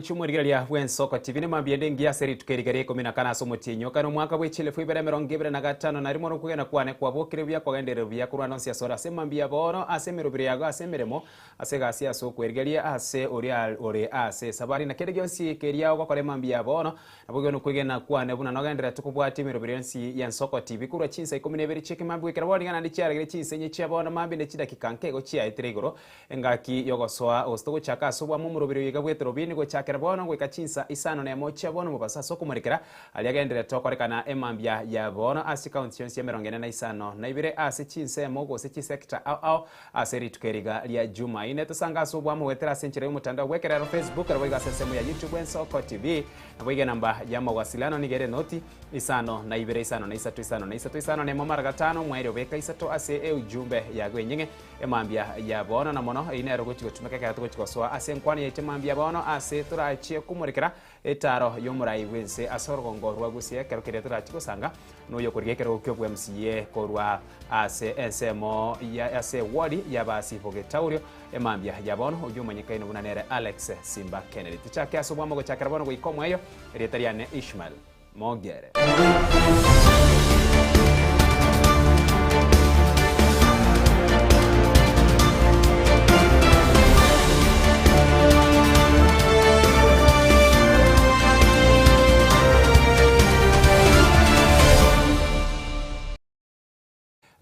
Omwanchi omorigereria bw'ensoko TV nemambia ende engiya ase rituko eri ria ikomi na kane ase omotienyi o kane omwaka bwe chielfu ibere emerongo ebere na gatano na rimo nokwegena kwane kwabokire buya kwagenderire buya korwa ande onsi asore ase emambia bono ase emerobiri yago ase emeremo ase egasi ase okwerigeria ase oria ore ase esabari na kende gionsi keria ogokora emambia bono Naboigo nokwegena kwane buna nogendererete kobwatia emeroberi yonsi y'ensoko TV korwa chinsa ikomi na ibere chi'ekemambia goikera bono iga naende chiaragire chinsa inye chia bono mambia ne chidakika nke igo chiaetire igoro engaki y'ogosoa gose togochaka ase obwamo omoroberi oyo iga bw'etorobini gochakera bono goika chinsa isano na emo chia bono mobaso ase okomorekera aria agendererete gokorekana emambia ya bono ase chikaunti chionsi emerongo ene na isano na ibere ase chinsemo gose chisector ao ao Ase rituko eri iga ria Jumaine, tosange ase obwamo goetera ase enchera y'omotandao bw'ekerero Facebook, naboigo ase ensemo ya YouTube Ensoko TV. Naboigo enamba y'amawasiliano nigo ere noti, isano na ibere isano na isato isano na isato isano na emo mara gatano omwerio beka isato ase eujumbe yago enyeng'e emambia ya bono na mono eyio nero gochi gotumeka ekero togochi gosoa ase enkwano yaito emambia bono ase torachie komorekera Etaaro y'omorai bw'ense ase orogongo rwa Gusii ekero keria torachie gosanga noyokorigia ekerogo ki'obw'MCA korwa ase ensemo ya ase ewodi y'Abasi Bogetaurio emambia ya bono oyio omanyekaine buna nere Alex Simba Kennedy. Tochake ase obwamo gochakera bono goika omoeyo erieta riane Ishmael Mogere.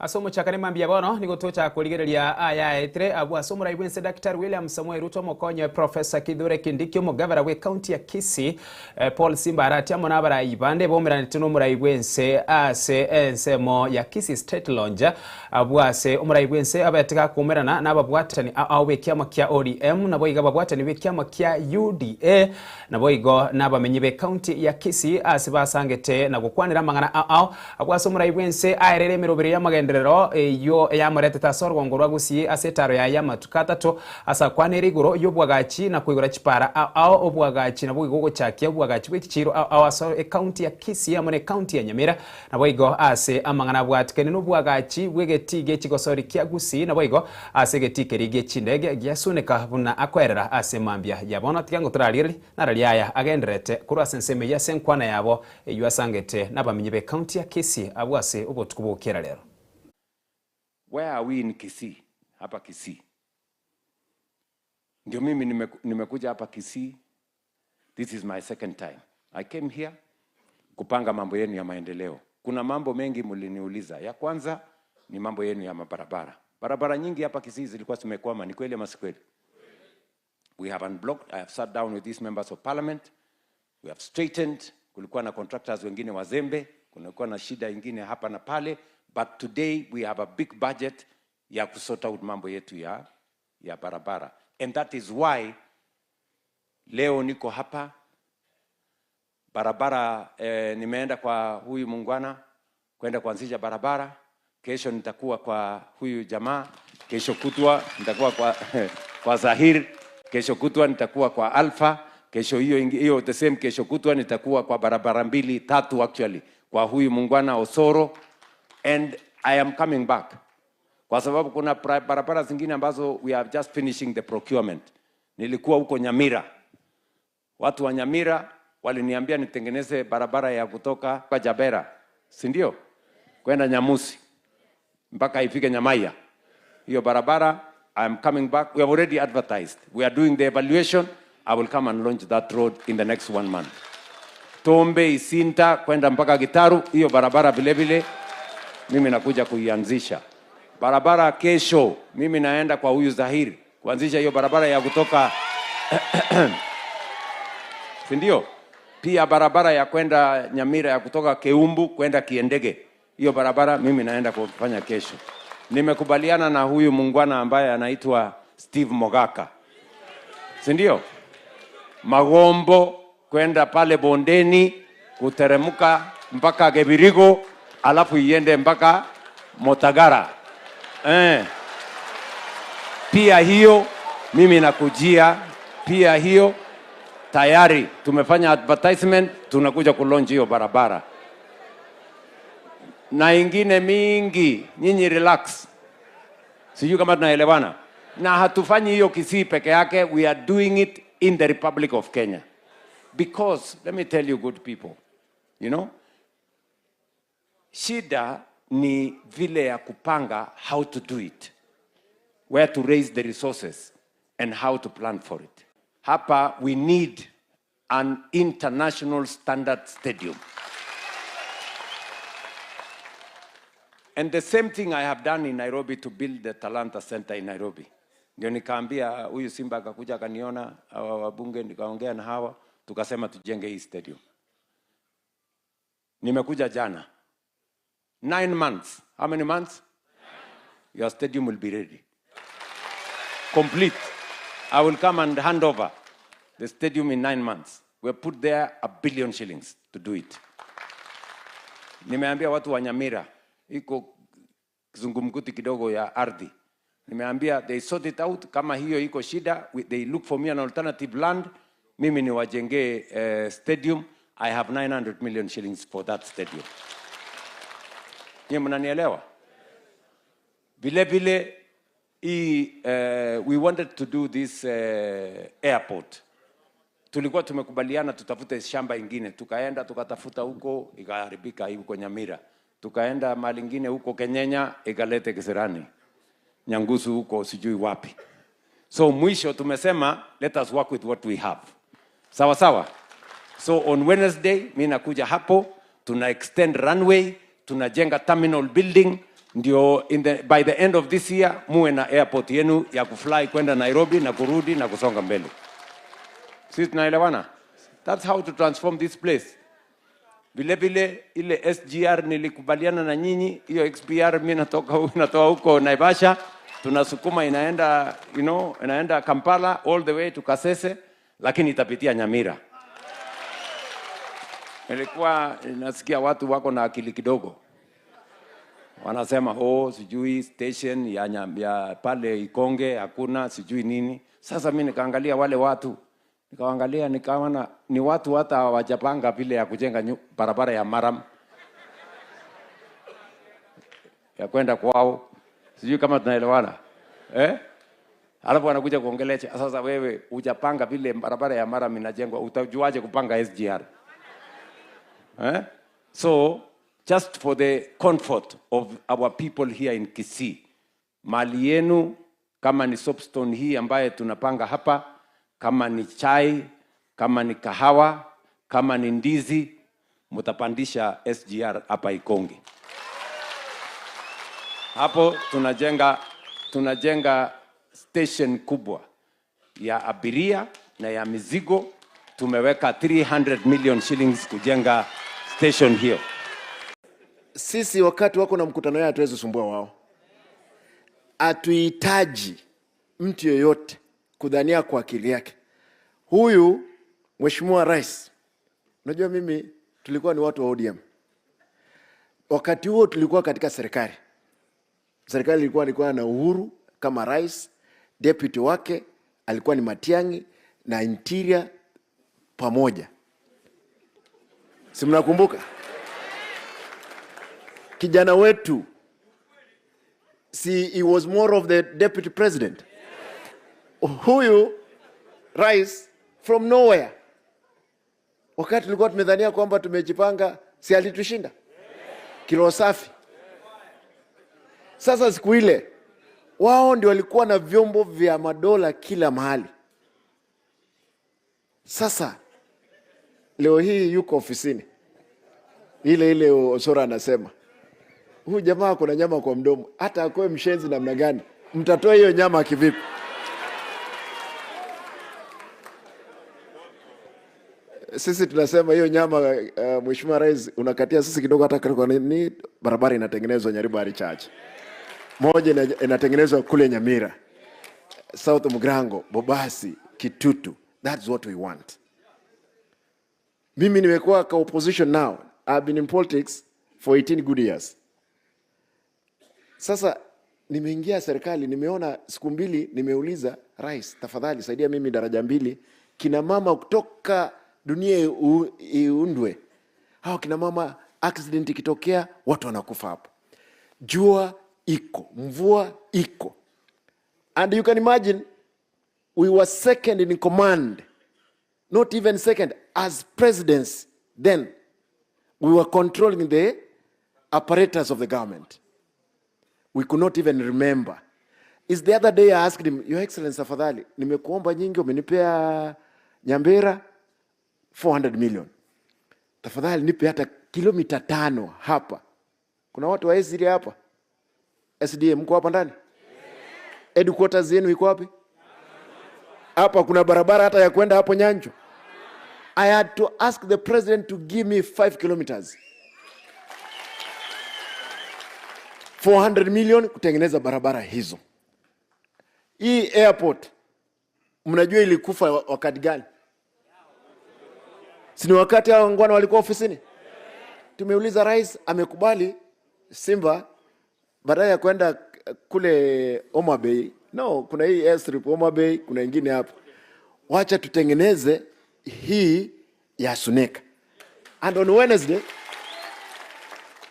Ase omochakano mambia bono nigo tocha korigereria aya aetire abwo ase omorai bw'ense Daktari William Samoei Ruto omokonye Professor Kithure Kindiki omogavana bwe county ya Kisii eh, Paul Simba Arati amo n'abarai bande baumeranete n'omorai bw'ense ase ensemo ya Kisii State Lounge abwo ase omorai bw'ense abete gakoumerana n'ababwatani ao b'ekiama kia ODM naboigo ababwatani b'ekiama kia UDA Naboigo nabamenyi b'ecounty ya Kisii ase basangete na gokwanera amang'ana ao ao abwo ase omorai bw'ense aerere emeroberi y'amagenderero eyio yamoretete ase orogongo rwa Gusii ase etaro yaye y'amatuko atato ase akwanere igoro y'obwagachi na koigora chipara ao ao obwagachi naboigo ogochakia obwagachi bwe chichiiro ao ao ase ecounty ya Kisii amo n'ecounty ya Nyamira Naboigo ase amang'ana abwatikane nobwagachi bw'egetii gie chigosori kia Gusii, naboigo ase egetii keria gie chindege giasuneka buna akoerera ase mambia ya bono. Tiga ngo torarigererie nararia aya agendererete korwa ase ensemo eyio ase enkwana yabo eyio asangete nabamenyi b'ecounty ya Kisii abwo ase obotuko bw'ogokiera rero. Where are we in Kisii? Hapa Kisii. Ndio mimi nimekuja hapa Kisii. This is my second time. I came here kupanga mambo yenu ya maendeleo. Kuna mambo mengi mliniuliza. Ya kwanza ni mambo yenu ya mabarabara. Barabara nyingi hapa Kisii zilikuwa zimekwama, ni kweli ama si kweli? We have unblocked. I have sat down with these members of parliament. We have straightened. Kulikuwa na contractors wengine wazembe, kulikuwa na shida ingine hapa na pale, but today we have a big budget ya kusort out mambo yetu ya, ya barabara and that is why leo niko hapa barabara eh, nimeenda kwa huyu muungwana kwenda kuanzisha barabara. Kesho nitakuwa kwa huyu jamaa, kesho kutwa nitakuwa kwa, kwa Zahir, kesho kutwa nitakuwa kwa Alpha, kesho hiyo hiyo the same, kesho kutwa nitakuwa kwa barabara mbili tatu actually kwa huyu muungwana Osoro, and I am coming back kwa sababu kuna barabara zingine ambazo we are just finishing the procurement. Nilikuwa huko Nyamira, watu wa Nyamira waliniambia nitengeneze barabara ya kutoka kwa Jabera, si ndio, kwenda Nyamusi mpaka ifike Nyamaiya. Hiyo barabara I am coming back. We have already advertised. We are doing the evaluation. I will come and launch that road in the next one month. Tombe Isinta kwenda mpaka Gitaru, hiyo barabara vile vile mimi nakuja kuianzisha. Barabara kesho mimi naenda kwa huyu Zahiri kuanzisha hiyo barabara ya kutoka si ndio? Pia barabara ya kwenda Nyamira ya kutoka Keumbu kwenda Kiendege, hiyo barabara mimi naenda kufanya kesho. Nimekubaliana na huyu muungwana ambaye anaitwa Steve Mogaka, si ndio? Magombo kwenda pale bondeni kuteremka mpaka Gebirigo, alafu iende mpaka Motagara eh. Pia hiyo mimi nakujia pia hiyo tayari tumefanya advertisement, tunakuja kulaunch hiyo barabara na ingine mingi. Nyinyi relax, sijui kama tunaelewana. Na hatufanyi hiyo Kisii peke yake, we are doing it in the Republic of Kenya. Because let me tell you good people, you know, shida ni vile ya kupanga how to do it, where to raise the resources and how to plan for it. Hapa we need an international standard stadium. And the same thing I have done in Nairobi to build the Talanta Center in Nairobi. Ndio nikaambia huyu Simba akakuja akaniona hawa wabunge, nikaongea na hawa tukasema tujenge hii stadium. Nimekuja jana. 9 months. How many months? Your stadium will be ready. Complete. I will come and hand over the stadium in 9 months. We put there 1 billion shillings to do it. Nimeambia watu wa Nyamira, iko kizungumkuti kidogo ya ardhi. Nimeambia they sort it out, kama hiyo iko shida, they look for me an alternative land, mimi niwajengee stadium. I have 900 million shillings for that stadium. Nyie mnanielewa? Vile vile hii we wanted to do this airport. Tulikuwa tumekubaliana tutafute shamba ingine, tukaenda tukatafuta huko ikaharibika huko Nyamira, tukaenda mahali ingine huko Kenyenya ikalete kisirani, Nyangusu huko sijui wapi. So mwisho tumesema let us work with what we have. Sawa sawa. So on Wednesday mi nakuja hapo, tuna extend runway, tunajenga terminal building ndio by the end of this year muwe na airport yenu ya kufly kwenda Nairobi na kurudi na kusonga mbele. Sisi tunaelewana? That's how to transform this place. Vile vile ile SGR nilikubaliana na nyinyi, hiyo XPR mimi natoka huko Naivasha, tunasukuma inaenda inaenda Kampala all the way to Kasese, lakini itapitia Nyamira. Nilikuwa nasikia watu wako na akili kidogo, wanasema, "Oh, sijui station ya pale Ikonge hakuna sijui nini." Sasa mi nikaangalia wale watu, nikaangalia nikaona ni watu hata hawajapanga vile ya kujenga barabara ya murram ya kwenda kwao. Sijui kama tunaelewana, eh? Alafu wanakuja kuongelea sasa, wewe hujapanga vile barabara ya murram inajengwa, utajuaje kupanga SGR? Eh? So just for the comfort of our people here in Kisii, mali yenu kama ni soapstone hii ambaye tunapanga hapa, kama ni chai, kama ni kahawa, kama ni ndizi, mtapandisha SGR hapa Ikonge. Hapo tunajenga station kubwa ya abiria na ya mizigo. Tumeweka 300 million shillings kujenga station hiyo. Sisi wakati wako na mkutano yao hatuwezi sumbua wao. Hatuhitaji mtu yoyote kudhania kwa akili yake. Huyu Mheshimiwa Rais, unajua mimi tulikuwa ni watu wa ODM. Wakati huo tulikuwa katika serikali. Serikali ilikuwa na Uhuru kama rais, deputy wake alikuwa ni Matiang'i na Interior pamoja. Si mnakumbuka? Kijana wetu, si he was more of the deputy president. Huyu rais from nowhere, wakati tulikuwa tumedhania kwamba tumejipanga, si alitushinda kiroho safi. Sasa siku ile wao ndio walikuwa na vyombo vya madola kila mahali. Sasa leo hii yuko ofisini ile ile, Osoro anasema huyu jamaa kuna nyama kwa mdomo, hata akuwe mshenzi namna gani, mtatoa hiyo nyama kivipi? Sisi tunasema hiyo nyama Mheshimiwa Rais unakatia sisi kidogo, hata kwa nini barabara inatengenezwa Nyaribari Chache, moja inatengenezwa kule Nyamira, South Mugrango, Bobasi, Kitutu. That's what we want. Mimi nimekuwa kwa opposition now. I've been in politics for 18 good years. Sasa nimeingia serikali, nimeona siku mbili, nimeuliza rais, tafadhali saidia mimi daraja mbili, kina mama kutoka dunia iundwe. Hao kina mama, accident ikitokea watu wanakufa hapo. Jua iko, mvua iko. And you can imagine we were second in command. Not even second. As presidents then we were controlling the apparatus of the government. We could not even remember. Is the other day I asked him, Your Excellency, afadhali nimekuomba nyingi, umenipea Nyambera 400 million, tafadhali nipe hata kilomita tano hapa. Kuna watu wa SDA hapa, SDA mko hapa ndani? Headquarters yenu iko wapi? Hapa kuna barabara hata ya kwenda hapo Nyanjo. I had to ask the president to give me 5 kilometers. 400 million kutengeneza barabara hizo. Hii airport mnajua ilikufa wakati gani? Si ni wakati hao wangwana walikuwa ofisini? Tumeuliza rais, amekubali Simba badala ya kwenda kule Homa Bay. No, kuna hii airstrip Homa Bay, kuna ingine hapo. Wacha tutengeneze hii ya Suneka. And on Wednesday,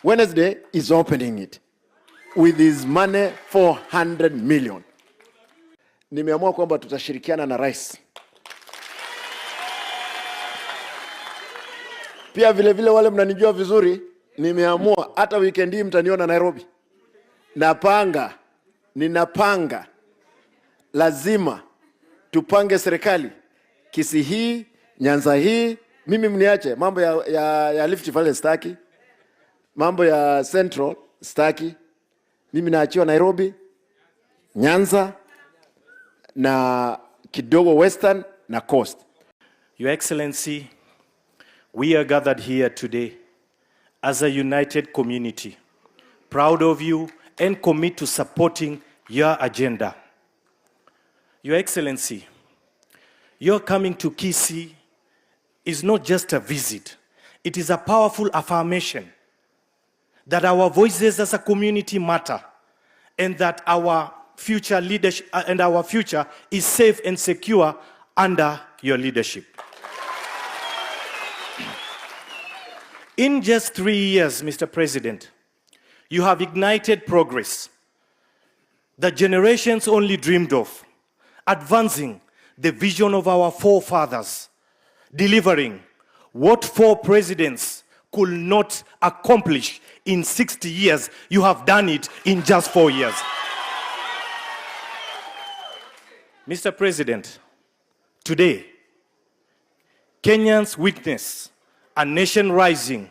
Wednesday is opening it with his money 400 million. Nimeamua kwamba tutashirikiana na rais. Pia vile vile wale mnanijua vizuri, nimeamua hata weekend hii mtaniona Nairobi. Napanga, ninapanga, lazima tupange serikali Kisii hii, Nyanza hii. Mimi mniache mambo ya, ya, ya Rift Valley staki, mambo ya Central staki. Mimi naachiwa Nairobi, Nyanza na kidogo Western na Coast. Your Excellency, we are gathered here today as a united community, proud of you and commit to supporting your agenda. Your Excellency, your coming to Kisii is not just a visit, it is a powerful affirmation that our voices as a community matter and that our future leadership and our future is safe and secure under your leadership. In just 3 years, Mr. President, you have ignited progress that generations only dreamed of, advancing the vision of our forefathers, delivering what 4 presidents could not accomplish in 60 years. You have done it in just 4 years. Mr. President, today, Kenyans witness a nation rising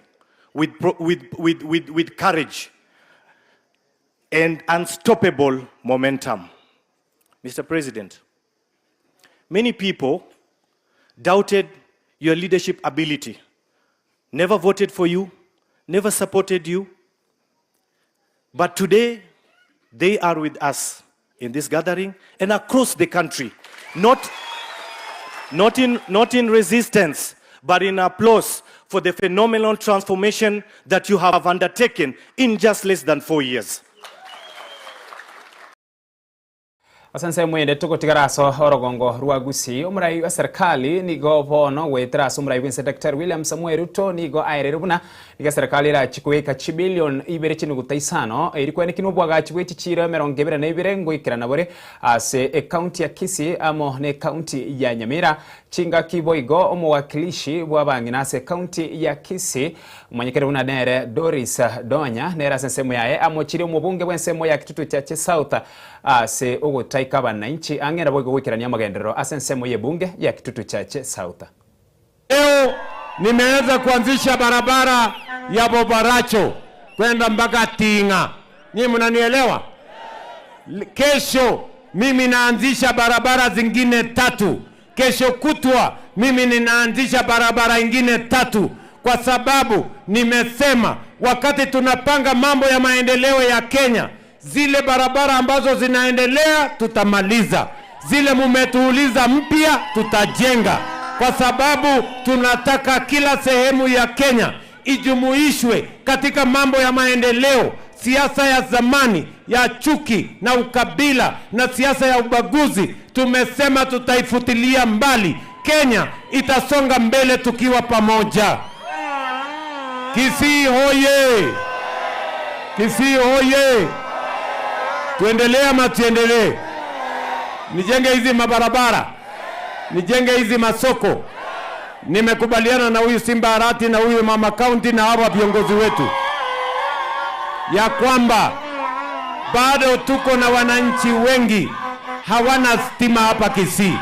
with courage and unstoppable momentum. Mr. President, many people doubted your leadership ability, never voted for you, never supported you. But today, they are with us in this gathering and across the country, not in resistance, but in applause for the phenomenal transformation that you have undertaken in just less than 4 years. Asanse mwende tugotigara aso orogongo rwa Gusii omurai wa serikali nigo bono gwetera ase omurai bwense Dr. William Samoei Ruto nigo aerere buna niga serikali erachi chibilion ibere chinuguta isano eri kweneki obwagachi bwe chichiro emerongo ebere na ibere ngoikerana bore ase ekaunti ya Kisii amo ne ekaunti ya Nyamira chingaki boigo omowakilishi bwa bang'ina ase ekaunti ya Kisii omanyekere buna nere Doris Donya nere ase ensemo yaye amochire omobunge bwa ensemo ya Kitutu Chache South ase ogotaika bananchi ang'era boigo goikerania amagenderero ase ensemo y'ebunge ya Kitutu Chache South. Leo nimeweza kuanzisha barabara ya Bobaracho kwenda mpaka Tinga. Nyinyi mnanielewa? Kesho mimi naanzisha barabara zingine 3. Kesho kutwa mimi ninaanzisha barabara ingine 3, kwa sababu nimesema wakati tunapanga mambo ya maendeleo ya Kenya, zile barabara ambazo zinaendelea tutamaliza, zile mumetuuliza mpya tutajenga, kwa sababu tunataka kila sehemu ya Kenya ijumuishwe katika mambo ya maendeleo. Siasa ya zamani ya chuki na ukabila na siasa ya ubaguzi tumesema tutaifutilia mbali. Kenya itasonga mbele tukiwa pamoja. Kisii hoye! Kisii hoye! Tuendelee ama tuendelee? Nijenge hizi mabarabara, nijenge hizi masoko, Nimekubaliana na huyu Simba Arati na huyu mama county na hawa viongozi wetu ya kwamba bado tuko na wananchi wengi hawana stima hapa Kisii,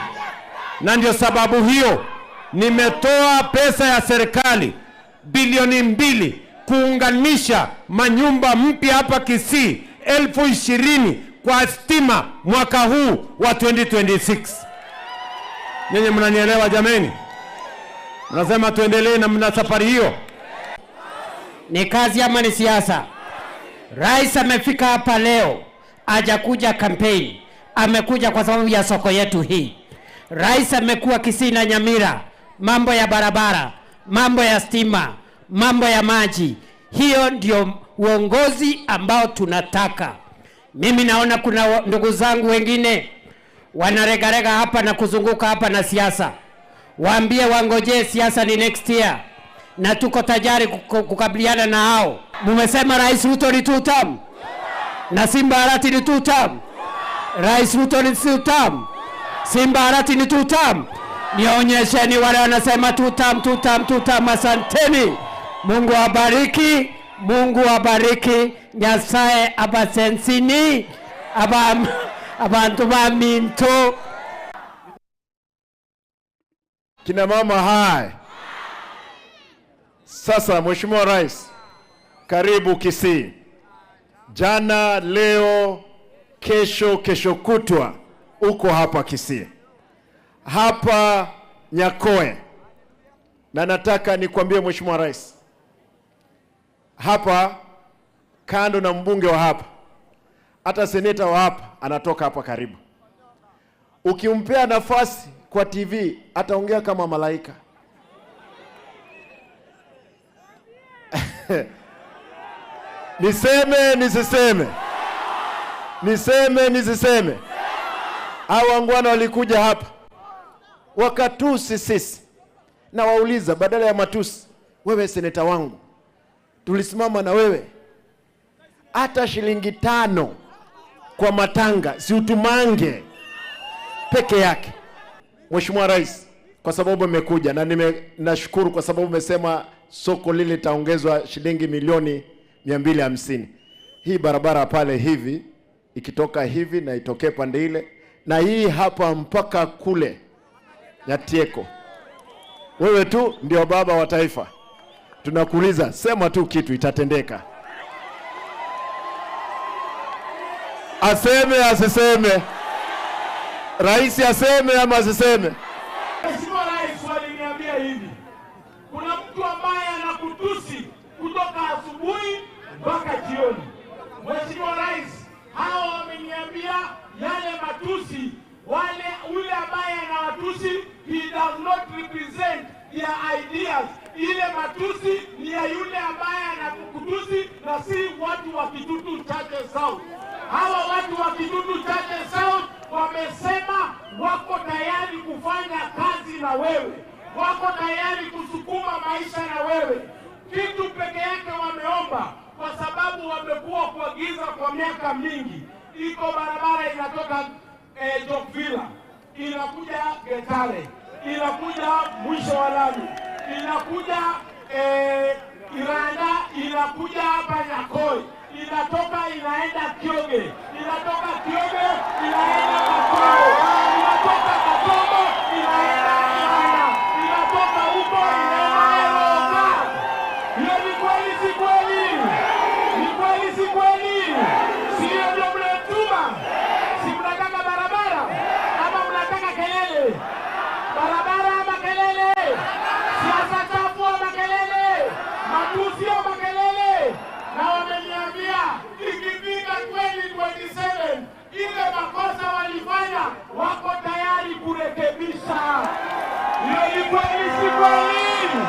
na ndio sababu hiyo nimetoa pesa ya serikali bilioni 2 kuunganisha manyumba mpya hapa Kisii 20,000 kwa stima mwaka huu wa 2026. Nyinyi mnanielewa jameni? Mnasema tuendelee na mna safari hiyo? Ni kazi ama ni siasa? Rais amefika hapa leo, hajakuja campaign, amekuja kwa sababu ya soko yetu hii. Rais amekuwa Kisii na Nyamira, mambo ya barabara, mambo ya stima, mambo ya maji. Hiyo ndio uongozi ambao tunataka. Mimi naona kuna ndugu zangu wengine wanaregarega hapa na kuzunguka hapa na siasa. Waambie wangojee, siasa ni next year, na tuko tayari kukabiliana na hao. Mumesema Rais Ruto ni two term na Simba Arati ni two term. Rais Ruto ni two term, Simba Arati ni two term. Nionyesheni wale wanasema two term, two term, two term. Asanteni. Mungu awabariki, Mungu awabariki. Nyasaye abasensini aba abantu ba minto. Kina mama hai. Sasa Mheshimiwa Rais, karibu Kisii. Jana, leo, kesho, kesho kutwa uko hapa Kisii, hapa Nyakoe, na nataka nikwambie Mheshimiwa Rais, hapa kando na mbunge wa hapa, hata seneta wa hapa anatoka hapa karibu. Ukimpea nafasi kwa TV ataongea kama malaika. Niseme nisiseme? Niseme nisiseme? Hao wangwana walikuja hapa wakatusi sisi, na wauliza, badala ya matusi, wewe seneta wangu, tulisimama na wewe, hata shilingi 5 kwa matanga si utumange peke yake. Mheshimiwa Rais, kwa sababu umekuja na nashukuru kwa sababu umesema soko lile litaongezwa shilingi milioni 250. Hii barabara pale hivi ikitoka hivi na itokee pande ile, na hii hapa mpaka kule Nyatieko. Wewe tu ndio baba wa taifa, tunakuuliza, sema tu kitu itatendeka. Aseme asiseme? Rais aseme ama asiseme? Mheshimiwa Rais, waliniambia hivi, kuna mtu ambaye anakutusi kutoka asubuhi mpaka jioni. Mheshimiwa Rais, hao wameniambia yale matusi, yule ambaye anawatusi, he does not represent their ideas. Ile matusi ni ya yule ambaye anakutusi na si watu wa Kitutu Chache South. Hawa watu wa Kitutu Chache South wamesema wako tayari kufanya kazi na wewe, wako tayari kusukuma maisha na wewe. Kitu peke yake wameomba, kwa sababu wamekuwa kwa giza kwa miaka mingi. Iko barabara inatoka Jokvilla inakuja Getare, inakuja mwisho wa lami, inakuja Iranda, inakuja hapa Nyakoi, inatoka inaenda Kioge, inatoka Kioge inaenda Matombo, inatoka Matombo inaenda Iranda, inatoka huko inaenda Eroka. Hiyo ni kweli si kweli? Ni kweli si kweli? Sio ndio mnatuma? Si mnataka barabara ama mnataka kelele? Barabara ama kelele? Siasa chafu ama kelele? Matusi ama kelele? Na wameniambia ikifika 2027 ile makosa walifanya wako tayari kurekebisha. Hiyo ni kweli si kweli?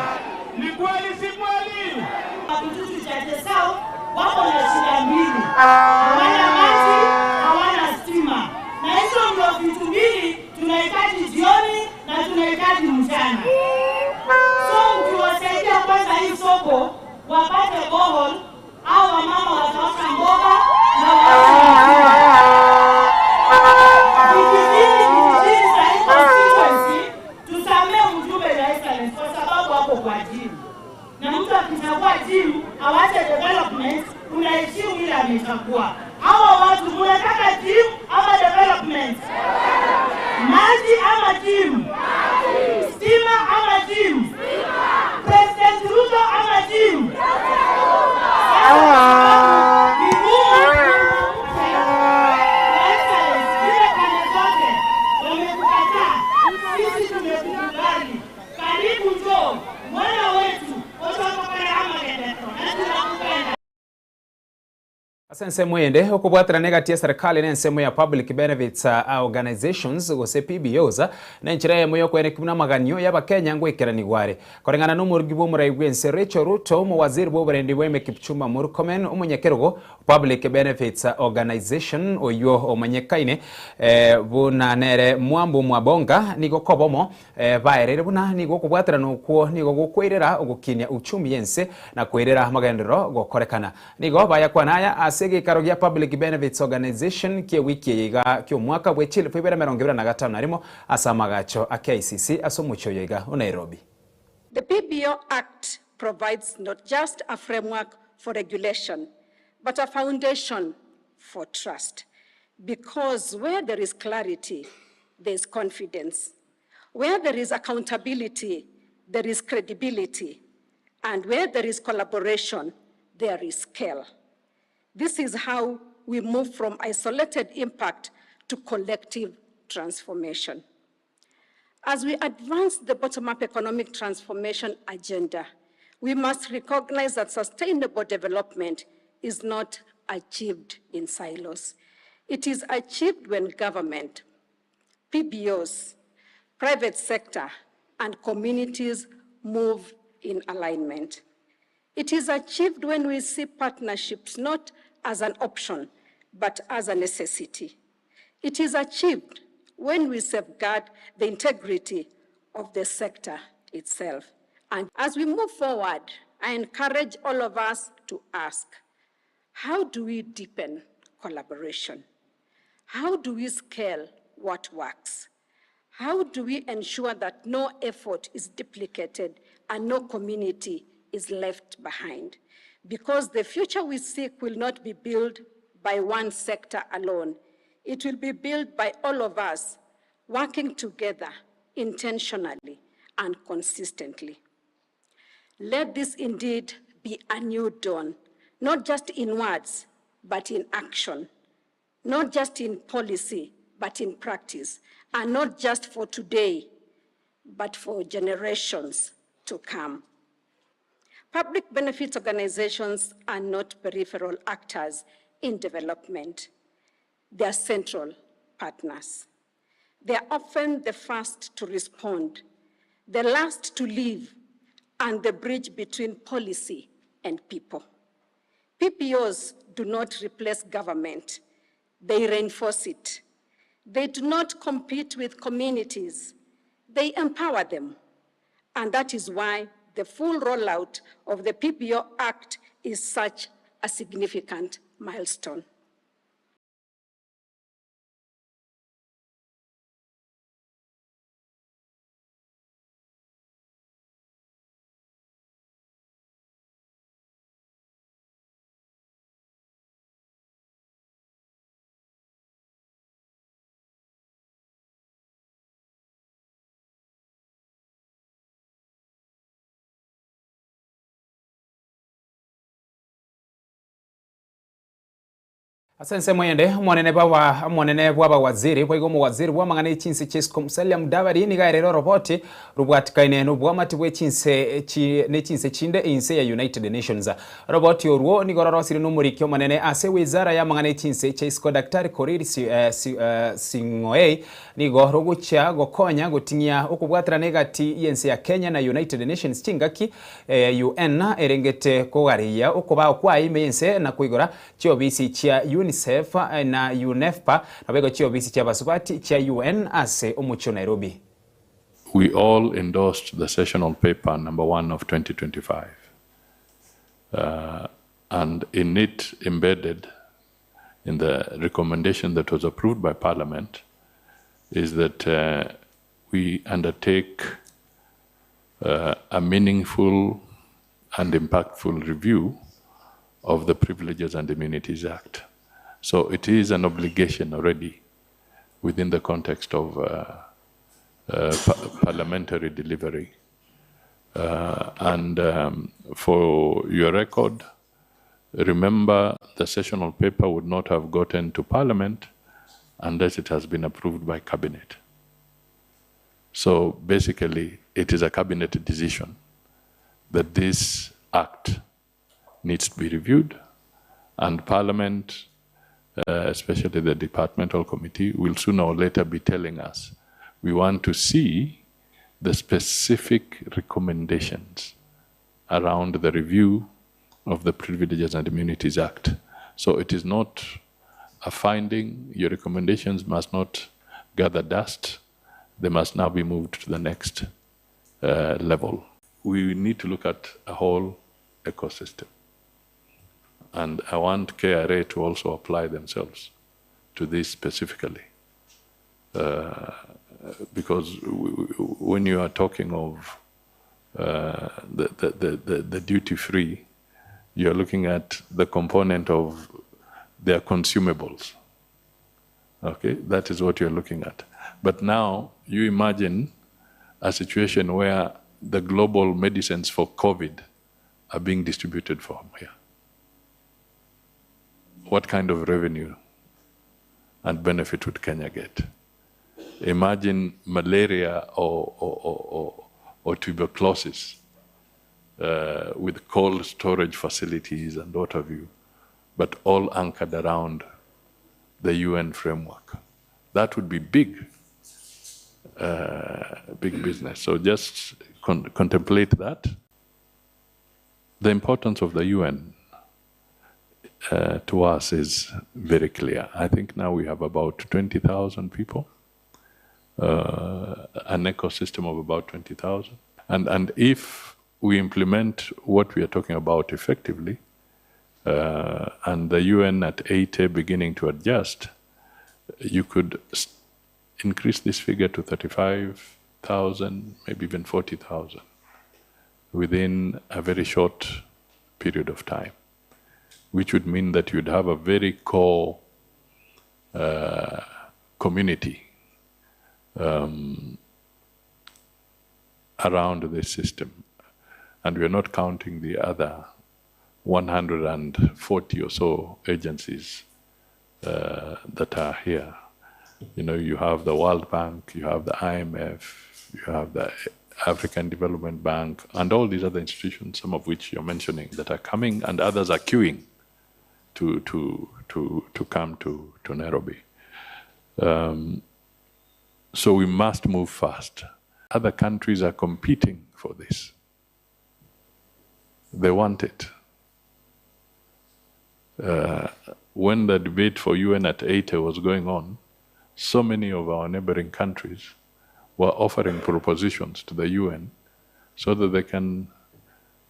Ni kweli si kweli? Kitutu Chache South wako na shida mbili. Hawana maji, hawana stima. Na hizo ndio vitu mbili tunahitaji jioni na tunahitaji mchana. So ukiwasaidia kwanza hii soko wapate borehole, hao wamama wataosha mboga na waoshe. Vijijini, vijijini za hii constituency, tusamee mjumbe Your Excellency, kwa awache development, unaheshimu ile amechagua. Hawa watu munataka gym ama development? Maji ama gym? Stima ama gym? President Ruto ama gym? Sasa ni ngumu zile pande zote wamekukataa, sisi tumekukubali. Karibu njoo mwana wetu otokokora amagenderero na tunakupenda. Ase ensemo ende, okobwaterana egati y'eserikali na ensemo ya Public Benefits Organizations gose PBOs na enchera eyemo y'okoenekia buna amaganio y'Abakenya ngoikeranigwa are. Koreng'ana n'omorugi bw'omorai bw'ense Rachel Ruto, omowaziri bw'oborendi bwa Kipchumba Murkomen, omonyakerogo Public Benefits Organization oyio omanyekaine buna nere Mwambu Mwabonga nigo kobomo Baereire buna nigo okobwaterana okwo nigo gokoirera ogokinia uchumi y'ense na koirera amagenderero gokorekana. Nigo bayakwana aya ase egeikaro gia Public Benefits Organization ki'ewiki eye iga ki'omwaka bwe chilifu ibere emerongo ebere na gatano na rimo ase amagacho a KICC ase omochie oyo iga o Nairobi. The PBO Act provides not just a framework for regulation, but a foundation for trust. Because where there is clarity, there is confidence. Where there is accountability, there is credibility. And where there is collaboration, there is scale. This is how we move from isolated impact to collective transformation. As we advance the bottom-up economic transformation agenda, we must recognize that sustainable development is not achieved in silos. It is achieved when government, PBOs, private sector, and communities move in alignment. It is achieved when we see partnerships not as an option, but as a necessity. It is achieved when we safeguard the integrity of the sector itself. And as we move forward, I encourage all of us to ask, how do we deepen collaboration? How do we scale what works? How do we ensure that no effort is duplicated and no community is left behind? Because the future we seek will not be built by one sector alone. It will be built by all of us working together intentionally and consistently. Let this indeed be a new dawn, not just in words, but in action, not just in policy, but in practice, and not just for today, but for generations to come. Public benefits organizations are not peripheral actors in development. They are central partners. They are often the first to respond, the last to leave, and the bridge between policy and people. PPOs do not replace government, they reinforce it. They do not compete with communities, they empower them. And that is why the full rollout of the PPO Act is such a significant milestone. Ase ensemo eyende, omonene bw'aba omonene bw'abawaziri, boigo omowaziri bw'amang'ana e chinse chi'isiko Musalia Mudavadi nigo aerire oroboti robwatikaine nobwamati bwe chinse chi ne chinse chinde inse ya United Nations. Oroboti orwo nigo rorosire nomoriki omonene ase wizara y'amang'ana e chinse chi'isiko Daktari Korir Sing'oei nigo rogochia gokonya goting'ia okobwaterana egati y'ense ya Kenya na United Nations chingaki UN erengete kogareia okobao kwaye ime y'ense na koigora Chiobisi chia UNICEF na UNFPA naboigo chiobisi chi'abasubati chia UN ase omochie o Nairobi. We all endorsed the sessional paper number one of 2025 and in it embedded in the recommendation that was approved by Parliament is that we undertake a meaningful and impactful review of the Privileges and Immunities Act. So it is an obligation already within the context of uh, uh, pa parliamentary delivery. Uh, and um, for your record, remember the sessional paper would not have gotten to parliament unless it has been approved by cabinet. So basically, it is a cabinet decision that this act needs to be reviewed, and Parliament, uh, especially the departmental committee, will sooner or later be telling us we want to see the specific recommendations around the review of the Privileges and Immunities Act. So it is not a finding. Your recommendations must not gather dust. They must now be moved to the next uh, level. We need to look at a whole ecosystem. And I want KRA to also apply themselves to this specifically. Uh, because when you are talking of uh, the, the, the, the duty free, you're looking at the component of their consumables. Okay, that is what you're looking at. But now you imagine a situation where the global medicines for COVID are being distributed from here. What kind of revenue and benefit would Kenya get? Imagine malaria or, or, or, or, or tuberculosis uh, with cold storage facilities and what have you, but all anchored around the UN framework. That would be big, uh, big business. So just con contemplate that. The importance of the UN uh, to us is very clear. I think now we have about 20,000 people, uh, an ecosystem of about 20,000. And, and if we implement what we are talking about effectively, uh, and the UN at 80 beginning to adjust, you could increase this figure to 35,000, maybe even 40,000 within a very short period of time, which would mean that you'd have a very core uh, community um, around this system. And we are not counting the other 140 or so agencies uh, that are here. You know, you have the World Bank, you have the IMF, you have the African Development Bank, and all these other institutions, some of which you're mentioning, that are coming and others are queuing to, to, to, to come to, to Nairobi. Um, so we must move fast. Other countries are competing for this. They want it. Uh, when the debate for UN at 80 was going on, so many of our neighboring countries were offering propositions to the UN so that they can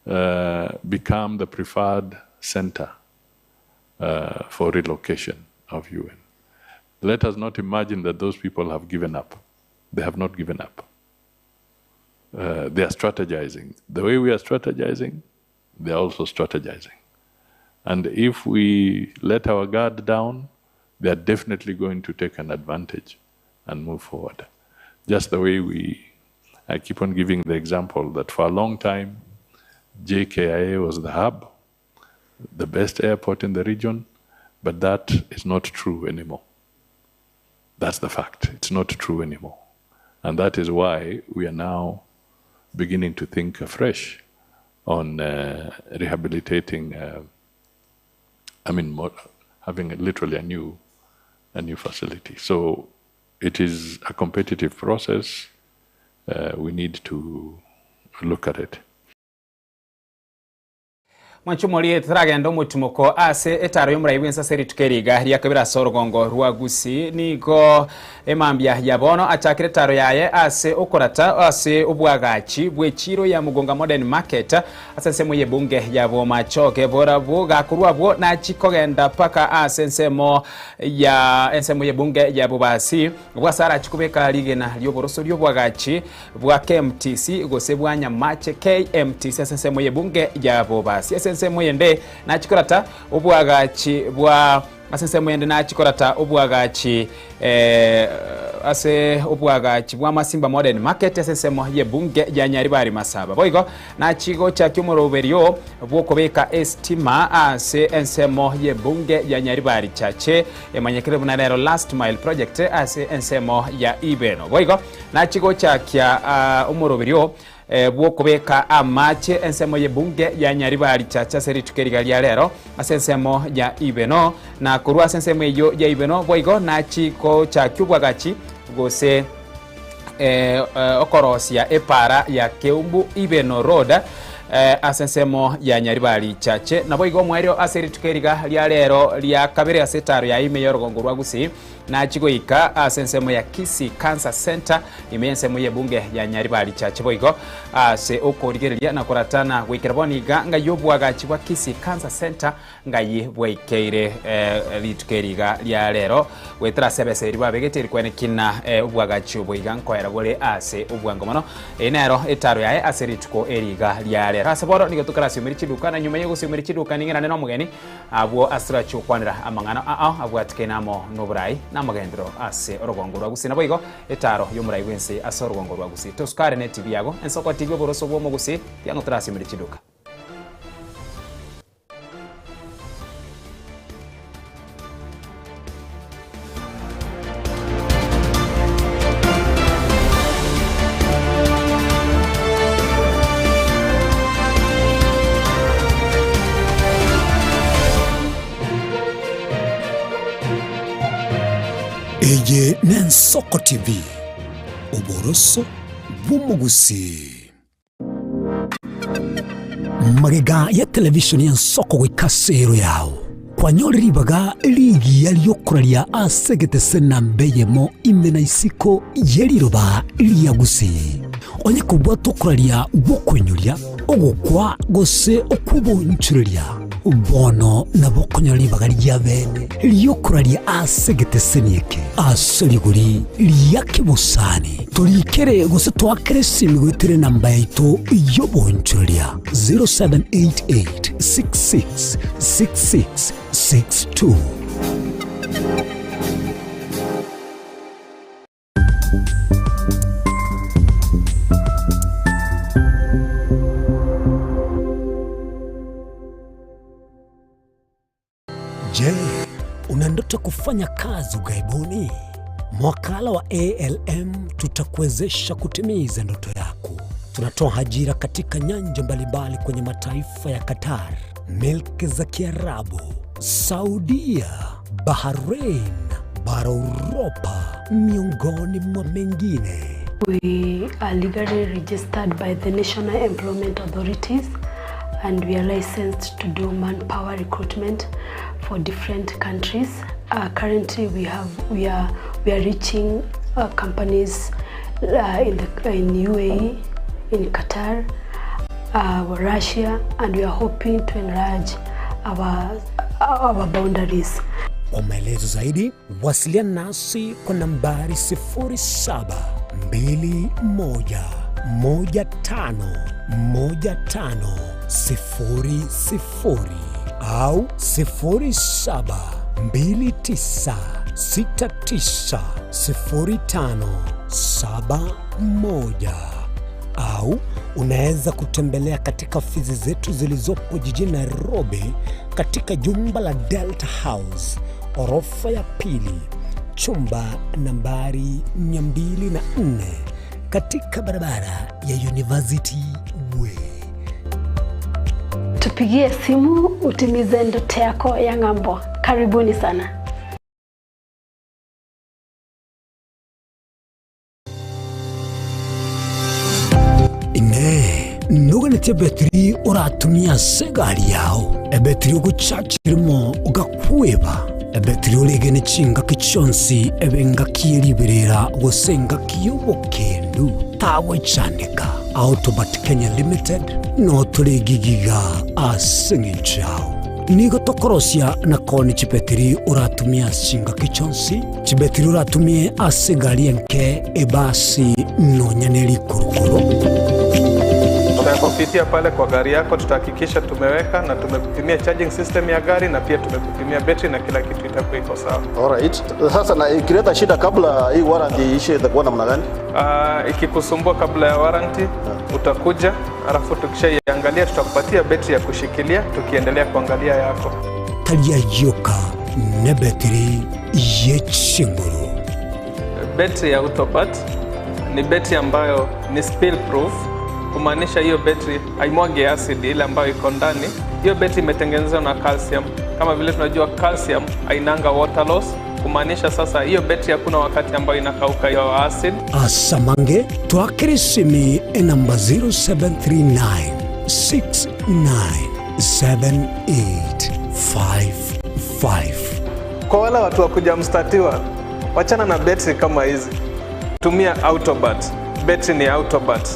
uh, become the preferred center uh, for relocation of UN. Let us not imagine that those people have given up. They have not given up. Uh, they are strategizing. The way we are strategizing, they are also strategizing. And if we let our guard down, they are definitely going to take an advantage and move forward. Just the way we, I keep on giving the example that for a long time, JKIA was the hub, the best airport in the region, but that is not true anymore. That's the fact. It's not true anymore. And that is why we are now beginning to think afresh on uh, rehabilitating, uh, I mean, more, having literally a new, a new facility. So it is a competitive process. Uh, we need to look at it. Mwanchumori taragenda omotimoko ase etaro y'omorai bwense ase rituko eriga riakabere ase orogongo rwa Gusii nigo emambia ya bono achakire etaro yaye ase okorata ase obwagachi bw'echiro ya Mugonga Modern Market ase ensemo y'ebunge ya Bomachoge borabwo gakorwa abwo nachikogenda paka ase ensemo ya ensemo y'ebunge ya Bobasi bwase arachikobeka rigena ri'oboroso ri'obwagachi bwa KMTC gose bwa Nyamache KMTC ase ensemo y'ebunge ya Bobasi ase ensemo eyende nachikorata obwagachi bwa Ase ensemo ende nachie korata obwagachi ase obwagachi bwa Masimba Modern Market ase ensemo y'ebunge ya Nyaribari Masaba. Boigo nachie gochakia omoroberio bw'okobeka esitima ase ensemo y'ebunge ya Nyaribari Chache emanyekire buna rero Last Mile Project ase ensemo ya Ibeno. Boigo nachie gochakia omoroberio bw'okobeka amache ensemo y'ebunge ya Nyaribari Church ase rituko eriga ria rero ase ensemo ya Ibeno, na korwa ase ensemo eyio ya Ibeno boigo nachi gochakia obwagachi gose okorosia epaara ya Keumbu Ibeno Road ase ensemo ya Nyaribari Church. Naboigo omoerio ase rituko eriga ria rero ria kabere ase etaro ya ime y'orogongo rwa Gusii Nachie goika ase ensemo ya Kisii Cancer Centre ime y'ensemo y'ebunge ya Nyaribari Church boigo ase okorigereria na koratana goikera bono iga ng'ai obwagachi bwa Kisii Cancer Centre ng'ai bwaikeire rituko eri iga ria rero goetera ase abeseri babegete erikwane kina obwagachi obo iga nkoera bore ase obwango mono. Eye nero etaro yaye ase rituko eri iga ria rero. Ase bono nigo tokarasiomeri chiduka na nyuma y'ogosiomeri chiduka ning'erane nomogeni Abwo ase torachie gokwanera amang'ana ao abwatikaine amo noborai na amagenderero ase orogongo rwa Gusii. Naboigo etaaro y'omorai bw'ense ase orogongo rwa Gusii. Tosukare ne TV yago, ensoko TV oboroso bw'omogusii, tiang'o torasimire chiduka. Eye n'Ensoko TV, oboroso bw'omogusii. Magega ya televishoni y'ensoko goika ase ero yao, kwanyore ribaga rigiya ri'okoraria ase egetese namba eyemo ime na isiko ye riroba ria Gusii. Onye kobwate okoraria gw'okoinyoria, ogokwa gose okw'obonchoreria, bono nabo okonyora ribaga ria bene ri'okoraria ase egeteseni eke ase rigori ria kebosani. Torikere gose toakere esimi goetera enamba yaito y'obonchoreria 0788 66 66 62. Je, una ndoto kufanya kazi ughaibuni? Mwakala wa ALM tutakuwezesha kutimiza ndoto yako. Tunatoa ajira katika nyanja mbalimbali kwenye mataifa ya Qatar, milki za Kiarabu, Saudia, Bahrain, bara Uropa, miongoni mwa mengine. We are legally registered by the National Employment Authorities and we are licensed to do manpower recruitment for different countries. Uh, currently we have we are we are reaching uh, companies uh, in the in UAE, in Qatar, uh, Russia and we are hoping to enlarge our our boundaries. Kwa maelezo zaidi wasiliana nasi kwa nambari 0721151500 au 0729690571 au unaweza kutembelea katika ofisi zetu zilizopo jijini Nairobi katika jumba la Delta House orofa ya pili chumba nambari 204 katika barabara ya University Way. Tupigie simu utimize ndoto yako ya ng'ambo. Karibuni sana. Inee! Noganetie ebetiri oratumie ase egari yao, ebetiri ogochachirimo ogakweba, ebetiri oregene chingaki chionsi ebe engaki ye riberera gose engaki y'obokendu? Tagwechandeka. Autobat Kenya Limited notore egigiga ase eng'encho yao. Nigo tokorosia na koonia chibetiri oratumie ase chingaki chionsi, chibetiri oratumie ase egari enke, ebasi, nonya ne rikurukuru. Tutakupitia pale kwa gari yako, tutahakikisha tumeweka na tumekupimia charging system ya gari na pia tumekupimia betri na kila kitu itakuwa iko sawa. Alright. Sasa na ikileta shida kabla hii warranty iishe itakuwa namna gani? Ikikusumbua kabla ya warranty utakuja, alafu tukishaiangalia tutakupatia betri ya kushikilia tukiendelea kuangalia yako. Taria yoka nebetiri ye chinguru. Betri ya Autobat ni betri ambayo ni spill proof, kumaanisha hiyo betri haimwagi acid ile ambayo iko ndani. Hiyo betri imetengenezwa na calcium. Kama vile tunajua calcium hainanga water loss, kumaanisha sasa hiyo betri hakuna wakati ambayo inakauka hiyo acid. Asamange twakere esimi enamba 0739 697855. Kwa wale watu wa kujamstatiwa, wachana na betri kama hizi, tumia Autobat. Betri ni Autobat.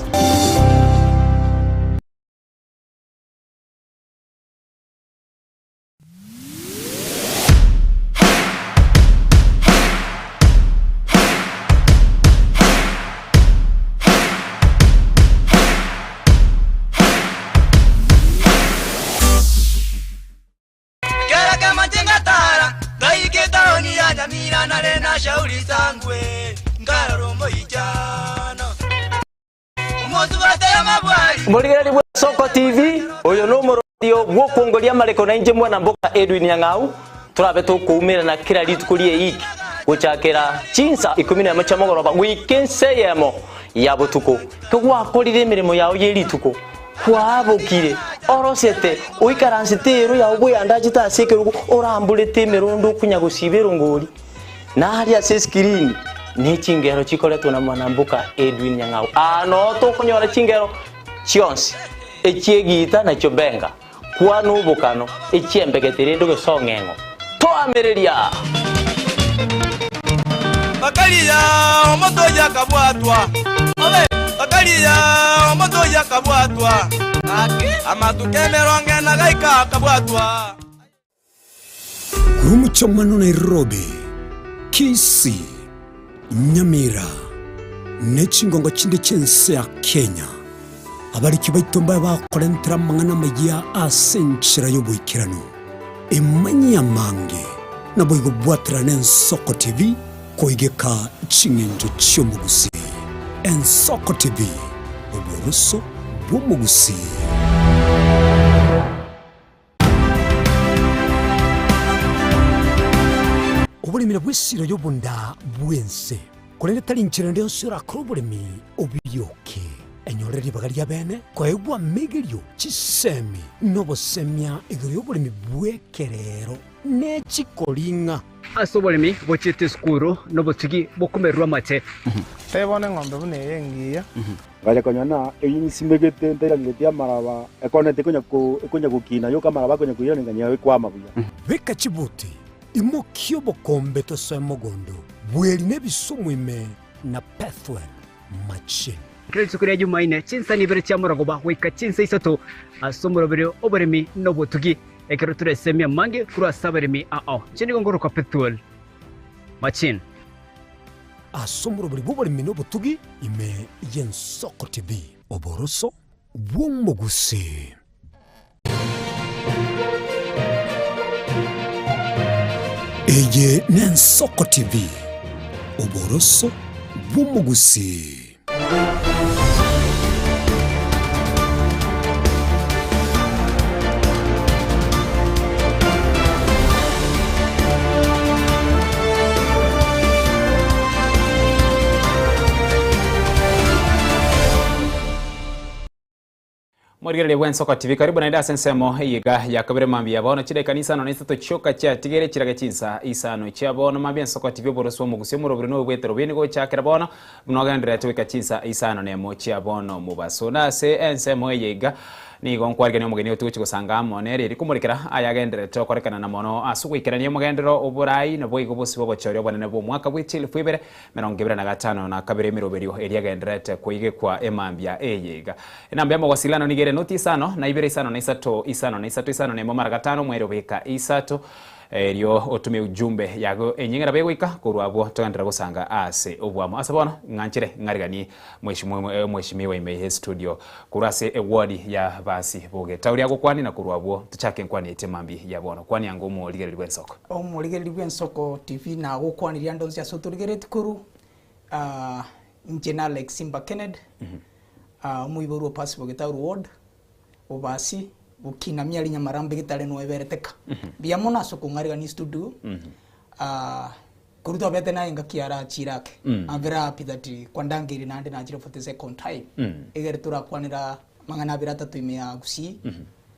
Kera kemache ngatara ngaike taoni ya Nyamira nare na shauri sangwe nkarora omoichano omosubate amabwari. Murigereri bwa Soko TV uyu no murorio gwokuongoria mariko na inje mwana mboka Edwin Nyang'au turabe tukuumirana kila rituko rie iki guchakira chinsa ikumi na emo chia mogoroba gwika ense eyemo ya botuko kegwakorire emeremo yao ye rituko kwabokire orosete oikaransete ero yao bweyandachete ase ekerogo oramborete emerondo okunya gosiba erongori naria ase escreen ne chingero chikoretwo na mwanamboka Edwin Nyang'au aa noo tokonyora chingero chionsi echiegita nachio benga kwana obokano echiembegete rende gose ong'eng'o toamereria. Bakaria omoto yakabwatwa obe bakaria omoto yakabwatwa amatuko emerongo ena gaika akabwatwa. Korwa omochie Nairobi, Kisii, Nyamira, ne chingongo chinde chi'ense ya Kenya, abariki baito mbabe bakorentera amang'ana amayia ase enchera y'oboikeranu. Emanyie amange, naboigo bwaterane Ensoko TV koigeka ching'encho chi'omogusii. Ensoko TV, oboroso bw'omogusii. Oboremi nabwo esiro y'obonda bw'ense, korende tari nchera ende yonsi orakore oboremi obiyoke. Enyore ribaga ri'abeene koegwa amegerio, chisemi, na obosemia igoro y'oboremi bw'ekerero ne chikoring'a. Ase oboremi bochiete esukuru nobotugi bokomererwa amate. Tebona eng'ombe buna eye engiya. Ngacha konyora ng'a eyio nsimegete ntairaneretie amaraba, ekonete ekonya ko ekonya gokina yoka amaraba akonya koiraneka nyaye ekwama buya. Beka chibuti, imokia obokombe tosoe mogondo, bweri nebisumu ime na Pethuel machine. Kera rituko ria Jumaine, chinsa ibere chia morogoba goika chinsa isato ase omoroberi oboremi na obotugi, ekero toresemie amange korwa ase abaremi ao. Inche nigo ngorokwa Pethuel Machine. Ase omoroberi bw'oboremi na obotugi ime y'Ensoko TV, oboroso bw'omogusii. Eye n'Ensoko TV, oboroso bw'omogusii. Morigereria bw'Ensoko TV, karibu naende ase ensemo eyega ya kabere mambia bono chidaika isano na isato chioka chiatigere chirage chinsa isano chia bono mambia Ensoko TV oborosi bw'omogusi omorobiri na obwetero bini gochakera bono buna ogendererete goika chinsa isano na emo chia bono mobaso na ase ensemo eye iga nigo nkwarigania omogeni otogochi gosanga amo nere eri komorekera ayagendererete okorekana na mono ase ogoikerania omogenderero oborai naboigo bosibwa obochori obonene bw'omwaka bwe chielfu ibere 25 emeroberio eria egendererete koigekwa emambia eye iga. Enamba y'omogosilano nigo ere noti isano na ibere isano na isato isano na isato isano na emo mara gatano mwere obeka isato. Erio otome ujumbe yago enyinge nabo egoika korwa abwo togenderere gosanga ase oboamo. Ase bono ng'anchire ng'ariganie mweshimiwa mweshimiwa ime ye studio korwa ase eward ya basi boge. Tauri agokwania na korwa abwo tochake nkwanie ete mambia ya bono. Kwania ango omorigereri bw'ensoko. Omorigereri bw'ensoko TV nagokwanirie ande onsi ase otorigeretie korwa inche na Alex Simba Kennedy omoiborwa o Pasi Bogetauru ward. Obasi, gokinamia rinyamarambe getare noeberete ka. Mbuya mono ase okong'arigania studio. Ah, korwa twabete naye engaki arachire ake. I'm very happy that kwandangeirie naende nachire for the second time. Egere torakwanera amang'ana abere atato ime ya Gusii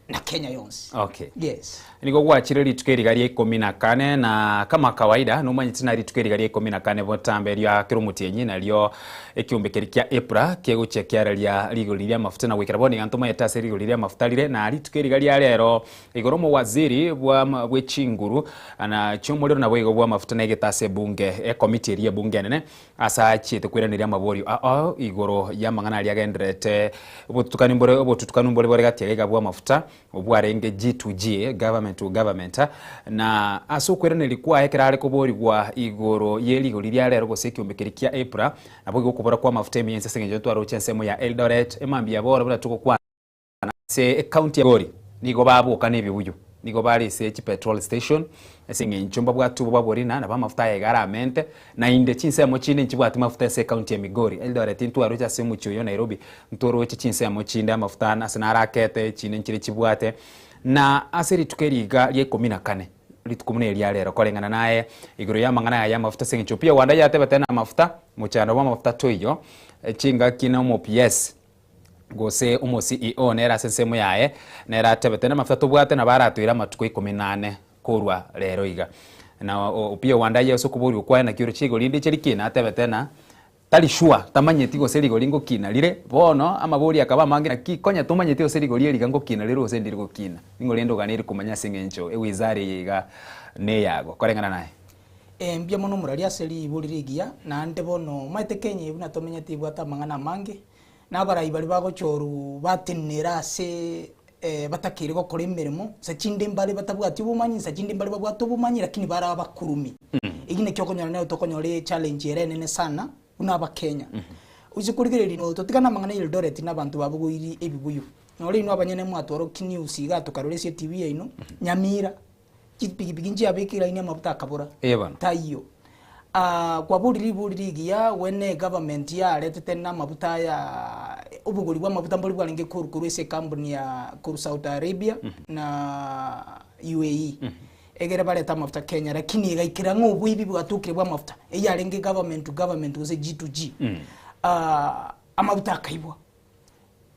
na Kenya yonsi. Okay. Yes. Nigo gwachire rituko eriga ria ikomi na kane, na kama kawaida nomanyete na rituko eriga ria ikomi na kane botambe ria kera omotienyi nario ekiombe keria kia EPRA kegochia kiareria rigori ria amafuta na goikera bono iga ntomanyete ase rigori ria amafuta rire na rituko eriga ria rero igoro omowaziri bwa bwe chinguru na chiomorero naboigo bwa amafuta na egete ase ebunge ekomiti eria ebunge enene Ase achiete koiraneria amaborio ao igoro y'amang'ana aria agendererete, obotutukani mbore obotutukanu mbore bore gati aiga bw'amafuta, obwarenge G2G, government to government, na ase okoiraneria kwaye ekero are koborigwa igoro ye rigori ria rero gose ekiombe keria kia EPRA, naboigo okobora kw'amafuta emiense ase engencho ntwaroche ensemo ya Eldoret, emambia bono buna togokwana. Ase ecounty ya Migori nigo baboka nebibuyu, nigo bare ase chipetrol station ase eng'encho mbabwate oboba borina nabo amafuta aya iga aramente, naende chinsemo chinde nchibwati mafuta ase ecounty ya Migori. Eldoret ntwaroche ase omochie oyo Nairobi, ntoroche chinsemo chinde amafuta ase narakete, chinde nchire chibwate. Na ase rituko eri iga ria ikomi na kane, rituko buna eri ria rero koreng'ana naye igoro y'amang'ana aya y'amafuta ase eng'encho Opiyo Wandayi yatebete na amafuta, mochando bw'amafuta toiyo, chingaki na omo PS. Gose omo CEO nere ase ensemo yaye nere atebete namafuta tobwate nabo aratoire amatuko ikomi na ane korwa rero iga. Na Opiyo Wandayi ase okoboria kwaye naki oroche igoro rinde riche rikina atebete ng'a tari sure tamanyeti gose rigori ngokina rire bono amabori akaba amange naki konya tomanyeti gose rigori eri iga ngokina rire gose ndiri gokina. Ning'o rende oganeiri komanya ase eng'encho ewizara eye iga neyago koreng'ana naye. Ee, mbuya mono omorari ase ribori rigiya, naende bono omanyete Kenya eye buna tomenyete ebwate amang'ana amange, Na abarai baria bagochorwa batenenere ase batakeire gokora emeremo, nsa chinde mbare batabwati obomanyi, nsa chinde mbare babwate obomanyi lakini bare abakurumi. Eki nakio okonyora nero tokonyora echallenge ere enene sana buna abakenya. Oise korigereria no totigane amang'ana ya Eldoret na abanto babogoirie ebibuyu. Nore inwe abanyene mwatworokia news igaa tokarora ase etv yaino, Nyamira, chipigipigi nchiabekire laini amafuta akabora. Ee bono. Taiyo. Ah, kwaborire ribori rigiya, when egovernment yaretete na amafuta aya, obogori bwa amafuta mbori bwarenge koru korwa ase ecompany ya korwa Saudi Arabia na UAE. Egere barete amafuta Kenya, lakini egaikera ng'a oboibi bwatokire bwa amafuta, eyio yarenge government to government gose G to G. Ah, amafuta akaibwa.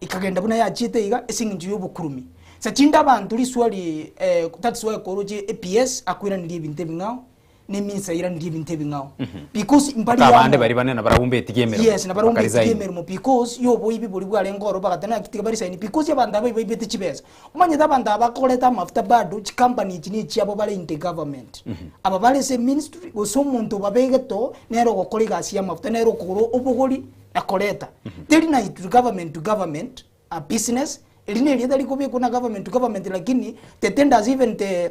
Ekagenda buna yachiete iga ase eng'encho y'obokurumi. Sachinde abanto riswali eh, that's why koroche APS akoiraneria ebinto ebing'ao, na eminsa airaneria ebinto ebing'ao. Because mbari Mpaka abande amo. baria banene nabarabwo mbetigie emeremo, Yes, nabarabwo mbetigie bakaresign. emeremo because y'oboibi boria bwarenge ororo bagateba naki tiga baresign because abanto aba baibete chibesa. Omanyete abanto aba bakoreta amafuta bado chicompany echi nechiabo bare in the government. Aba bare ase eministry gose omonto obabegete oo nere ogokora egasi y'amafuta nere okogora obogori na koreta. Teri na to government to government a business, eri na erieta rikobekwa na government to government lakini the tenders even the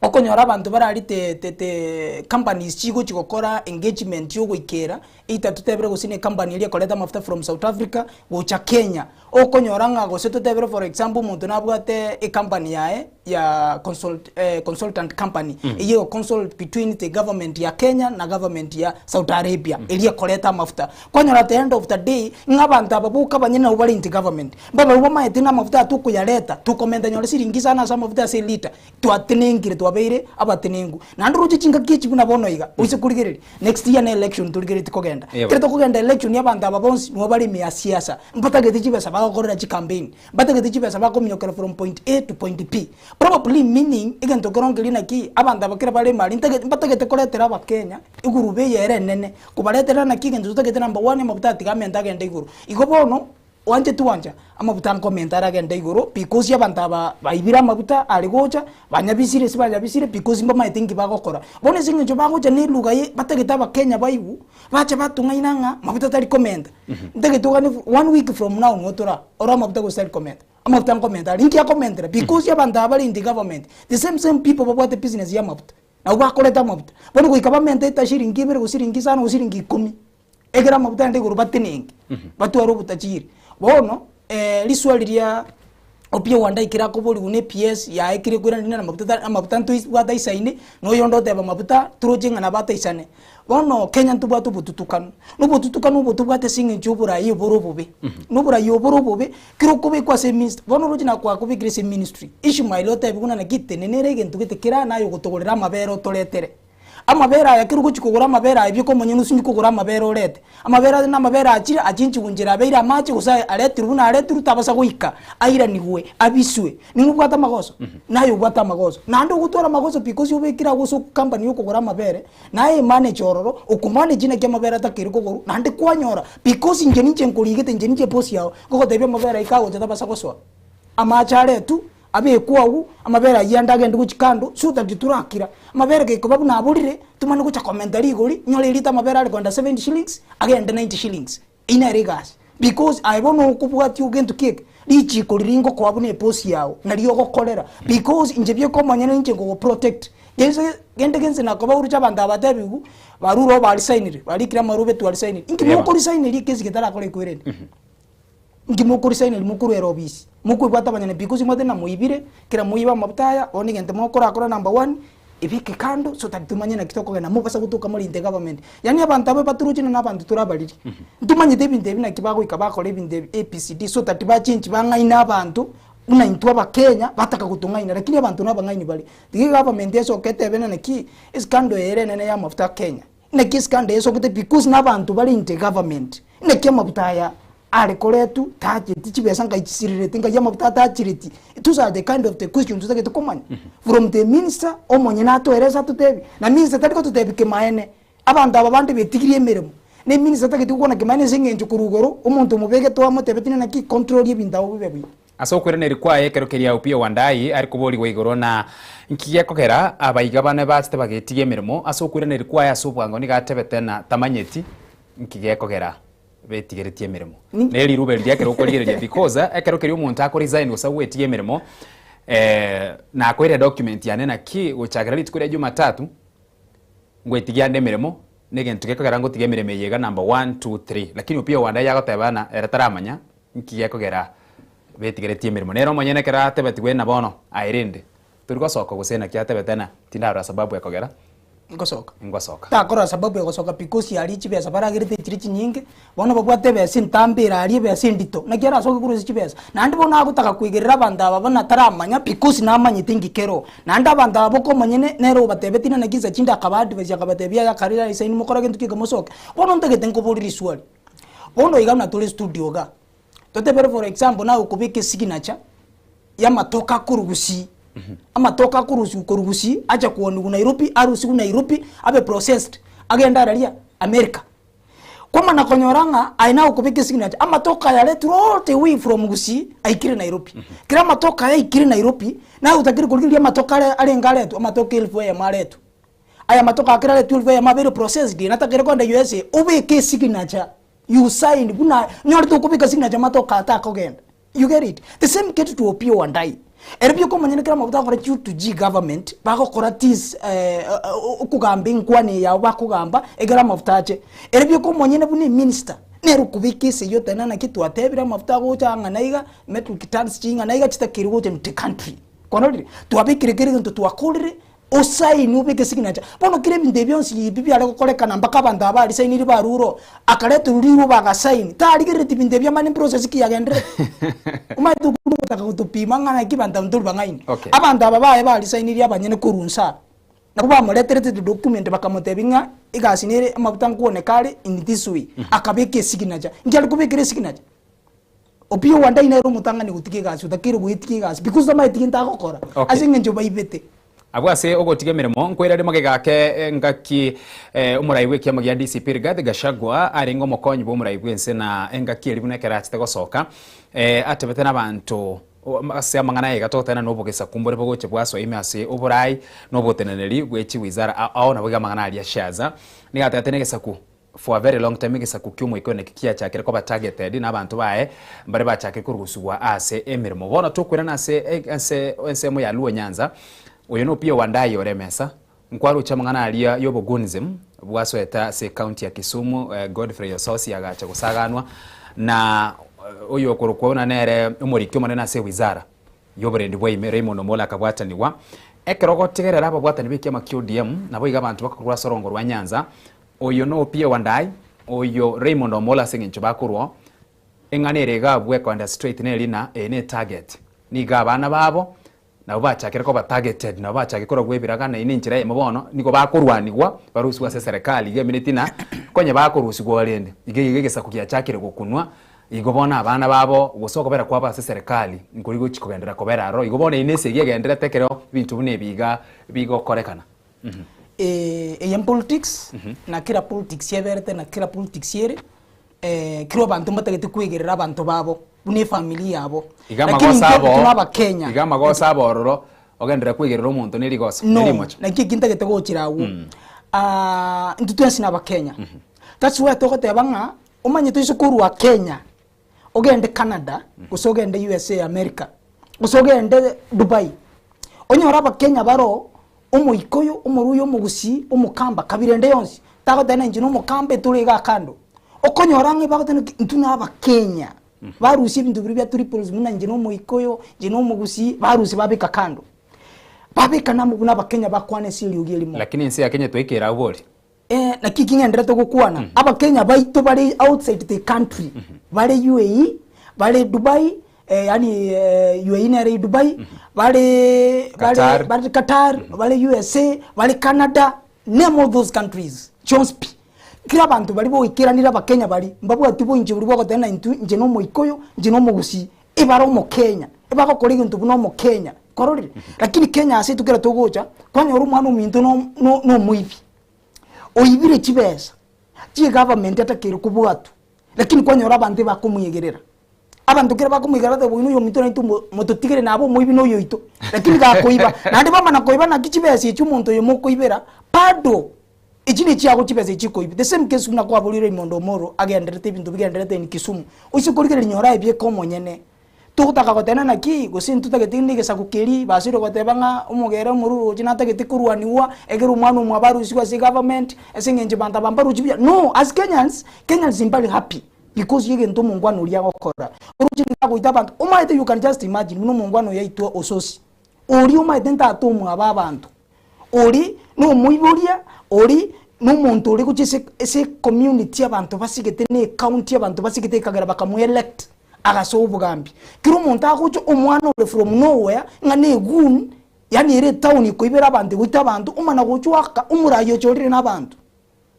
okonyora abanto barari te te te companies chigochi gokora engagement ya ogoikera either totebere gose na ecompany eria ekoreta amafuta from South Africa gocha Kenya, okonyora ng'a gose totebere for example omonto nabwate ecompany yaye ya consult consultant company eyio ego consult between the government ya Kenya na government ya Saudi Arabia eria ekoreta amafuta. Kwanyora at the end of the day ng'a abanto aba boka abanyene nabo bare into government mbabarabwo bamaete ng'a amafuta aya tokoyareta tokomenta nyore siringi isano ase amafuta ase elita twatenengire twabeire abatenengu. Naende oroche chingaki echi buna bono iga oise korigereria next year ne election torigeretie kogenda. Eeh Ekero tokogenda election abanto aba bonsi nigo bare ime ya siasa mbatagete chibesa bagokorera chicampaign. Mbatagete chibesa bakominyokera from point A to point B. Probably meaning, egento kerongerie naki, abanto aba kera bare emari ntagete mbatagete koretera abakenya egurube eye ere enene, kobaretera naki egento totagete number one amafuta atiga amente agende igoro. Igo bono, oanche tiwancha, amafuta nkomenta aragende igoro because abanto aba baibire amafuta are gocha, banyabisire ase banyabisire because mbamaete nki bagokora. Bono ase eng'encho bagocha na eluga ye batagete abakenya baigwe, bache batong'aina ng'a mafuta tari komenta. Ntagete ogane one week from now nigo tora ore amafuta gose tari komenta. Amafuta nkomenta are, inki akomentera? Because abanto aba bare in the government, the same same people babwate business ya amafuta, nabwo bakoreta amafuta. Bono goika bamente eta shiringi ibere gose shiringi isano gose shiringi ikomi, ekero amafuta aende igoro batenenke, batware obotachiri. Bono, riswali ria Opiyo Wandayi kera akoborigwa na PS yaye kere koirana rinde amafuta ta amafuta ntobwate aisaine, na oyonde oteba amafuta toroche ng'a nabo ataisane. Bono Kenya ntobwate obotutukanu, na obotutukanu obo tobwate ase eng'encho ya oborai obore obobe, na oborai obore obobe, kero okobekwa ase eministry, bono oroche nakwakobekire ase eministry, Ishmael otebiwe buna naki tenenera egento gete kera naye ogotogorera amabere otoretere. Amabere aya kera ogochia kogora amabere aya bioka omonyene osinye kogora amabere orete. Amabere aya namabere achire achinchigwe nchera abeire amache gose aretirwe buna aretirwe tabasa goika airanigwe abiswe. Ning'o obwate amagoso? Naye obwate amagoso. Naende ogotwara amagoso pi gose obekire agwo ase company ya okogora amabere, naye emanager ororo, okomanage naki amabere atakeire kogorwa, naende kwanyora because inche ninche nkorigete inche ninche eboss yao, nkogotebia amabere ayio kagocha tabasa gosoa. Amache aretwe, abekwe agwo, amabere ayio ande agende gochia kando, so that torakira. Amabere gekoba buna aborire, tomanye gocha komenta rigori, nyore erita amabere are kogenda 70 shillings, agende 90 shillings. Eyio nere egasi. Because aye bono okobwatia ogento ki eke, richiko riria ngokoa buna eboss yago, nario ogokorera. Because inche bieka omonyene ninche nkogoprotect. Gese kende gionsi nakoba oruche abanto aba batebiwu, barure oo baresignire, barikire amarube twaresignire. Inki Eba. mokoresigneri ekesi getarakora ekwerende? Inki mokoresigneri mokorwera obisi? Mokoebwata abanyene because mwateba ng'a moibire, kera moibe amafuta aya, bono egento mokorakora number one, ebeke kando so that tomanye naki tokogenda mobasa gotoka more in the government. Yaani abanto abwo batoroche na abanto tore abariri. Ntomanyete ebinto ebi naki bagoika bakora ebinto ebi ABCD so that bachenchi bang'aine abanto buna intwe abakenya bataka gotong'aina lakini abanto nabang'aini bare. Tiga egovernment esoke etebe ng'a naki escandal eye ere enene ya amafuta Kenya. Naki escandal esokete because na abanto bare in the government. Naki amafuta aya are koretwa tacheti chibesa nkai chisirireti nkai amafuta atachireti. Those are the kind of the questions totagete komanya from the minister omonyene atoerese atotebi. Na minister tari gototebi kemaene, abanto aba bande betigirie emeremo, na eminister tageti gokwana kemaene ase eng'encho korwa igoro omonto omobegete oamotebeti ng'a naki control ebinto abwo bibe buya. Ase okoiraneria kwaye ekero keria Opiyo Wandayi are koborigwa igoro na nki gekogera abaiga bane bachete bagetiga emeremo, ase okoiraneria kwaye ase obwango nigo atebete na tamanyeti nki gekogera betigeretie emeremo. Ne rirube riria ekero okorigereria because ekero keria omonto ako resign gose agwetiga emeremo nakoire edocument yane naki gochakera rituko ria jumatatu ngwetigia ande emeremo na egento gekogera ngotiga emeremo eye iga number one, two, three lakini Opiyo Wandayi agoteba ng'a ere taramanya nki gekogera betigeretie emeremo. Nere omonyene ekero atebetigwe ng'a bono aye rende tori gosoka gose naki atebete ng'a tindarora sababu ekogera Ngosoka. ngosoka. Takorora sababu egosoka because aria chibesa baragerete chire chinyinge, bono babwate ebesa entambe ere aria ebesa endito, naki arasoke korwa ase chibesa. Naende bono agotaka koigerera abanto aba buna taramanya because namanyete inki kero. Naende abanto aba boka omonyene nere obatebetie ng'a naki insa chinde akaba advise akabatebia yaya kare resign mokore gento ki eke mosoke. Bono ntagete nkoborie riswali, bono iga buna tore studio igaa, totebere for example naye okobeka esignature. y'amatoke akorwa Gusii, amatoke akorusiwa korwa Gusii acha koonigwa Nairobi, arusiwe Nairobi abe processed agende araria America. Kwamana konyora ng'a aye naye okobeka esignature, amatoke aya aretirwe all the way from Gusii aikire Nairobi. Kera amatoke aya aikire Nairobi, naye otakire korigereria amatoke are arenge aretwe, amatoke elfu eyemo aretwe. Aya amatoke aya kera aretwe elfu eyemo abeire processed, natakire kogenda USA, obeke esignature, you sign buna onyore tokobeka signature amatoke aya takogenda. You get it? The same get to Opiyo Wandayi. Ere bioka omonyene kera amabuta agokora due to G government, bagokora this eh, okogamba enkwana eye yabo bakogamba, egere amafuta ache. Ere bioka omonyene buna eminister, nere okobeka esegi oteba naki twatebire amafuta agocha ang'ana iga, metric tons ching'ana iga chitakeire gocha into the country. Kwarorire? Twabekire kera egento twakorire, Osaini obeke signature. Bono kera ebinto ebi bionsi ebi biare gokorekana mpaka abanto aba barisainiri barure oo, akareterwa riroba agasaini, tarigerereti binto ebi amanye process ki yagenderete. Omanyete okwo nogotaka gotopima ng'a naki banto aba ntori bang'aini. Okay. Abanto aba baye barisainirie abanyene korwa inse aba, nabo bamoreterete the document bakamotebia ng'a egasi nere amafuta nkooneka are in this way, akabeka esignature. Inki are kobekera esignature? Opiyo Wandayi nere omotang'ani gotiga egasi otakeire goetiga egasi because tamanyeti gento agokora Okay. ase eng'encho baibete. Abwo ase ogotiga emeremo nkoirare magega ake engaki omorai bw'ekiama gia DCP Rigathi Gachagua arenge omokonyi bw'omorai bw'ense na engaki eria buna ekero achete gosoka atebete nabanto ase amang'ana aye iga togotebana nobogesaku mbore bogocha bwasoa ime ase oborai na oboteneneri bwe chiwizara ao ao nabo iga amang'ana aria Shaza nigo atebete negesaku. For a very long time egesaku ki'omoika oyo nakio kiachakire koba targeted na abanto baye mbare bachakire korusigwa ase emeremo. Bono tokoirana ase ase ensemo ya Luo Nyanza, oyo no Opiyo Wandayi ore emesa, nkwaroche amang'ana aria y'obogunism bwasoete ase ecounty ya Kisumu, Godfrey Osotsi agacha gosaganwa na oyo okorokwa buna nere omoriki omonene ase ewizara y'oborendi bwa ime Raymond Omolo akabwatanigwa. Ekero ogotegerera ababwatani b'ekiama kia ODM naboigo abanto bakorwa ase orongo rwa Nyanza Oyo n'Opiyo Wandayi, oyo Raymond Omolo ase eng'encho bakorwa eng'ana ere iga abwo ekoenda straight neri na eye ne target. Nigo abana babo nabo bachakire koba targeted nabo bachakire koragwa ebiraga na eye nenchera eyemo bono nigo bakorwanigwa barusigwe ase eserekari iga emineti na konye bakorusigwa rende iga iga egesaku giachakire gokunwa igo bono abana babo gose okobera kwabo ase eserekari nkori gochi kogenderera kobera aroro igo bono eye ne esegi egendererete ekero ebinto buna ebi iga bigokorekana. Eye mpolitics, na kera politics eberete na kera politics ere, kera abanto mbatagete kwegerera abanto babo, buna efamiri yabo. Iga Lakini amagoso intwe abo, tore abakenya. iga amagoso abo ororo, ogenderere kwegerera omonto ne rigoso, ne No, rimocho. naki eki ntagete gochera agwo. Intwe twensi na abakenya. That's why togoteba ng'a, omanyete oise korwa Kenya, ogende Canada, gose ogende USA America, gose ogende Dubai, onyore abakenya baroo, omoikoyo, omoruya, omogusii, omokamba, kabira ende yonsi, tagoteba ng'a inche na omokamba etore igaa kando, okonyora ng'a bagoteba ng'a intwe na abakenya, barusia ebinto biria bia triples buna inche na omoikoyo, inche na omogusii, barusia babeka kando. Babeka namo buna abakenya bakwana ase eriogi erimo. Lakini ense ya Kenya twaikera abwo bori. Eh, naki eki ng'enderete gokwana, Abakenya baito bare outside the country, bare UAE, bare Dubai, eh, yaani eh, UAE nere Dubai, bare bare Qatar. bare Qatar, bare USA, bare Canada, name all those countries, chionsi pi. Kera abanto baria boikeranire Abakenya baria, mbabwati boinche boria bogoteba ng'a intwe, inche na Omoikoyo, inche na Omogusii, ebare Omokenya, ebagokora egento buna Omokenya, kwarorire? Lakini Kenya ase intwe kera togocha, kwanyora omwana ominto no no na omoibi. Oibire chibesa chi'egovernment atakeire kobwatwa, lakini kwanyora abanto ebakomwegerera. Abanto kera bakomwegerera bateba oyo noyo ominto naintwe mo mototigere nabe omoibi noyo oito. Lakini gakoiba, naende bamana koiba naki chibesa echi omonto oyo mokoibera bado echi nechiago chibesa echi chikoibwa. The same case buna kwaborire Raymond Omolo agenderete ebinto bigenderete in Kisumu, oise korigereria nyora aye bieka omonyene. Togotaka goteba naki, gose ntotagete rinde egesaku keria, basoire goteba ng'a omogere omoruru ochi natagete korwaniwa, ekero omwana omwabo arusigwe ase egovernment, ase eng'encho banto aba mbarochi buya. No, as Kenyans, Kenyans mbare happy because ya egento omongwana oria agokora. Oroche nigo agoita abanto, omanyete you can just imagine buna omongwana oyo aitwa ososi, oria omanyete ntata omwabo abanto, Ori nomoiboria, ori nomonto ore gochia ase ase ecommunity abanto basigete na ecounty abanto basigete ekagera bakamoelect agasoa obogambi. Kera omonto agocha omwana ore from nowhere ng'a na egoon yaani ere etown ekoibera abanto egoita abanto omana gocha oaka omorai ochorire na abanto.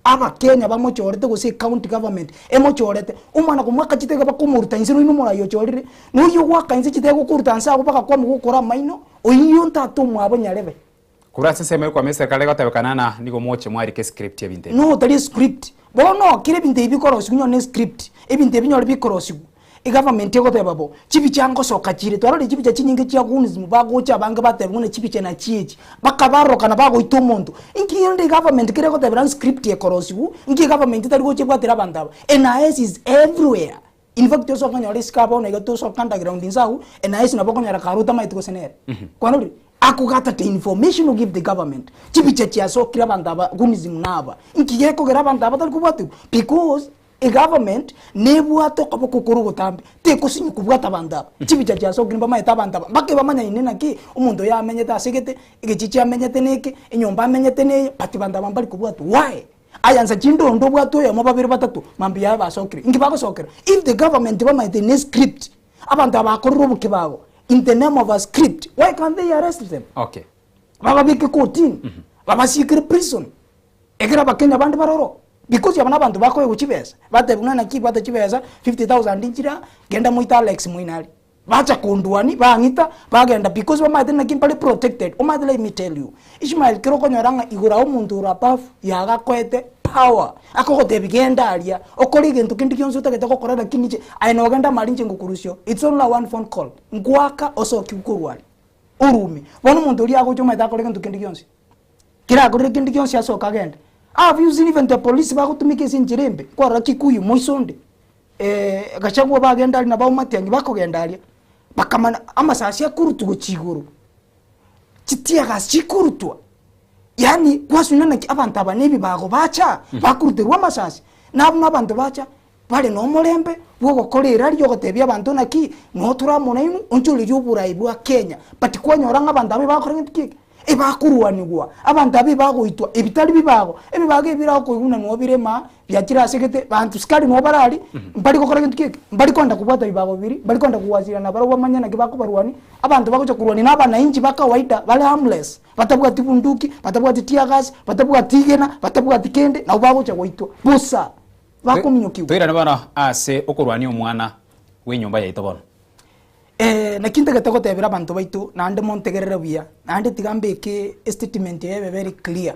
Abakenya bamochorete gose ecounty government emochorete, omwana komoaka chitege bakomoruta inse nonya omorai ochorire, noyio ogoaka inse chitege gokoruta nse agwo bagakwama gokora amaino, oyio ntata omwabo nyarebe. Korwa ase ensemo y'okwama eserekari egotebekana ng'a nigo moche mwarike escript y'ebinto ebi. No tari escript. Bono kera ebinto ebi bikorosigwa onye ne script, ebinto ebi nyore bikorosigwa, egovernment egoteba bo, chibicha ngosoka chire, twarorire chibicha chinyinge chia goons bagocha abange bateba buna chibicha nachi echi, bakabarorokana bagoita omonto. Inki rende egovernment kere egotebera script ekorosigwa, inki egovernment etari gocha ebwatera abanto aba? NIS is everywhere. In fact tosoka konyora isiko aa bono iga tosoka underground inse agwo, NIS nabo okonyora kare otamaeti gose nere. Kwarorire? Akogata the information o give the government. Chibicha chiasokire abanto aba goons naba. Inki gekogera abanto aba batari kobwatigwa? Because Egovernment nebwate okoboko kore ogotambe, tekosinywa kobwata abanto aba. Chibicha chiasokire mbamaete abanto aba, mpaka ebamanyaine naki omonto oyo amenyete ase egete, egechichi amenyete neke, enyomba amenyete neye, but banto aba mbari kobwatwa. Why? Aya nsa chinde onde obwate oyomo babere batato, mambia yaye basokire. Inki bagosokera? If the government bamaete ne script, abanto aba bakorire obokebago in the name of a script, why can't they arrest them? Okay. Bababeke kotini, babasiekere prison. Ekero abakenya bande baroro, because aba nabanto bakoegwa chibesa, batebwa ng'a naki bwata chibesa 50,000 nchire aa, genda moite Alex moino aria. Bacha kondwani, bang'ita, bagenda because bamaete naki mbare protected. Omanyete let me tell you, Ishmael kero okonyora ng'a igoro aa omonto ore above yagakoete power, akogotebia genda aria, okore egento kende gionsi otagete gokora lakini inche, aye nogenda amo aria inche ngokorusia oo, it's only a one phone call, ngoaka osokiwe korwa aria, orume. Bono omonto oria agocha omanyete akore gento kende gionsi. Kera akorire kende gionsi asoke agende. Have you seen even the police bagotumika ase enchera embe? Kwarora Kikuyu moiso onde Gachagua bagenda aria nabo Matiang'i bakogenda aria, bakamana amasasi akorutwa gochia igoro, chitear gas chikorutwa, yaani kwasuna naki abanto aba na ebibago bacha, bakoruterwa amasasi, na buna abanto bacha bare na omorembe bwa ogokora erari ogotebia abanto naki, noo tore amo nainwe, onchoreria oborai bwa Kenya, but kwanyora ng'a abanto aba ebagokora gento ki eke? Ebakorwanigwa, abanto aba ebagoitwa, ebi tari bibago, ebibago ebi bire okoigwa buna noo bire maa, biachire ase gete, banto sikari noo bare aria, mbari gokora gento ki eke? Mbari kogenda kobwata bibago biria, mbari kogenda kogwasira nabarabwo bamanye naki bakobarwania, abanto bagocha korwania na abanainchi ba kawaida bare harmless, batabwati bunduki, batabwati teargas, batabwati igena, batabwati kende, nabo bagocha goitwa bosa, bakominyokigwa. Toirane bono ase okorwania omwana bw'enyomba yaito bono. Eh, naki ntagete gotebera abanto baito, naende montegerere buya, naende tiga mbeke estatement eye ebe very clear.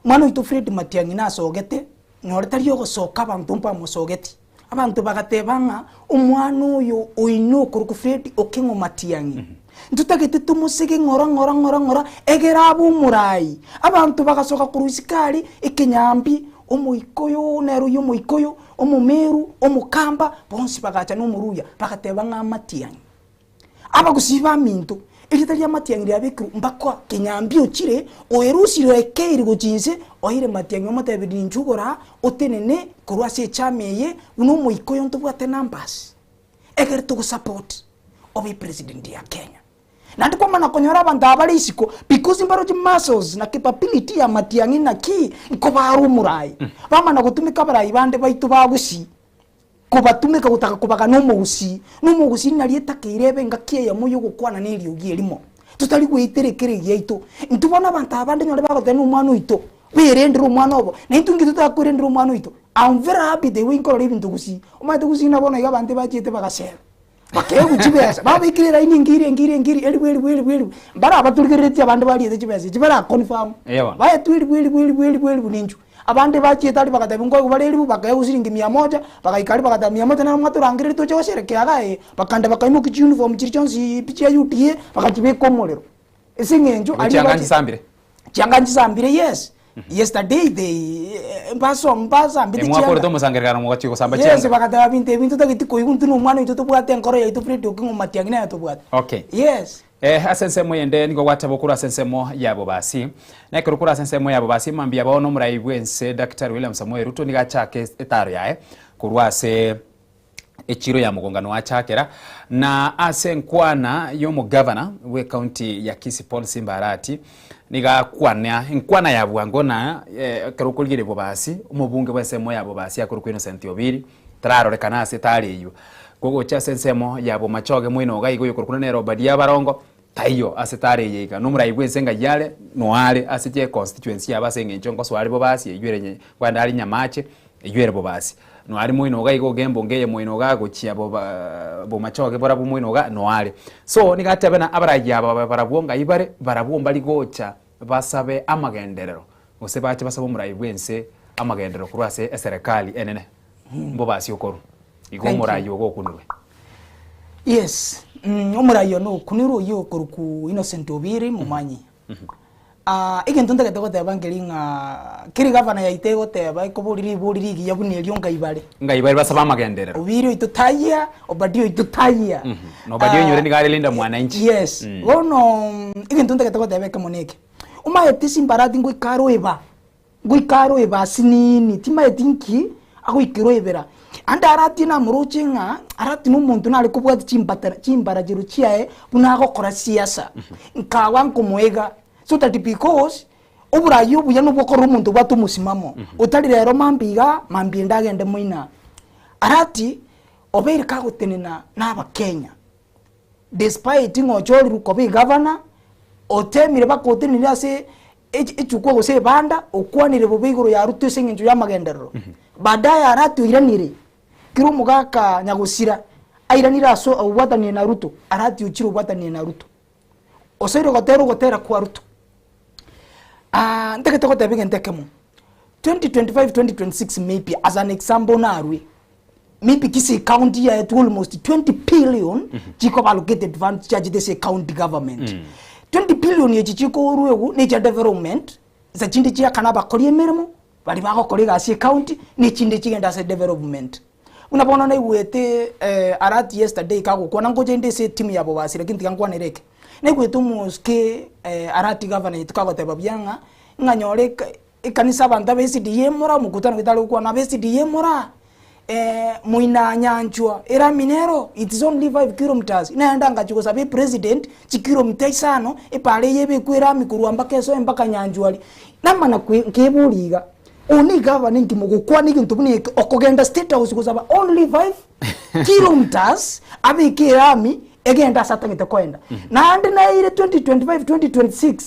Omwana oito Fred Matiang'i nasogete, nore tari ogosoka abanto mbamosogeti. Abanto bagateba ng'a omwana oyo oino okorokwa Fred Okeng'o Matiang'i, ntotagete tomosege ng'ora ng'ora ng'ora ng'ora egere abe omorai. Abanto bagasoka korwa isiko aria, ekenyambi, omoikoyo nere oyio omoikoyo, Omomeru, omokamba, bonsi bagacha nomoruya, bagateba ng'a amatiang'i. Abagusii baminto, erieta ri'amatiang'i riabekirwe mpaka kenyambi ochire, oerusire ekeiri gochia inse, oeire matiang'i omotebirie ninchu ogoraa, otenene korwa ase echama eye, buna omoika oyo ntobwate numbers, ekere togosupport obe president ya Kenya. Naende kwamana konyora abanto aba bare isiko because mbaroche muscles na capability ya matiang'i naki nkobara omorai. Bamana gotumeka abarai bande baito ba gusii kobatumeka gotaka kobagana omogusii. Na omogusii nari etakeire ebe engaki eyemo ya ogokwana na eriogi erimo. Totari goetera ekere giaito. Intwe bono abanto aba bande nyore bagoteba na omwana oito, berendere omwana obo. Na intwe nki totakwerendera omwana oito? I'm very happy the way nkorora ebinto gusii. Omanyete gusii nabo bono iga abanto ebachiete bagasera. Bakeegwa chibesa, babekire elaini engiri engiri engiri, elifu elifu elifu elifu, mbare abaturigereretie abande bariete chibesa echi bara confirm, Eeh bono. baetwe elifu elifu elifu elifu elifu ninchwe. Abande bachiete aria bagatebia nkoegwa bare elifu, bakaegwa shilingi mia moja, bagaika aria bagateba mia moja nero mwatorangereria toche gosherekea igaa ee, bakagenda bakaimokia chiuniform chiria chionsi pi chia UDA, bagachibeka omorero. Ase eng'encho Igo aria chianga bache nchisambire? chianga nchisambire yes, yesterday they mbaso mbasambete Mwakorete chianga. omosangererekano mogachia gosamba Yes, chianga? bagateba binto ebi ntotageti koigwa intwe na omwana oito tobwate enkoro yaito Fred Okengo Matiang'i nere tobwate. Okay. Yes. Eh, ase ensemo eyende nigo gwateba okorwa ase ensemo ya bobasi. Na ekero okorwa ase ensemo ya bobasi mambia bono omorai bw'ense Daktari William Samoei Ruto nigo achake etaro yaye korwa ase echiro ya mogongano achakera na ase enkwana y'omogavana bw'ecounty ya Kisii Paul Simba Arati nigo akwana enkwana ya bwango na ekero okorigereria bobasi omobunge bw'ensemo ya bobasi akorokwa Innocent Obiri tararorekana ase etari eywo. Kogocha ase ensemo ya bomachoge moino iga iga oyokorokwa nere Obadia Barongo taiyo ase etari eye iga nomorai bw'ense ng'ai are noare ase chi'econstituency yabo ase eng'encho nkosoa are bobasi eywo ere kwenda are Nyamache Eyio ere bobasi. Noare moino iga iga ogembo ngeye moino iga gochia boba bomachoge borabwo moino iga noare. So nigo atebe na abarayia aba babe barabwo ngai bare, barabwo mbari gocha basabe amagenderero gose bache basabe omorai bwense amagenderero korwa ase eserekari enene. Mbobasi okorwa. Igo Thank you. omorai ogo okunirwe. Yes, omorai one okunirwe oyio okorokwa Innocent Obiri Momanyi. Ah, egento ntagete goteba nkeri ng'a keri gavana yaito egoteba ekoboria ribori rigiya buna erio ngai bare. Ngai bare basabe amagenderero. Obiri oito taiya, Obadia oito taiya. Na Obadia oinyore nigo are Linda Mwananchi. Yes. Bono egento ntagete goteba ekemo neke, omaete simbarati ngoika aroeba, Ngoika aroeba asinini, timaeti nki agoikera oebera. Ande aratie namoroche ng'a arati nomonto nare kobwatia chimbatara chimbarachero chiaye buna agokora siasa. Nkawa nkomoega so that because oborai obuya nobwo okorora omonto obwate omosimamo, otari rero mambia igaa mambia ende agende moino aa. Arati obeire kagotenena na abakenya despite ng'a ochorirwe koba egavana, otemire mpaka otenenire ase echukwa gose ebanda, okwanire bobe igoro ya Ruto ase eng'encho y'amagenderero. Baadaye arati oiranire, kera omogaka nyagosira airanire ase obwatanire na Ruto, arati ochire obwatanire na Ruto. Osoire gotera ogotera kwa Ruto. Ntagete goteba egento ekemo, 2025 2026 maybe as an example narwe, maybe Kisii county yaetwe almost 20 billion chikoba allocated funds chiachete ase county government. 20 billion echi chikorwa egu ne chia development, nsa chinde chiakana abakori emeremo. Baria bagokora egasi ecounty, na echinde chigende ase development. Buna bono naigwete alert yesterday kagokwana ngocha inde ase etimu ya bobasi lakini tiga nkwanere eke. Naigwete omosike alert governor oito kagoteba buya ng'a, ng'a nyore eka ekanisa abanto aba SDA more omokutano gete are gokwana aba SDA more moina nyanchwa erami nero it is only 5 kilometers naende angachia gosaba epresident chikilomita isano epara eye ebekwe erami korwa mpaka esoe mpaka nyanchwa aria. Namana kwe nkeboria iga. Oyo ne egavana enki mogokwana egento buna eke okogenda state house gosaba only 5 kilometers abeke erami egende ase atagete koenda. Naende naeire 2025 2026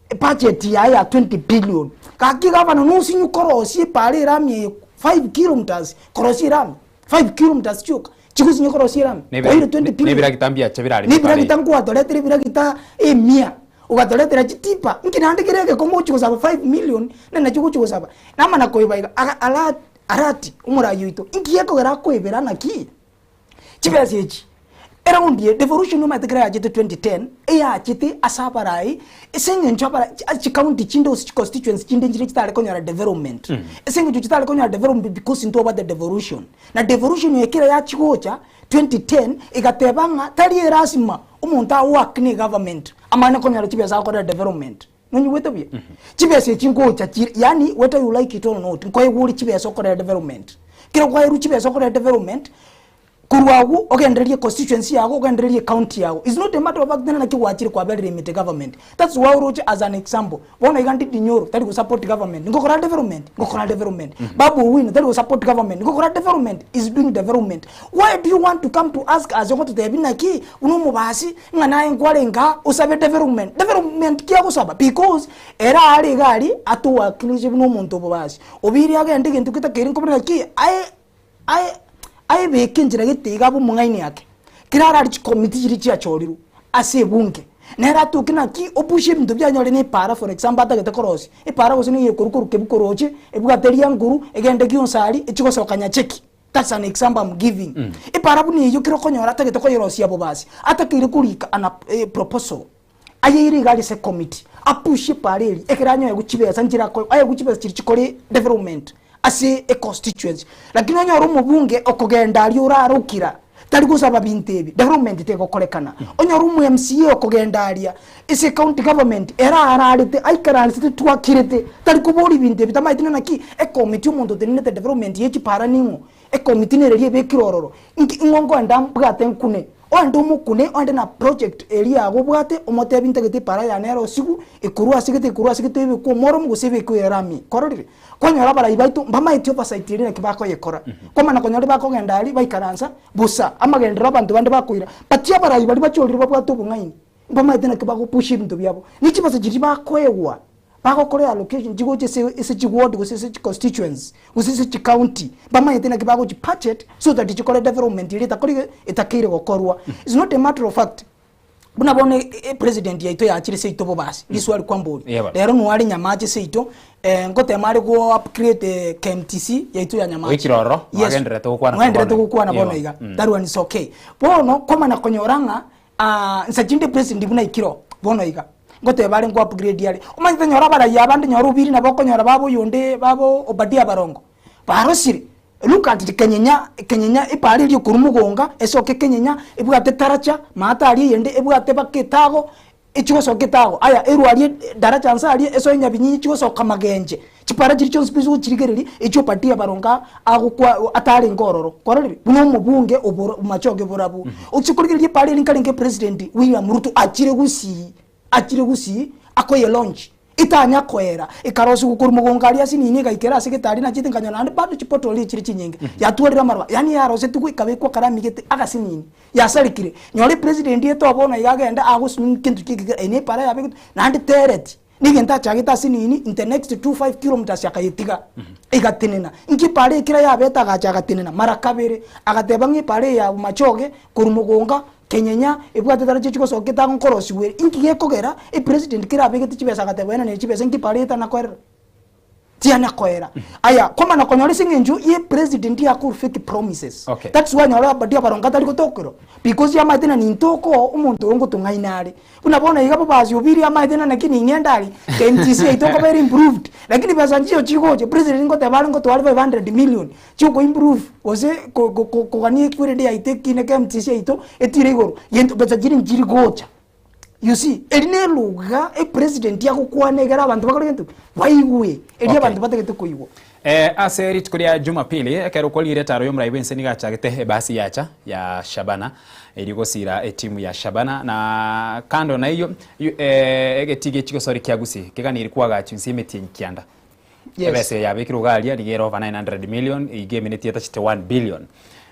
ebudget yaye ya 20 billion. Gaki egavana nosinye korosia epara erami eye 5 kilometers korosia erami 5 kilometers chioka chigosinya korosia erami kwaeire 20 billion. Nebiragita mbiacha birareme epara eye. Nebiragita nkwatoretire ebiragita emia. Ogatoretera chitipa, inki naende kere egekong'u ogochia gosaba 5 million, na nakio ogochia gosaba. Namana koeba iga, aga ara arati omorai oito, inki gekogera akoebera naki? Chibesa echi, eraundi eye, devolution omanyete kera yachete 2010, eyachete ase abarai, ase eng'encho abarai chi chicounty chinde gose chiconstituency chinde nchire chitare konyora development. Ase eng'encho chitare konyora development because ntwabwate devolution. Na devolution eye kera yachia gocha, 2010, egateba ng'a tari erasima omonto awork ne egovernment amanye konyora chibesa agokorera development. Nonyigwete buya? Chibesa echi ngocha chire yaani whether you like it or not, nkoegwa ore chibesa okorera development. Ekero kwaerwa chibesa okorera development, korwa agwo ogendererie econstituency yago, ogendererie ecounty yago. Is not a matter of fact naki gwachire kwaberire emete government. That's why oroche as an example, bono iga Ndindi Nyoro tari gosupport government, ngokora development? Ngokora development. Babu Owino tari gosupport government, ngokora development? Is doing development. Why do you want to come to ask us ogototebia naki buna omobasi ng'a naye nkwarenge aa osabe development? Development ki agosaba? Because ere are iga aria atowakilishe buna omonto obobasi. Obeire agende egento getakeire nkobora naki aye aye aebeke enchera gete iga abe omong'aini ake. Kera arari chikomiti chiria chiachorirwe ase ebunge, nere atoke naki opushe ebinto bianyore na epara for example atagete korosia, epara gose nigo ekorwa korwa kebu koroche, ebwate rianguru, egende gionsari, echi gosoka nyacheki. That's an example I'm giving. Epara buna eyio kera okonyora atagete koyerosia bobasi, atakeire korika an a proposal, ayeire iga aria ase ecommittee, apushe epara eria, ekero anyoe chibesa nchire akoe, aegwe chibesa chiria chikore development ase econstituency. Lakini onyore omobunge okogenda aria orarokira, tari gosaba binto ebi, development tegokorekana. Onyore omo MCA okogenda aria, ase ecounty government, ere ararete, aikaransete twakirete, tari koboria binto ebi, tamaeti ng'a naki, ecommittee omonto otenenete development ye chipara ning'o, ecommittee nere eria ebekire ororo, inki ing'o nkoenda mbwate nkune, oende omokune, oende na project eria yago obwate, omotebi ntagete epara yane ere osigu, ekorwa ase gete ekorwa ase gete ebekwe omoromo gose ebekwe erami, kwarorire? Kwanyora abarai baito mbamaeti oversight eria naki bakoyekora. Kwamana konyora ribakogenda aria baikaransa bosa, amagenderero abanto bande bakoira, but abarai baria bachorire babwate obong'aini, mbamaete naki bagopusha ebinto biabo. Ne chibesa chiria bakoegwa, bagokora allocation chigocha ase ase chiward gose ase chiconstituency, gose ase chicounty, mbamaete naki bagochi budget so that chikore development eria etakori etakeire gokorwa. It's not a matter of fact. Buna bono epresident yaito yachire seito bobasi, riswali kwamboria. Yebo. Rero noare Nyamache seito, eh, ngotema are go upgrade KMTC yaito ya Nyamache. Oikire ororo, Yes. nwagendererete gokwana Nwagendererete bono. gokwana bono Yebo. iga. Mm. That one is okay. Bono kwamanya konyora ng'a ah, nsa chinde president buna aikire oo, bono iga. Ngoteba are ngo upgrade are. Omanyete nyora abarai abande nyora Obiri nabo okonyora baba oyonde baba Obadia Barongo. Barosire, look at it kenyenya kenyenya epara eria ekorwa mogonga esoke kenyenya ebwate taracha maate aria eyende ebwate baka etago echi gosoka etago aya erwe aria daracha nse aria esoe nyabinyinyi echi gosoka magenche chipara chiria chionsi pi gochirigereria echio obadia baronga agokwa atarenge ororo kwarorire buna omobunge oboro machoge borabu ochi korigereria epara eria nkarenge president William Ruto achire gusii achire gusii akoye launch. Etanya koera, ekarosigwa korwa mogongo aria ase nini egaikera ase getari nachete nkanyora naende bado chipotori chire chinyinge. Yatwarire amarwa, yaani yarosetigwe ekabekwa akarami gete agase nini. Yasarekire. Nyora epresident etoa bono iga agende agosunywa kento ki ekegera eye ne epara yabegetwe naende tereti. Negento achagete ase nini in the next 2 5 kilometers akayetiga. Egatenena. Inki epara ekera yabete agacha agatenena mara kabere. Agateba ng'a epara eye ya Bomachoge korwa mogonga Kenyenya ebwate tarache chigosoka etagonkorosigwa ere, inki gekogera epresident kera abegete chibesa agateba oenanire chibesa inki pare etanakoerera? Tiana koera. Aya, kwamana konyora ase eng'encho ye president yakore fake promises. Okay. That's why onyore abadia abaronge atari gotokerwa because amaete ng'a ninto okoa omonto oyo ngotong'aina are. Buna bono iga bobasi obiri amaete ng'a naki ning'ende aria, KMTC yaito nkoba ere improved, lakini besa nchiyo chigocha, president ngoteba are ngotware 500 million chioko improve gose ko- ko- ko- kogania equality yaito ekine KMTC yaito etire igoro, gento besa chiria nchiri gocha. You see, eri ne eluga epresident agokwana egere abanto bakore gento ki? Baigwe. Eri Okay. abanto batagete koigwa. Eh, ase rituko ria Jumapili, ekero okorire etaro y'omorai bw'ense nigo achagete ebasi yacha ya Shabana erio gosira etimu ya Shabana na kando na eyio yu- eh, egetii gie chigosori kia Gusii keganiri kwagachwa inse y'emetienyi kianda. Yes. Ebesa eye yabekirwe iga aria nigo ere over 900 million iga emineti etachete 1 billion.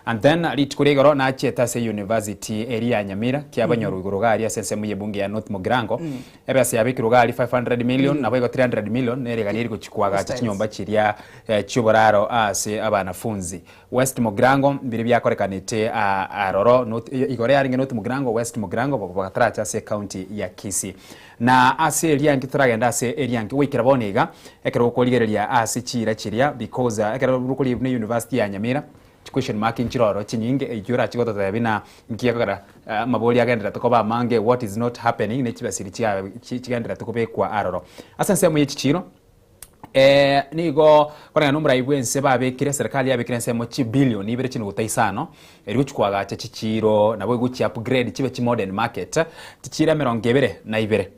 And then rituko ria igoro nachiete ase university eria ya Nyamira kiabanyorwa igoro iga aria ase ensemo ye bunge ya North Mugirango ebesa yabekirwe iga aria 500 million nabo igo 300 million nere egani eri gochia koagacha Styles. chinyomba chiria eh, chioboraro ase abanafunzi. West Mugirango mbiria biakorekanete ah, aroro North, igoro yarenge North Mugirango, West Mugirango bagataracha ase ecounty ya Kisii. Na ase erianki toragende ase erianki goikera bono iga, ekero okorigereria ase chiira chiria because ekero rokoria buna university ya Nyamira, chiquestion mark nchire ororo chinyinge echio orache gototebia buna nki gekogera amabori agendererete koba amange what is not happening ne chibesa chiria chigendererete kobekwa aroro. Ase ensemo ye chichiiro, nigo koreng'ana na omorai bw'ense babekire eserekari yabekire ensemo chibillion ibere chinuguta isano, erio gochia koagacha chichiiro nabo egochia upgrade chibe chimodern market, chichiiro emerongo ebere na ibere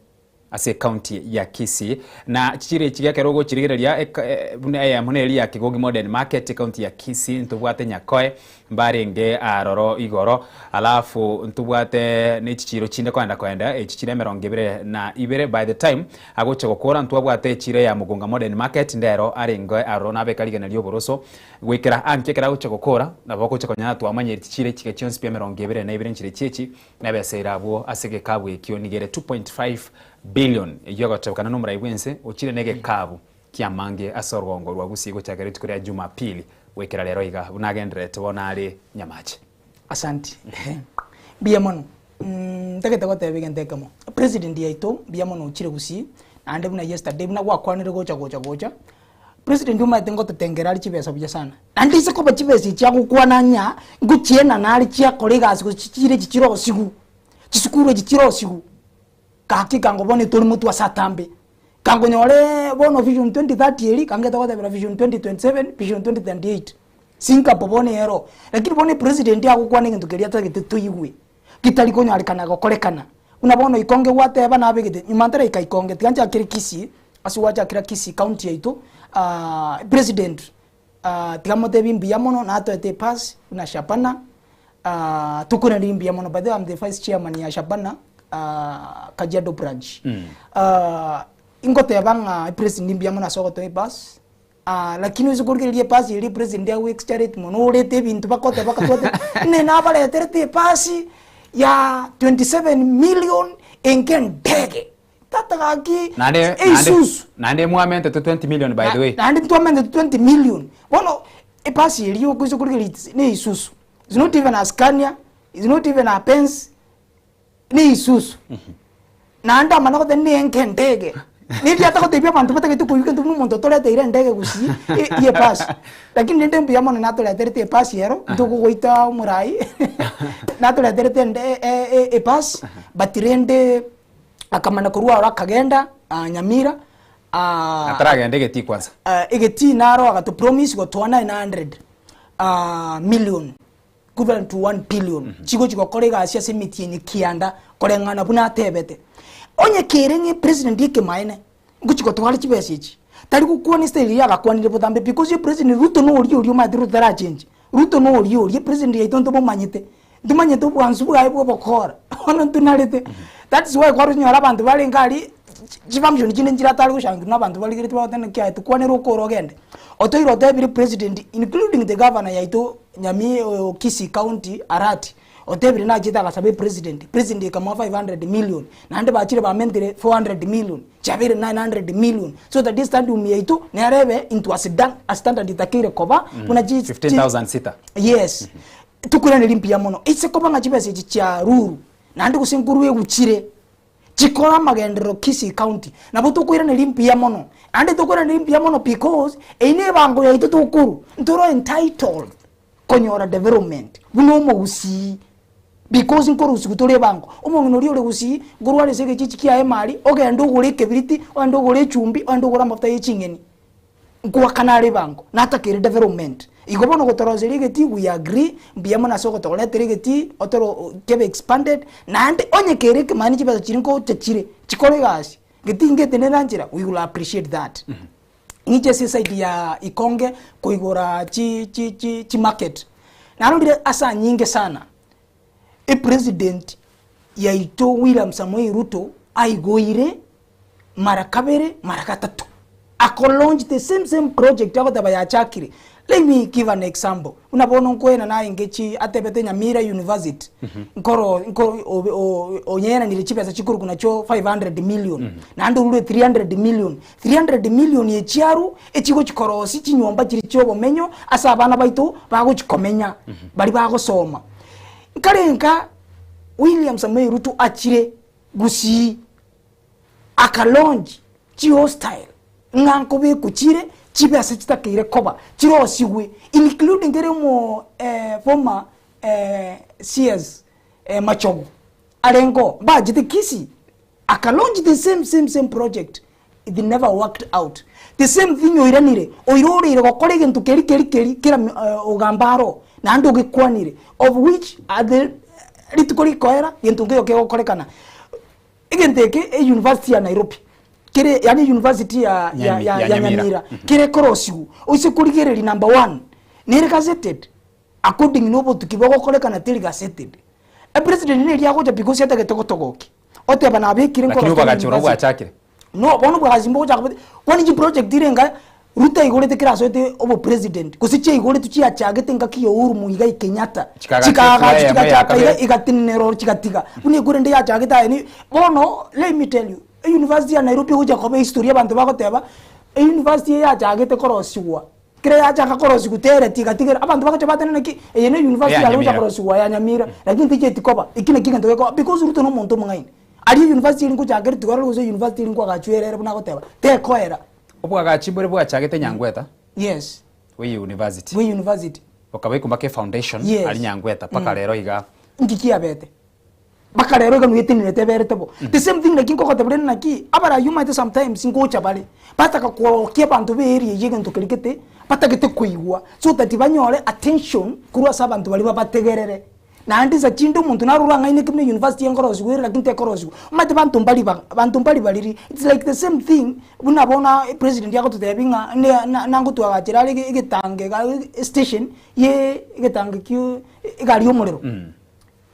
ase ecounty ya Kisii. Na chichiiro echi ekero ogochirigereria eka buna eyemo neri ya Kegogi modern market ecounty ya Kisii, ntobwate Nyakoe mbarenge aroro igoro, alafu ntobwate ne chichiiro chinde koenda koenda echi chire emerongo ebere na ibere by the time agocha gokora ntwabwate echiro ya Mugunga Modern Market ndero arenge aroro nabeka rigena ri'oboroso goikera anki ekero agocha gokora nabo ogocha konyora twamanyire chichiiro echiga chionsi pi emerongo ebere na ibere nchire chiechi nebesa ere abwo ase egekabu ekio nigo ere 2.5 billion eyio egotebekana nomorai bwense ochire na egekabu kiamange ase orogongo rwa Gusii gochakera rituko ria Jumapili goikera rero iga buna agendererete bono are Nyamache. Asanti. Mbuya mono. Ntagete goteba egento ekemo. President yaito mbuya mono ochire Gusii, naende buna yesterday buna gwakwanire gocha gocha gocha, President omanyete ngototengera are chibesa buya sana. Naende ase koba chibesa echi agokwana ng'a ngochienana are chiakora egasi gose chire echi chirosigu, chisukuru echi chirosigu, gaki kango bono etori motwe ase atambe. Kangonyore bono vision 2030 eria, kangete gotebera vision 2027, vision 2038. Singapore bono ero. Lakini bono epresident agokwana egento keria atagete toigwe, getari konyarekana gokorekana. Buna bono ikonge gwateba nabegete, nyuma ntaraika ikonge, tiga nchakere Kisii, ase gwachakera Kisii county yaito, president tiga motebie mbuya mono natoete epasi buna Shabana, tokoiraneria mbuya mono. By the way I'm the vice chairman ya Shabana Kajiado branch. Ingoteba ng'a epresident mbuya mono ase ogotoa ebasi, Lakini ase korigereria epasi eria epresident ago exaggerate mono orete ebinto bakoteba bakatwate ng'a nabareterete epasi ya 27 million enke ndege tata gaki Naende naende eisusu naende mwamentete 20 million by the way. naende ntwamentete 20 million bono epasi eria okoisa korigereria it's ne isusu it's not even a scania it's not even a benz ne isusu Naende amana goteba nenke endege. Neri atagotebia abanto batagete koigwa egento buna omonto otoreteire endege gusii ye ebasi. Lakini rende mbuya mono natoreterete ebasi ero, ntogogoita omorai, natoreterete ende e- e- ebasi, but rende akamana korwa aro akagenda Nyamira Ataragenda egetii kwanza. egetii naro agatopromise gotoa 900 million. Equivalent to 1 billion, chigochi gokora egasi ase emetienyi kianda koreng'ana buna atebete. Onye kere ng'a epresident ekemaene ngochi gotwara chibesa echi, tari gokwana estyle eria agakwanire botambe because epresident Ruto na oria oria omanyete Ruto tarachenji, Ruto na oria oria epresident yaito ntobomanyete, ntomanyete obwansu bwaye bwa obokora, bono ntonarete. That's why kwaronyora abanto barenge aria chifunction chinde nchiratare goshangiwa na abanto barigeretie bagoteba naki aye tokwanere okore ogende. Otoire otebire president including the governor yaito Nyamira oyo Kisii county Arati otebire nachete agasaba epresident, president ekamoa 500 million naende bachire bamentire 400 million chiabeire 900 million so that estadium yaito nere ebe into a sida a standard etakeire koba buna chi chi 15,000 seater. yes tokoiraneria mbuya mono ase koba ng'a chibesa echi chia ruru naende gose nkorwa eguchire. Chikore amagenderero Kisii County. Nabo tokoiraneria mbuya mono. Naende tokoiraneria mbuya mono because eyio ne ebango yaito tokorwa, ntoro entitled konyora development buna omogusii because nkorusiwa tore ebango. Omong'ina oria ore gusii, nkorware ase egechichi kiaye mari, ogende ogore ekebiriti, ogende ogore echumbi, ogende ogore amafuta ya eching'eni. Nkoakana are ebango, natakeire development. Igo bono gotoroseria egetii we agree, mbuya mono ase ogotoretera egetii, otoro kebe expanded, naende onye kere ekemani chibesa chiria nkocha chire, chikore egasi, getii ngetenena nchera, we will appreciate that. Ng'iche ase eside ya Ikonge koigora chi chi chi chimarket, narorire ase anyinge sana, epresident yaito William Samoei Ruto aigoire mara kabere mara gatato ako launch the same same project agoteba yachakire. Let me give an example, buna bono nkoena naye chi atebete Nyamira University nkoro nko obe o- onyeranire chibesa chikorokwa nachio 500 million naende orure 300 million, 300 million echiaru echigochi korosia chinyomba chiria chia obomenyo ase abana baito bagochi komenya baria bagosoma. Nkarenka William Samoei Ruto achire Gusii aka launch chihostile ng'a nkobekwa chire chibe ase chitakeire koba chirosigwe including kere omo former CS Machogu arenge oo mbachete Kisii aka launch the same same same project it never worked out the same thing oiranire oiroreire gokora egento keri keri keri kera ogamba aro naende ogekwanire of which at the rituko rikoera gento nkeiyo kegokorekana. Egento eke e university ya Nairobi kere yaani university ya ya ya ya Nyamira kere korosiwu oise korigereria number one nere gazetted according na obotuki bogokorekana teri gazetted. E president neri agocha because atagete gotogokia oteba nabekire Lakini nkorosia obwagachi obo university. bwachakire. No bono obwagachi mbogochaka bote kwani chiproject ire enga Ruto aigorete kera asoete obopresident gose chiaigoretwe chiachagete engaki ya Uhuru Muigai Kenyatta Chikagacha chikaagachwa ekura eyemo ya chigachaka kabere. iga igatenenera oro chigatiga buna ekura ende yachagete aye ni bono let me tell you euniversity ya Nairobi egocha koba ehistory abanto bagoteba euniversity eye yachagete korosiwa kera yachaka korosiwa tereti igatigera abanto bagocha batenena ki eye ne university Eya yare gocha Nyamira. korosiwa ya Nyamira lakini tichieti koba eki nakio egento gekoba because Ruto na omonto omong'aini aria euniversity eria nkochaka ere tiga gose university eria nkoagachwa ere ere buna agoteba tekoera. Obwagachi mbore bwachagete Nyangweta Yes. bwe university. Bwe university. Bokaba mpaka efoundation Yes. aria Nyangweta mpaka rero iga. Nki kiabete? Mpaka rero iga nwetenenete eberete bo. The same thing naki nkogotebia rende naki, abarai omanyete sometimes ngocha bare, bataka korokia abanto be area eyio egento keria gete, batagete koigwa, so that banyore attention korwa ase abanto baria babategerere. Naende insa chinde omonto naro orang'aineke buna university enkorosigwa ere lakini tekorosigwa. Omanyete banto mbari ba banto mbari bariri, it's like the same thing buna bono president agototebia ng'a ne na nangotwagachera are egetange iga estation ye egetange kio egari ya omorero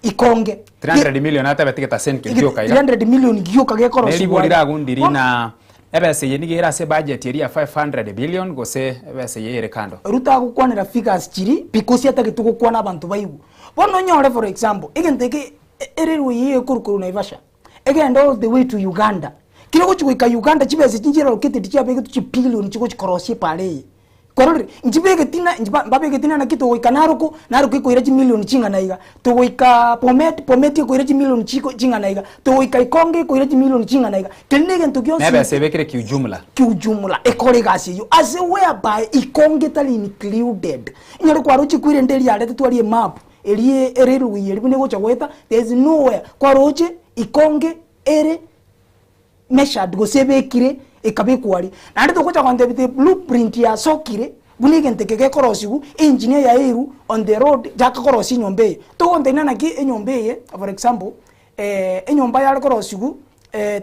ikonge. 300 million atebete getaseni keria gioka iga. 300 million gioka gekorosigwa Neribori iga. ragundiri na ebesa eye nigo ere ase ebudget eria ya 500 billion gose ebesa eye ere kando? Ruto agokwanera figures chiria because atagete gokwana abanto baigwe. Bono onyore for example, egento eke erailway eye ekorwa korwa Naivasha, egende all the way to Uganda, kere gochi goika Uganda chibesa echi nchire allocated chiabegetwe chibillion chigochi korosia epara eye. Kwarorire? Nchibegeti na mbabegeti na naki togoika Narok, Narok ekoira chimilion ching'ana iga, togoika Bomet, Bomet ekoira chimilion chiko ching'ana iga, togoika Ikonge ekoira chimilion ching'ana iga. Keri na egento gionsi Nebesa ebekire kiujumla. kiujumla ekore egasi eyio ase whereby Ikonge etari included. Inyore kwaroche kwirende eria yaretetwe aria emap eria erailway eria buna egocha goeta there is nowhere kwaroche Ikonge ere measured gose ebekire ekabekwa aria. Naende togocha gontebia the blueprint yasokire buna egento eke gekorosiwu, engineer yaeirwu on the road chaka korosia enyomba eye. Togontebia naki enyomba eye for example, enyomba yare korosiwu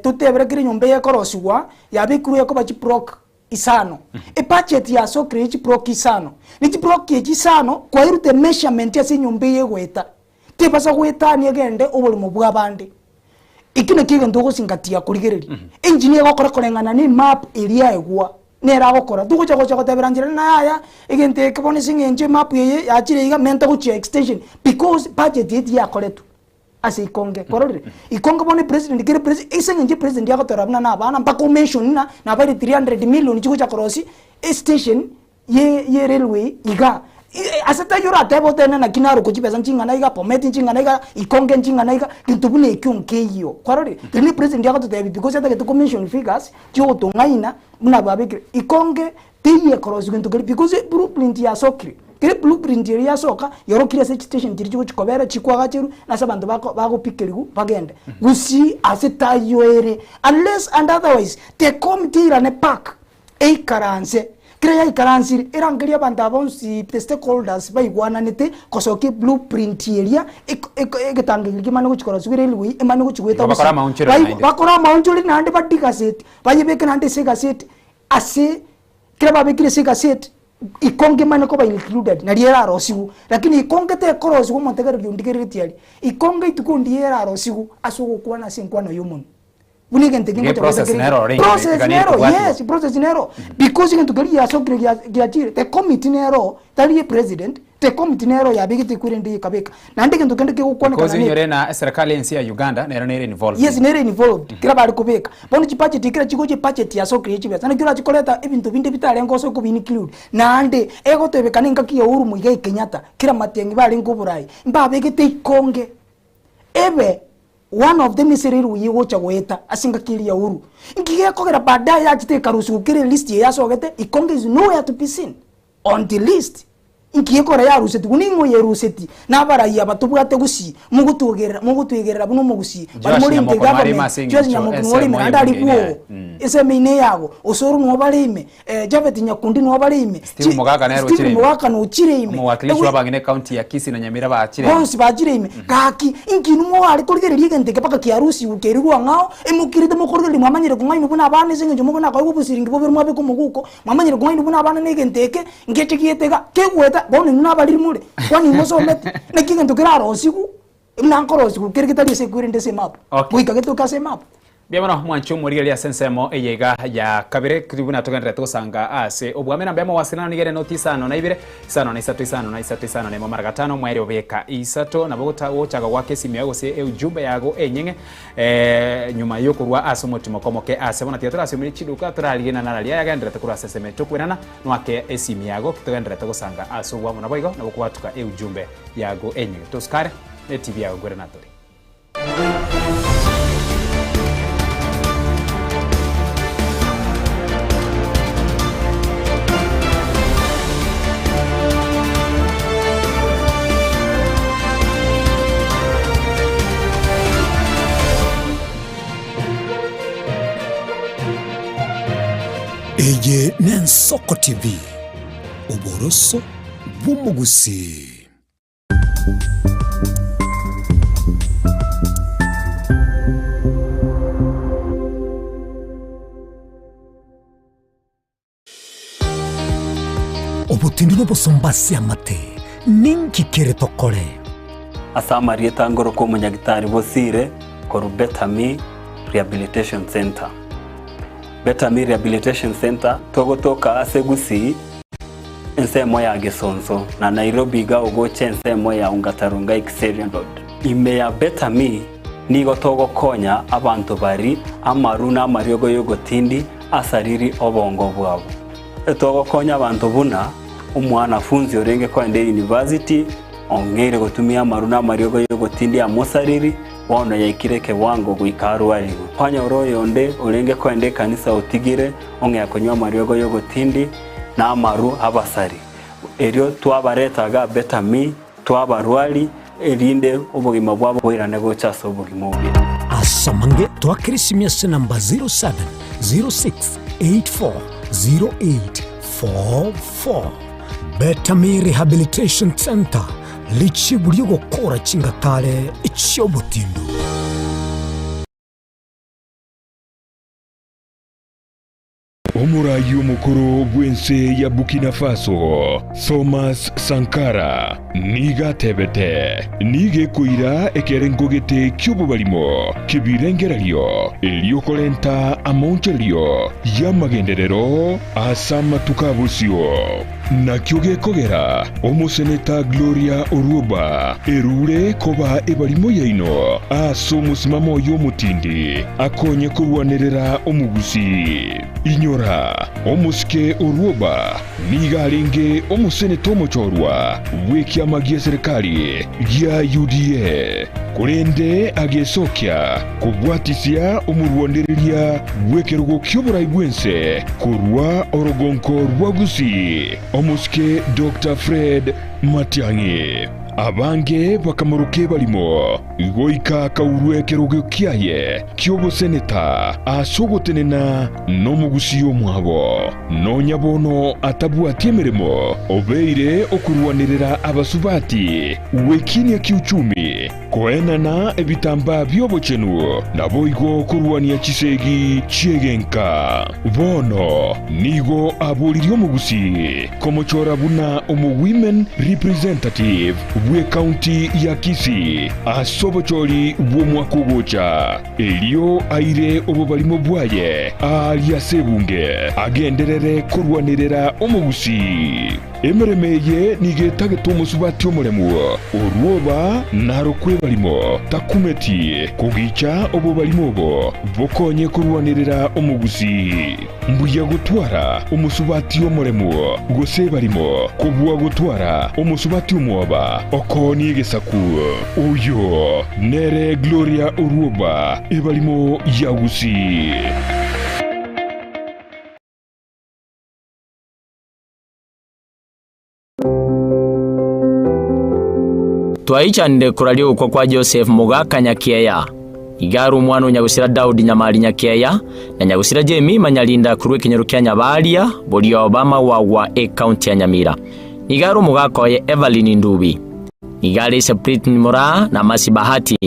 totebere kera enyomba eye ekorosiwa yabekirwe ekoba chiblock isano. Ebudget yasokire ya chiblock isano, ne chiblock echi isano kwairute measurement ase enyomba eye egoeta, tebasa goetania egende oboremo bwa abande. Ekio nakio egento ogosingatia korigereria. Engineer egokora koreng'ana na emap eria aegwa, nere agokora. Togocha gocha gotebera nchera rende yaya, egento eke bono ase eng'encho emap eye yachire iga, menta gochia extension because budget eye tiyakoretwe ase ikonge. Kwarorire? Ikonge bono epresident kere president, ase eng'encho epresident agotorora buna na abana mpaka omention ng'a nabaire 300 million chigocha korosia estation ye ye railway iga. Ase taiyo oratebe otebe naki narokwa chibesa nching'ana iga, Bomet nching'ana iga, Ikonge nching'ana iga, gento buna ekio nkeiyo. Kwarorire? Riria ne president agototebia because atagete ko mention figures chiogotong'aina buna babekire. Ikonge teiyo ekorosia gento keria because blueprint yasokire. Kere blueprint eria yasoka, yorokire ase chistation chiria chigochi kobera chikwagacherwa, na ase abanto bako bagopikeriwu bagende. Gusii ase taiyo ere unless and otherwise the committee eirane back Eikaranse. Kera yaikaransire, erangerie abanto aba bonsi, the stakeholders, baigwananete kosokia eblueprint eria, eko eko egetango keria kemane gochia korosiwa erailway, emane gochia goeta Igo bakore gose. amaonchoreri Bai naende. bakore amaonchoreri naende badie egaseti, bayebeke naende ase egaseti, ase kera babekire ase egaseti, ikonge emane koba included, nario erarosiwu. Lakini ikonge tekorosiwa omonto ekero ondigereretie aria, ikonge rituko ndiye erarosiwu ase ogokwana ase enkwana ya omonwe. Buna egento eke Iga ngocha eprocess goeta kere nero orenge process egani nero ekobwatiwa. yes process nero because egento keria giasokire gia giachire the committee nero tari ye president the committee nero yabegete ekwerende ekabeka naende egento kende kegokwanekana Because ne inyore na eserikali ense ya Uganda nero nere involved. Yes nere involved kera bare kobeka bono chibudget ekero chigocha ebudget yasokire ye chibesa naki orache koreta ebinto binde bitarenge ase okobi include naende egotebekana engaki ya Uhuru Muigai Kenyatta kera Matiang'i barenge oborai mbabegete ikonge ebe One of them ase railway egocha goeta ase engaki eria ya Uhuru. Nki gekogera baadaye yachete ekarusigwa kera elist eye yasogete, Ikonge is nowhere to be seen on the list. Nki gekogera yarusetigwe? Ning'o oyeruseti? Na abarai aba tobwate gusii, mogotwogerera mogotwegerera buna omogusii, baria Josh more in the Nyamoko noarime government, ase Josh eng'encho Nyamoko ensemo noarime naende aria y'ebunge ere bwogo, aye. ensemo eye neyago, Osoro noo bare ime, Japhet Nyakundi noo bare ime, Steve Mogaka nere Stephen ochire ime. Mogaka nochire ime. Omowakilishi Ewe- w'abang'ina ekaunti ya Kisii na Nyamira bachire ime. bonsi bachire ime gaki inki inwe mware korigereria egento eke mpaka kiarusigwe kerirwe ang'ao emokirete mokorigereria mwamanyire kong'ainwa buna abana ase eng'encho mokona koegwa obosiringi bobere mwabeka omoguko mwamanyire kong'ainwa buna abana na egento eke ngeche giete iga kegoeta bono inwe nabariri more kwani mosomete naki egento kerarosigwe buna nkorosigwa kere getari ase ekwerende ase emap Okay. goika getoke ase emap. Mbuya mono mwanche omorigereria ase ensemo eye iga ya kabere kiri buna togendererete gosanga ase obwame namba ya mawasiliano nigo ere noti isano na ibere, isano na isato, isano na isato, isano na emo mara gatano, omweri obeka isato. Nabo gota gochaka goaka esimi yago gose eujumbe yago enyeng'e nyuma yokorwa ase omotimoko omoke ase bono tiga torasiomerie chiduka torarigie na nararia ayagendererete korwa ase eseme tokwerana noake esimi yago togendererete gosanga ase obwamo naboigo nabo kobwatuka eujumbe yago enyeng'e. Tosukare ne TV yago nkwerana tore. Eye n'Ensoko TV, oboroso bw'omogusii. Obotindi n'obosomba ase amate, ninki kere tokore? Ase amarieta ngoroka omonyagitari Bosire korwa Betami Rehabilitation Centre. Betami Rehabilitation Centre togotoka ase Gusii ensemo ya Gesonso na Nairobi iga ogocha ensemo ya Ongata Rongai Kiserian Road. Ime ya Betami nigo togokonya abanto bari amaru na amariogo y'ogotindi asariri obongo bwabo. Togokonya abanto buna omwanafunzi orenge koenda eyunivasiti ong'eire gotumia amaru na amariogo y'ogotindi amosariri bono yaikire ekewango goika arwarigwe. Kwanyora oyonde orenge koenda ekanisa otigire ong'ea konywa amariogo y'ogotindi na amaru abasari. Erio twabareta iga Betami, twabarwari, erinde obogima bwabo boirane gocha ase obogima obuya. Ase amange twakere esimi ase namba 0706840844. Betami Rehabilitation Centre, richibu ri'ogokora chingatare chi'obotindu. Omoraai omokoro bw'ense ya Burkina Faso, Thomas Sankara, nigo atebete, Nigo ekoira ekerengo gete ki'obobarimo ki'ebirengererio erio korenta amaonchorerio y'amagenderero ase amatuko a bosio. Nakio gekogera omoseneta Gloria Orwoba erure koba ebarimo yaino ase omosimamo oye omotindi akonye korwanerera omogusii. Inyora! Magega, omosike Orwoba nigo arenge omoseneta omochorwa bw'ekiama gi'eserekari gia UDA, korende agesokia kobwatisia omorwanereria bw'ekerogo ki'oborai bw'ense korwa orogonko rwa Gusii, omosike Doctor Fred Matiang'i. Abange bakamoroka ebarimo, goika akaurwa ekerogo kiaye ki'oboseneta ase ogotenena nomogusii omwabo. Nonya bono atabwati emeremo, obeire okorwanerera abasubati gwekinia kiuchumi, koenana ebitambaa bi'obochenu, naboigo korwania chisegi chi'egenka. Bono nigo aboririe omogusii komochora buna omo-women representative bw'ecounty ya Kisii ase obochori bw'omwaka ogocha, erio aire obobarimo bwaye aaria ase ebunge, agenderere korwanerera omogusii. Emeremo eye nigo etagete omosubati omoremu, orwoba narokwe ebarimo, takumeti kogicha obobarimo obo bokonye korwanerera omogusii. Mbuya gotwara omosubati omoremu gose ebarimo, kobua gotwara omosubati omwoba okoonia egesaku. Oyo nere Gloria Orwoba, ebarimo ya Gusii. Twaichanire koraria ogokwa kwa Joseph mogaka Nyakiea. Iga are omwana o nyagusira Daudi Nyamari Nyakiea, na nyagusira Jemima Nyarinda korwa ekenyoro kia Nyabaria, Borioba Magwagwa ekaunti ya Nyamira. Nigo are omogaka oye Evelyn Ndubi. Nigo are ise Britney Moraa na Mercy Bahati.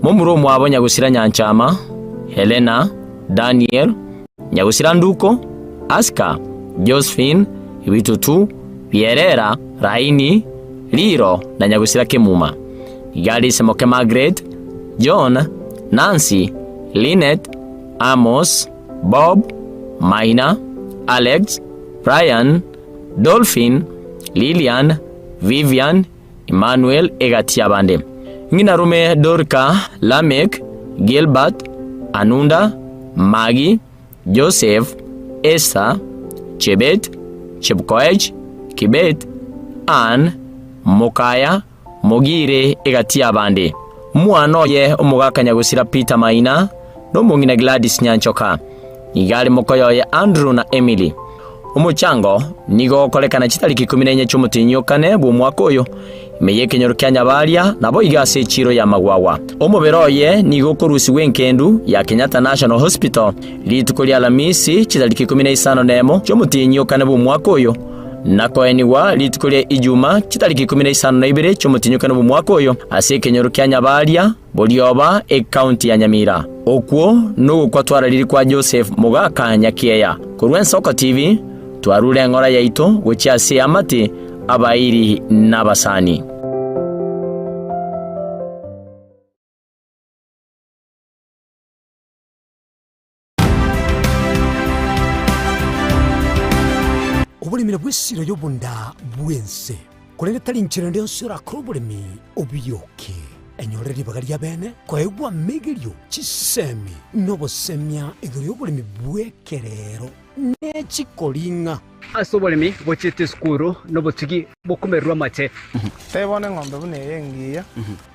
Momura omwabo nyagusira Nyanchama, Helena, Daniel, Nyagusira Nduko, Aska, Josephine, Bitutu, Bierera, Raini, Riro, na Nyagusira Kemuma. Iga are ise moke Margaret, John, Nancy, Linet, Amos, Bob, Maina, Alex, Brian, Dolphin, Lilian, Vivian, Emmanuel egati y'abande. Ng'ina rume Dorika, Lamek, Gilbert, Anunda, Magi, Joseph, Esther, Chebet, Chepkoech, Kibet, Ann, Mokaya, Mogire egati y'abande. Omwana oye omogaka nyagosira Peter Maina, na omong'ina Gladys Nyanchoka. Nigo are mokoyo oye Andrew na Emily. Omochango nigo ogokorekana chitariki ikomi na inye chi'omotienyi o kane bw'omwaka oyo, ime y'ekenyoro kia Nyabaria, naboigo ase echiiro y'amagwagwa. Omobere oye nigo okorusigwa enkendu ya Kenyatta National Hospital rituko ria Alamisi chitariki 15 nemo chi'omotienyi o kane bw'omwaka oyo, na koenigwa rituko ria Ijuma chitariki 52 chi'omotienyi o kane bw'omwaka oyo ase ekenyoro kia Nyabaria, Borioba, ekaunti ya Nyamira. Okwo nogokwa twarariri kwa Joseph Mogaka Nyakiea. Korwa Ensoko TV, twarure eng'ora yaito gochia ase eamate, abairi na abasani. Oboremi nabwo esiro y'obonda bw'ense, korende tari nchera ende yonsi orakore oboremi obiyoke. Enyore ribaga ri'abeene koegwa amegerio, chisemi, na obosemia igoro y'oboremi bw'ekerero ne chikoring'a. Ase oboremi bochiete esukuru nobotugi bokomererwa amate. Tebia bono eng'ombe buna eye engiya.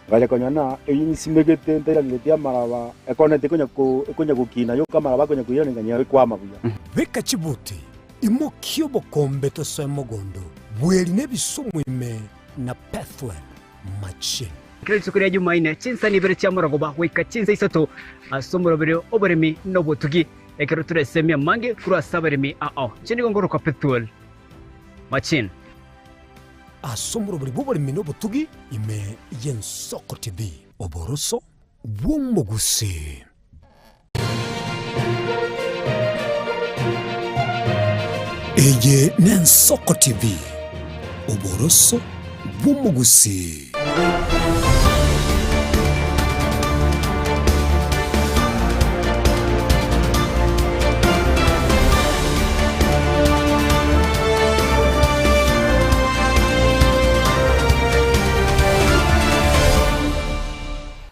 Ngacha konyora ng'a eyio nsimegete ntairaneretie amaraba, ekoneti ekonya ko ekonya gokina yoka amaraba akonya koiraneria ng'a ekwama buya. Beka chibuti, imokia obokombe tosoe mogondo, bweri nebisumu ime na Pethuel machine. Kera rituko ria Jumaine, chinsani ibere chia morogoba goika chinsa isato ase omoroberi oboremi na obotugi, ekero toresemie amange korwa ase abaremi ao. Inche nigo ngorokwa Pethuel Machine. Ase omoroberi bw'oboremi na obotugi ime y'Ensoko TV. Oboroso bw'omogusii. Eye n'Ensoko TV, oboroso bw'omogusii.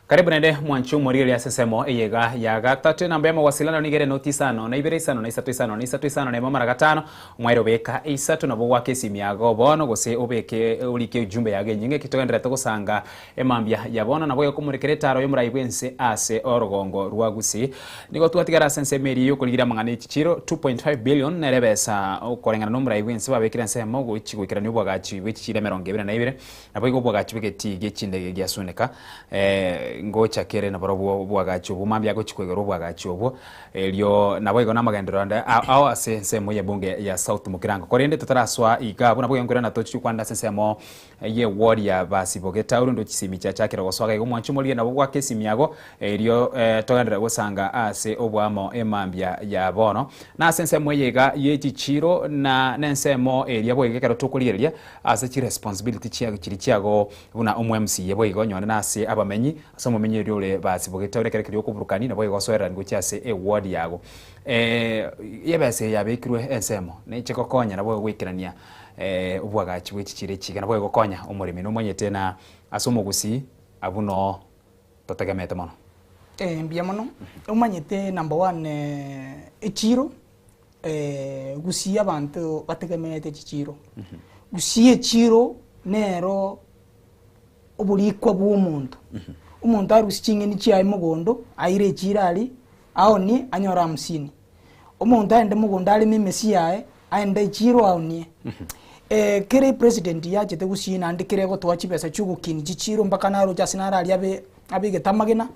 Karibu naende mwanche omorigereria ase ensemo eye iga ya gatato. Enamba ya mawasiliano nigo ere noti isano na ibere isano na isato isano na isato isano na emo mara gatano omwaire obeka isato nabo goaka esimi yago bono gose obeke orike ujumbe yago enyinge eki togendererete gosanga emambia ya bono nabo egokomorekera etaro y'omorai bw'ense ase orogongo rwa Gusii. Nigo twatigara ase ensemo eria y'okorigereria amang'ana echichiro 2.5 billion nere ebesa okoreng'ana n'omorai bw'ense babekire ensemo gochi goikerania obwagachi bw'echichiro emerongo ebere na ibere. Naboigo obwagachi bw'egetii gie chindege giasuneka, ngocha kere naborobwo obwagachi obwo, mambia agochia koigora obwagachi obwo, erio naboigo namagenderero ande ao ase ensemo y'ebunge ya South Mugirango. Korende totarasoa iga abwo naboigo nkoirana tochie gokwana ase ensemo y'eward ya Basiboge Town, ndo chisimi chiachakire gosoa iga igo mwanche omorige nabo goaka esimi yago, erio togenderere gosanga ase oboamo emambia ya bono. Na ase ensemo eye iga ye chichiro na nensemo eria boigo ekero tokorigereria Ase chiresponsibility chia chiria chiago buna omo MCA boigo nyore na ase abamenyi, ase omomenyi oria ore basibogete ore ekero keria okoburukani nabo egosoererani gochia ase eward yago. Ebesa eye yabekirwe ensemo neche gokonya nabo goikerania obwagachi bwe chichiro echi iga nabo egokonya omoremi nomanyete na ase omogusii abwo noo totegemete mono. Mbuya mono, omanyete number one echiro. Gusii abanto bategemeete chichiiro. Gusii echiiro nero oborikwa bwa omonto. Omonto arusie ching'eni chiaye mogondo, aire echiiro aria, aonie anyore hamsini. Omonto aende mogondo areme emesi yaye, aende echiiro aonie. Kera epresident yachete gusii naende kera egotoa chibesa chia ogokinia chichiiro mpaka naroche ase naro aria abe abegete amagena.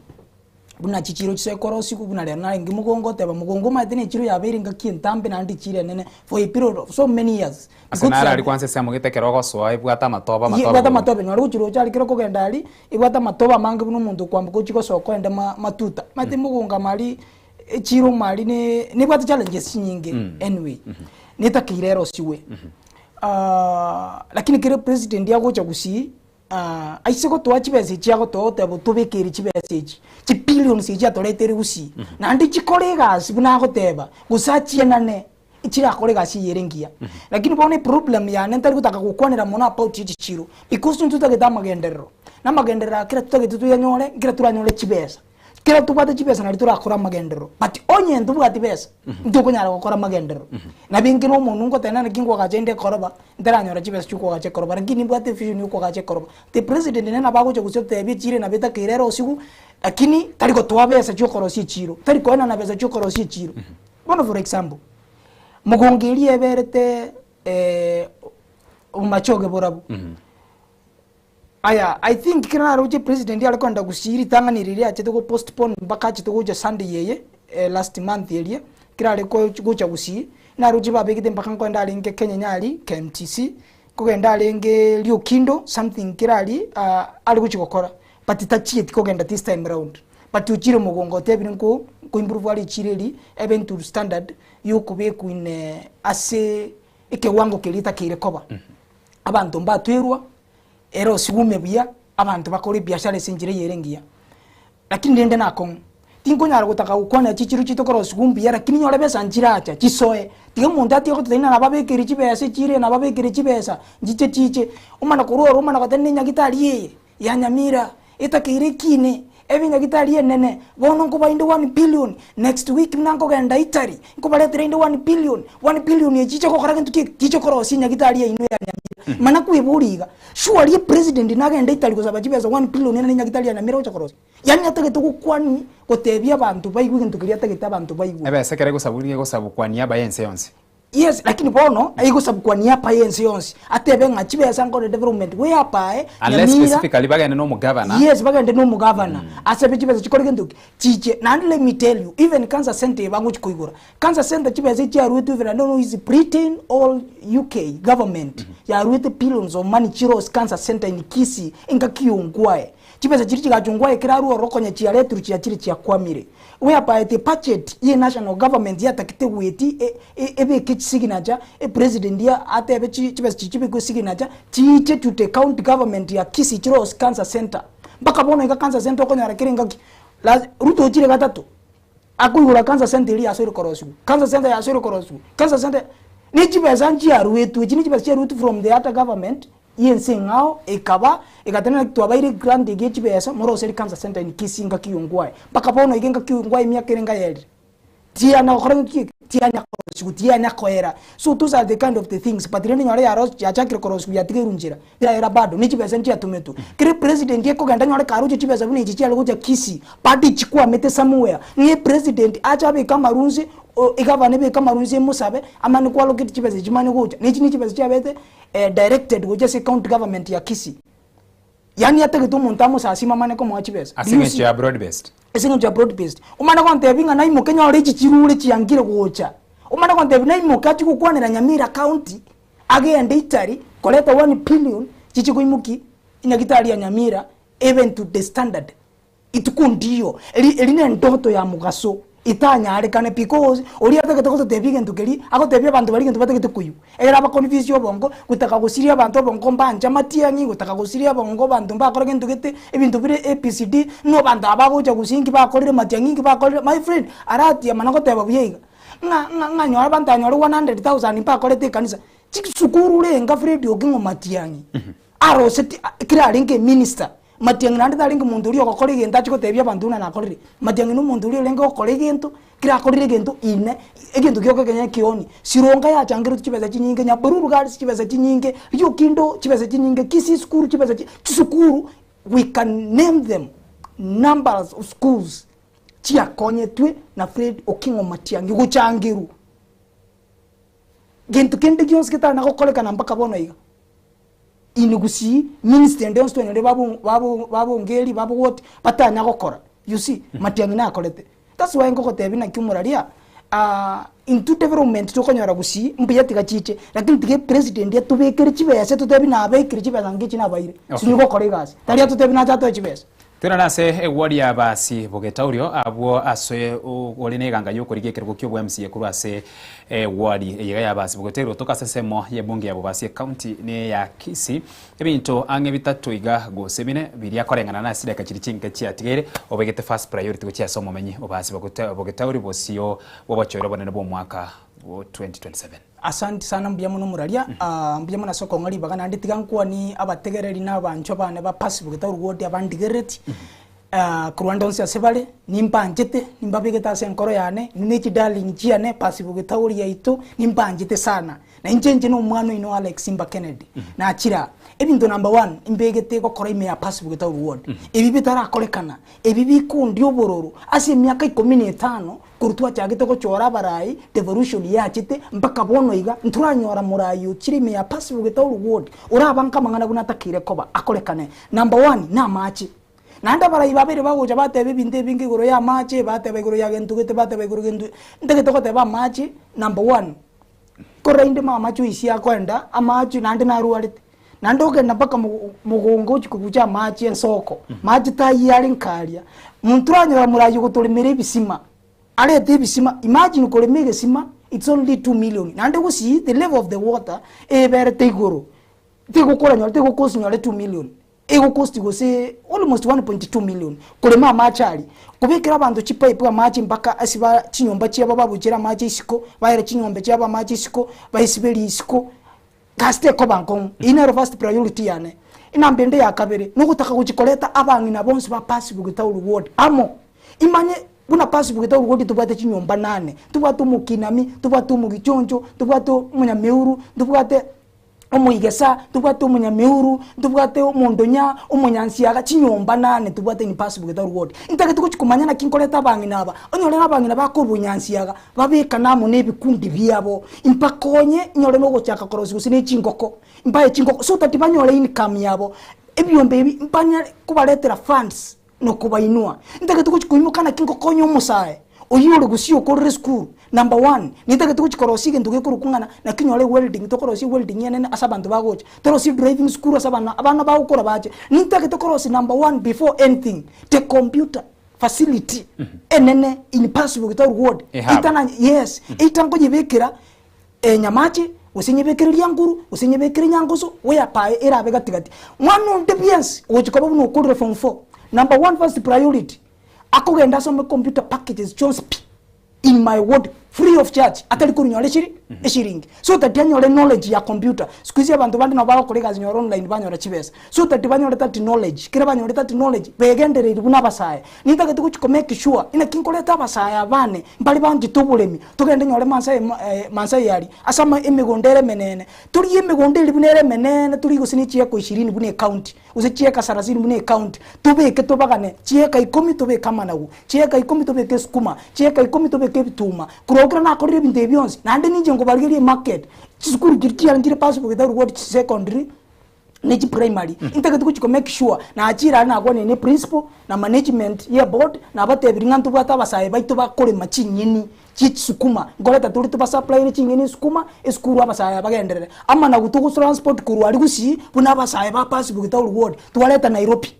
Buna chichiiro chisekorosiwu, buna rero narenge mogongo oteba mogongo omanyete na echiro yabeire engaki entambe naende echiro enene for a period of so many years. Ase naro aria kwansa ase amogete ekero ogosoa ebwate amatobe Ye amatobe ebwate igoro. amatobe nore gochia roche aria kero okogenda aria, ebwate amatobe amange buna omonto okwamboka ochia gosoka oende ma matuta. Omanyete mogongo amo aria echiro amo aria ne nebwate challenges chinyinge anyway, netakeire erosiwe. Lakini kere president agocha gusii. Aise gotoa chibesa echi agotoa oteba otobekere chibesa echi, chibillions echi atoretere gusii, naende chikore egasi buna agoteba, gose achienane, chirakore egasi eye ere engiya. Lakini bono eproblem yane ntari gotaka gokwanera mono about echichiro, because ntotagete amagenderero, na amagenderero aya kera totagete toyanyore, nkera toranyore chibesa. Kera tobwate chibesa nario torakore amagenderero, but onye ntobwati besa, ntokonyara gokora amagenderero. Nabo inki na omonwe ngoteba naki nkoagacha inde ekoroba, ntaranyora chibesa chia okoagacha ekoroba, lakini nimbwate evision ya okoagacha ekoroba. The president nere nabo agocha gose otebie echiro nabo etakeire erosiwu, lakini tari gotoa besa chia okorosia echiro, tari koenana besa chia okorosia echiro. Bono for example, mogongo eria eberete obomachoge borabwo. Aya, I think ekero naroche president are kogenda gusii ritang'ani riria achete go postpone mpaka achete gocha Sunday eye last month eria, ekero are gocha gusii, naroche babegete mpaka nkogenda arenge Kenya Nyari, KMTC, nkogenda arenge Riokindo something kere aria are gochia gokora, but tachieti kogenda this time round. But ochire mogongo otebire nko nko improve are echiro eria ebe into standard ya okobekwa in ase ekewango keria etakeire koba. Abanto mbatwerwa, ere osigume buya, abanto bakore ebiashara ase enchera eyere engiya. Lakini rende nakong'u, tinkonyara gotaka gokwanera chichiro chiaito korosiwu mbuya lakini nyore besa nchiracha, chisoe. Tiga omonto atige gototebia ng'a nababekere chibesa echiro eye nababekere chibesa, nchiche chiche. Omana korwa ororo omana goteba nenyagitari eye. ya Nyamira, etakeire ekine, ebe nyagitari enene, bono nkobae inde one billion, next week buna nkogenda Italy, nkobaretera inde one billion, one billion echi chiche gokora gento ki? Chiche korosia enyagitari yaino ya Nyamira. Mana kweboria iga, surely epresident nagende Italy gosaba chibesa one billion ere nenyagitari ya Nyamira agocha korosia? Yaani atagete gokwani gotebia abanto baigwe egento keria atagete abanto baigwe. Ebesa ekero egosabwa egosabwa kwa niaba y'ense yonsi. Yes, lakini bono aigosabukwa niapa y'ense yonsi, atebe ng'a chibesa nkore development whereby Unless Nyamira specifically bagende na omogavana. Yes, bagende na omogavana, asabe chibesa chikore gento ki? Chiche. Naende let me tell you, even cancer center eye bagochi koigora, cancer center chibesa echiaruetwe even I don't know is Britain or UK government, yaruete billions of money chirosie cancer center in Kisii, engaki ya Ongwae. Chibesa chiria chigacha Ongwae ekero arwe ororo konya chiaretirwe chiachire chiakwamire. Whereby the budget ye national government yatagete goetia ebeke chisignature, epresident atebe chibesa chiria chibekwe signature, chiiche to the county government ya Kisii chirosie cancer center. Mpaka bono iga cancer center okonyora kera engaki, Ruto ochire gatato, akoigora cancer center eria yasoire korosiwa, cancer center yasoire korosiwa, cancer center, ne chibesa nchiaruetwe, echi ne chibesa chiaruetwe from the other government. Y'ense eng'ao ekaba, egatenena twabaire grant ege chibesa moroseri cancer center in Kisii ngaki yongwae. Mpaka bono iga engaki yongwae emiaka ere ngayerire. Tiana gokora ngaki eke, tianya korosiwa, tianya koera. So those are the kind of the things but rende nyore yaro yachakire korosiwa yatigairwe nchera, yaera bado ne chibesa nchiatometwe. Kere president ekogenda nyore karoche chibesa buna echi chiare gocha Kisii, bado chikwamete somewhere, ng'a epresident ache abeke amarunse, o egavana ebeke amarunse emosabe, amane koallocate chibesa echi chimanye gocha. Na echi ne chibesa chiabete directed gochia ase county government ya Kisii. Yaani atagete omonto amosasime amane komoa chibesa. Ase eng'encho ya broad based. Ase eng'encho ya broad based. Omane gontebia ng'a naimoke nyore echi chirure chiangire gocha. Omane gontebia naimoke achie gokwanera Nyamira county, agende Italy koreta one billion chiche koimokia enyagitari ya Nyamira ebe into the standard. Ituko ndiyo, eri eri nendoto ya mogaso etanyarekane because oria atagete gototebia egento keria, agotebia abanto baria egento batagete koigwa. Ekero abaconfuse obongo, gotaka gosiria abanto obongo mbanche amatiang'i, gotaka gosiria obongo abanto mbakore gento gete, ebinto bire ABCD, ng'a abanto aba bagocha gusii inki bakorire matiang'i inki bakorire, my friend, aratiema nagoteba buya iga, ng'a ng'a ng'a nyora abanto anyore 100,000 mbakorete ekanisa, chisukuru renga Fred Okengo Matiang'i, aroseti ekero arenge eminister. Matiang'i naende tarenge monto oria ogokora egento achie gotebia abanto buna nakorire. Matiang'i na omonto oria orenge gokora egento, kera akorire egento ime, egento gioka ekenyene kioni. Sironga yachangeretwe chibesa chinyinge, Nyabururu girls chibesa chinyinge, Riokindo chibesa chinyinge, Kisii school chibesa chi chisukuru we can name them numbers of schools chiakonyetwe na Fred Oking'o Matiang'i gochangerwa. Gento kende gionsi getari nagokorekana mpaka bono iga. In gusii ministry ende yonsi twanyorire babu babu babongeri babogoti batanya gokora you see matiang'i nakorete that's why ngogotebia naki omoraria intwe development tokonyora gusii mbuya tiga chiche lakini tiga epresident atobekere chibesa etotebi nabekire chibesa ngechi nabaire Okay. sinywe gokora egasi tari atotebi nache atoe chibesa. Toirane ase eward ya Abasi Bogetaurio abwo ase ore neganga yokorigia ekerogo kia obo MCA korwa ase eward eye iga ya Abasi Bogetaurio gotoka ase ensemo yebunge ya Bobasi ecounty ne ya Kisii. Ebinto ang'e bitato iga gose bine biria koreng'ana na ase chidakika chiria chinke chiatigaire obegete first priority gochia ase omomenyi Obasi Bogetaurio bosio bw'obochoire obonene bw'omwaka bwo 2027. Asanti sana mbuya mono moraria, mbuya mono ase okong'a ribaga naende tiga nkwanie abategereri na abanchwa bane ba Passive Getauri Ward abandigerereti, korwa ande onsi ase bare, nimbanchete, nimbabegete ase enkoro yane, inwe ne chidarling chiane Passive Getauri yaito, nimbanchete sana. Na inche inche na omwana oino Alex Simba Kennedy, nachire aa. Ebinto number one, mbegete gokora ime ya Passive Getauri Ward, ebi bitarakorekana, ebi bikondia obororo ase emiaka ikomi na etano, Korwa twachagete gochora abarai, devolution yachete, mpaka bono iga, ntoranyora morai ochire ime ya Passive Getauri Ward, orabange amang'ana buna atakeire koba, akorekane. Number one, namache. Naende abarai babere bagocha bateba ebinto ebinge igoro ya amache, bateba igoro ya gento gete, bateba igoro gento, ntagete goteba amache, number one, korora inde mama Joyce akoenda, amache naende narwarete. Naende ogenda mpaka mogongo ochia kobucha amache ensoko, mache taiyo are nkaria. Monto oranyora morayi ogotoremera ebisima, arete ebisima, imagine korema egesima it's only 2 million, naende gusii the level of the water eberete igoro, tigokora nyore tigokost nyore 2 million, egokost gose almost 1.2 million korema amache aria. Kobekera abanto chipipe amache mpaka ase ba chinyomba chiabo babuchere amache isiko, baere ching'ombe chiabo amache isiko, baesiberie isiko. Gasi tekoba nkong'u, eyio nero first priority yane. Enamba ende ya kabere, nogotaka gochia koreta abang'ina bonsi ba Passive Getauri Ward amo. Imanye buna Passive Getauri Ward tobwate chinyomba nane, tobwate omokinami, tobwate omogichoncho, tobwate omonyameuru, ntobwate omoigesa, tobwate omonyameuru, ntobwate omondonya, omonyansiaga, chinyomba nane tobwate in Passive Getauri Ward. Ntagete gochia komanya naki nkoreta abang'ina aba, onyore abang'ina bakorwa bonyansiaga, Babekane amo nebikundi biabo, mbakonye nyore nogochaka korosia gose ne chingoko, mbae chingoko so that banyore income yabo, ebiombe ebi mbanyare kobaretera funds na kobainua. Ntagete gochia koimoka naki ngokonya omosae oyio ore gusii okorire esukuru, number one, nintagete gochia korosia egento gekorokwa ng'a naki nyore welding, tokorosia welding enene ase abanto bagocha, torosie driving school ase abana abana bagokora bache, nintagete korosia number one before anything, the computer. facility enene in Passive Gitauri ward Ehub. itana yes eita nkonyebekera enyamache gose nyebekere rianguru gose nyebekere nyangoso whereby erabe gatigati mwana onde bwensi ogochi koba buna okorire form four number one first priority akogenda asome computer packages chionsi pi in my ward. Free of charge, atari korunyora eshiri eshiringi. So that anyore knowledge ya computer. Siku hizi abanto bande nabo bagokora egasi nyora online banyora chibesa. So that banyore that knowledge, ekero banyorete that knowledge, begendereiri buna abasae. Nintagete gochi ko make sure, inaki nkoreta abasae abane, mbare banchete oboremi, togende nyore Maasai Maasai aria, ase ama emegondo ere emenene. Torigie emegondo eria buna ere emeneene, torigie gose ne chieka ishirini buna ecounty, gose chieka sarasini buna ecounty, tobeke tobagane, chieka ikomi tobeke amanagu, chieka ikomi tobeke esukuma, chieka ikomi tobeke ebituma, korwa ekero nakorire ebinto ebi bionsi, naende ninche nkobarigeria emarket, chisukuru chiria chiare nchire possible getaru goti chisecondary, ne chiprimary, ntagete gochi ko make sure nachire aria nakwanire ne principal, na management ye eboard, nabatebirie ng'a ntobwate abasae baito bakorema chinyeni chie chisukuma, nkoreta tore tobasuppliere chinyeni esukuma, esukuru abasae aba bagenderere. Amanagu togotransport korwa aria gusii, buna abasae ba pass Bugetauri ward, twareta Nairobi.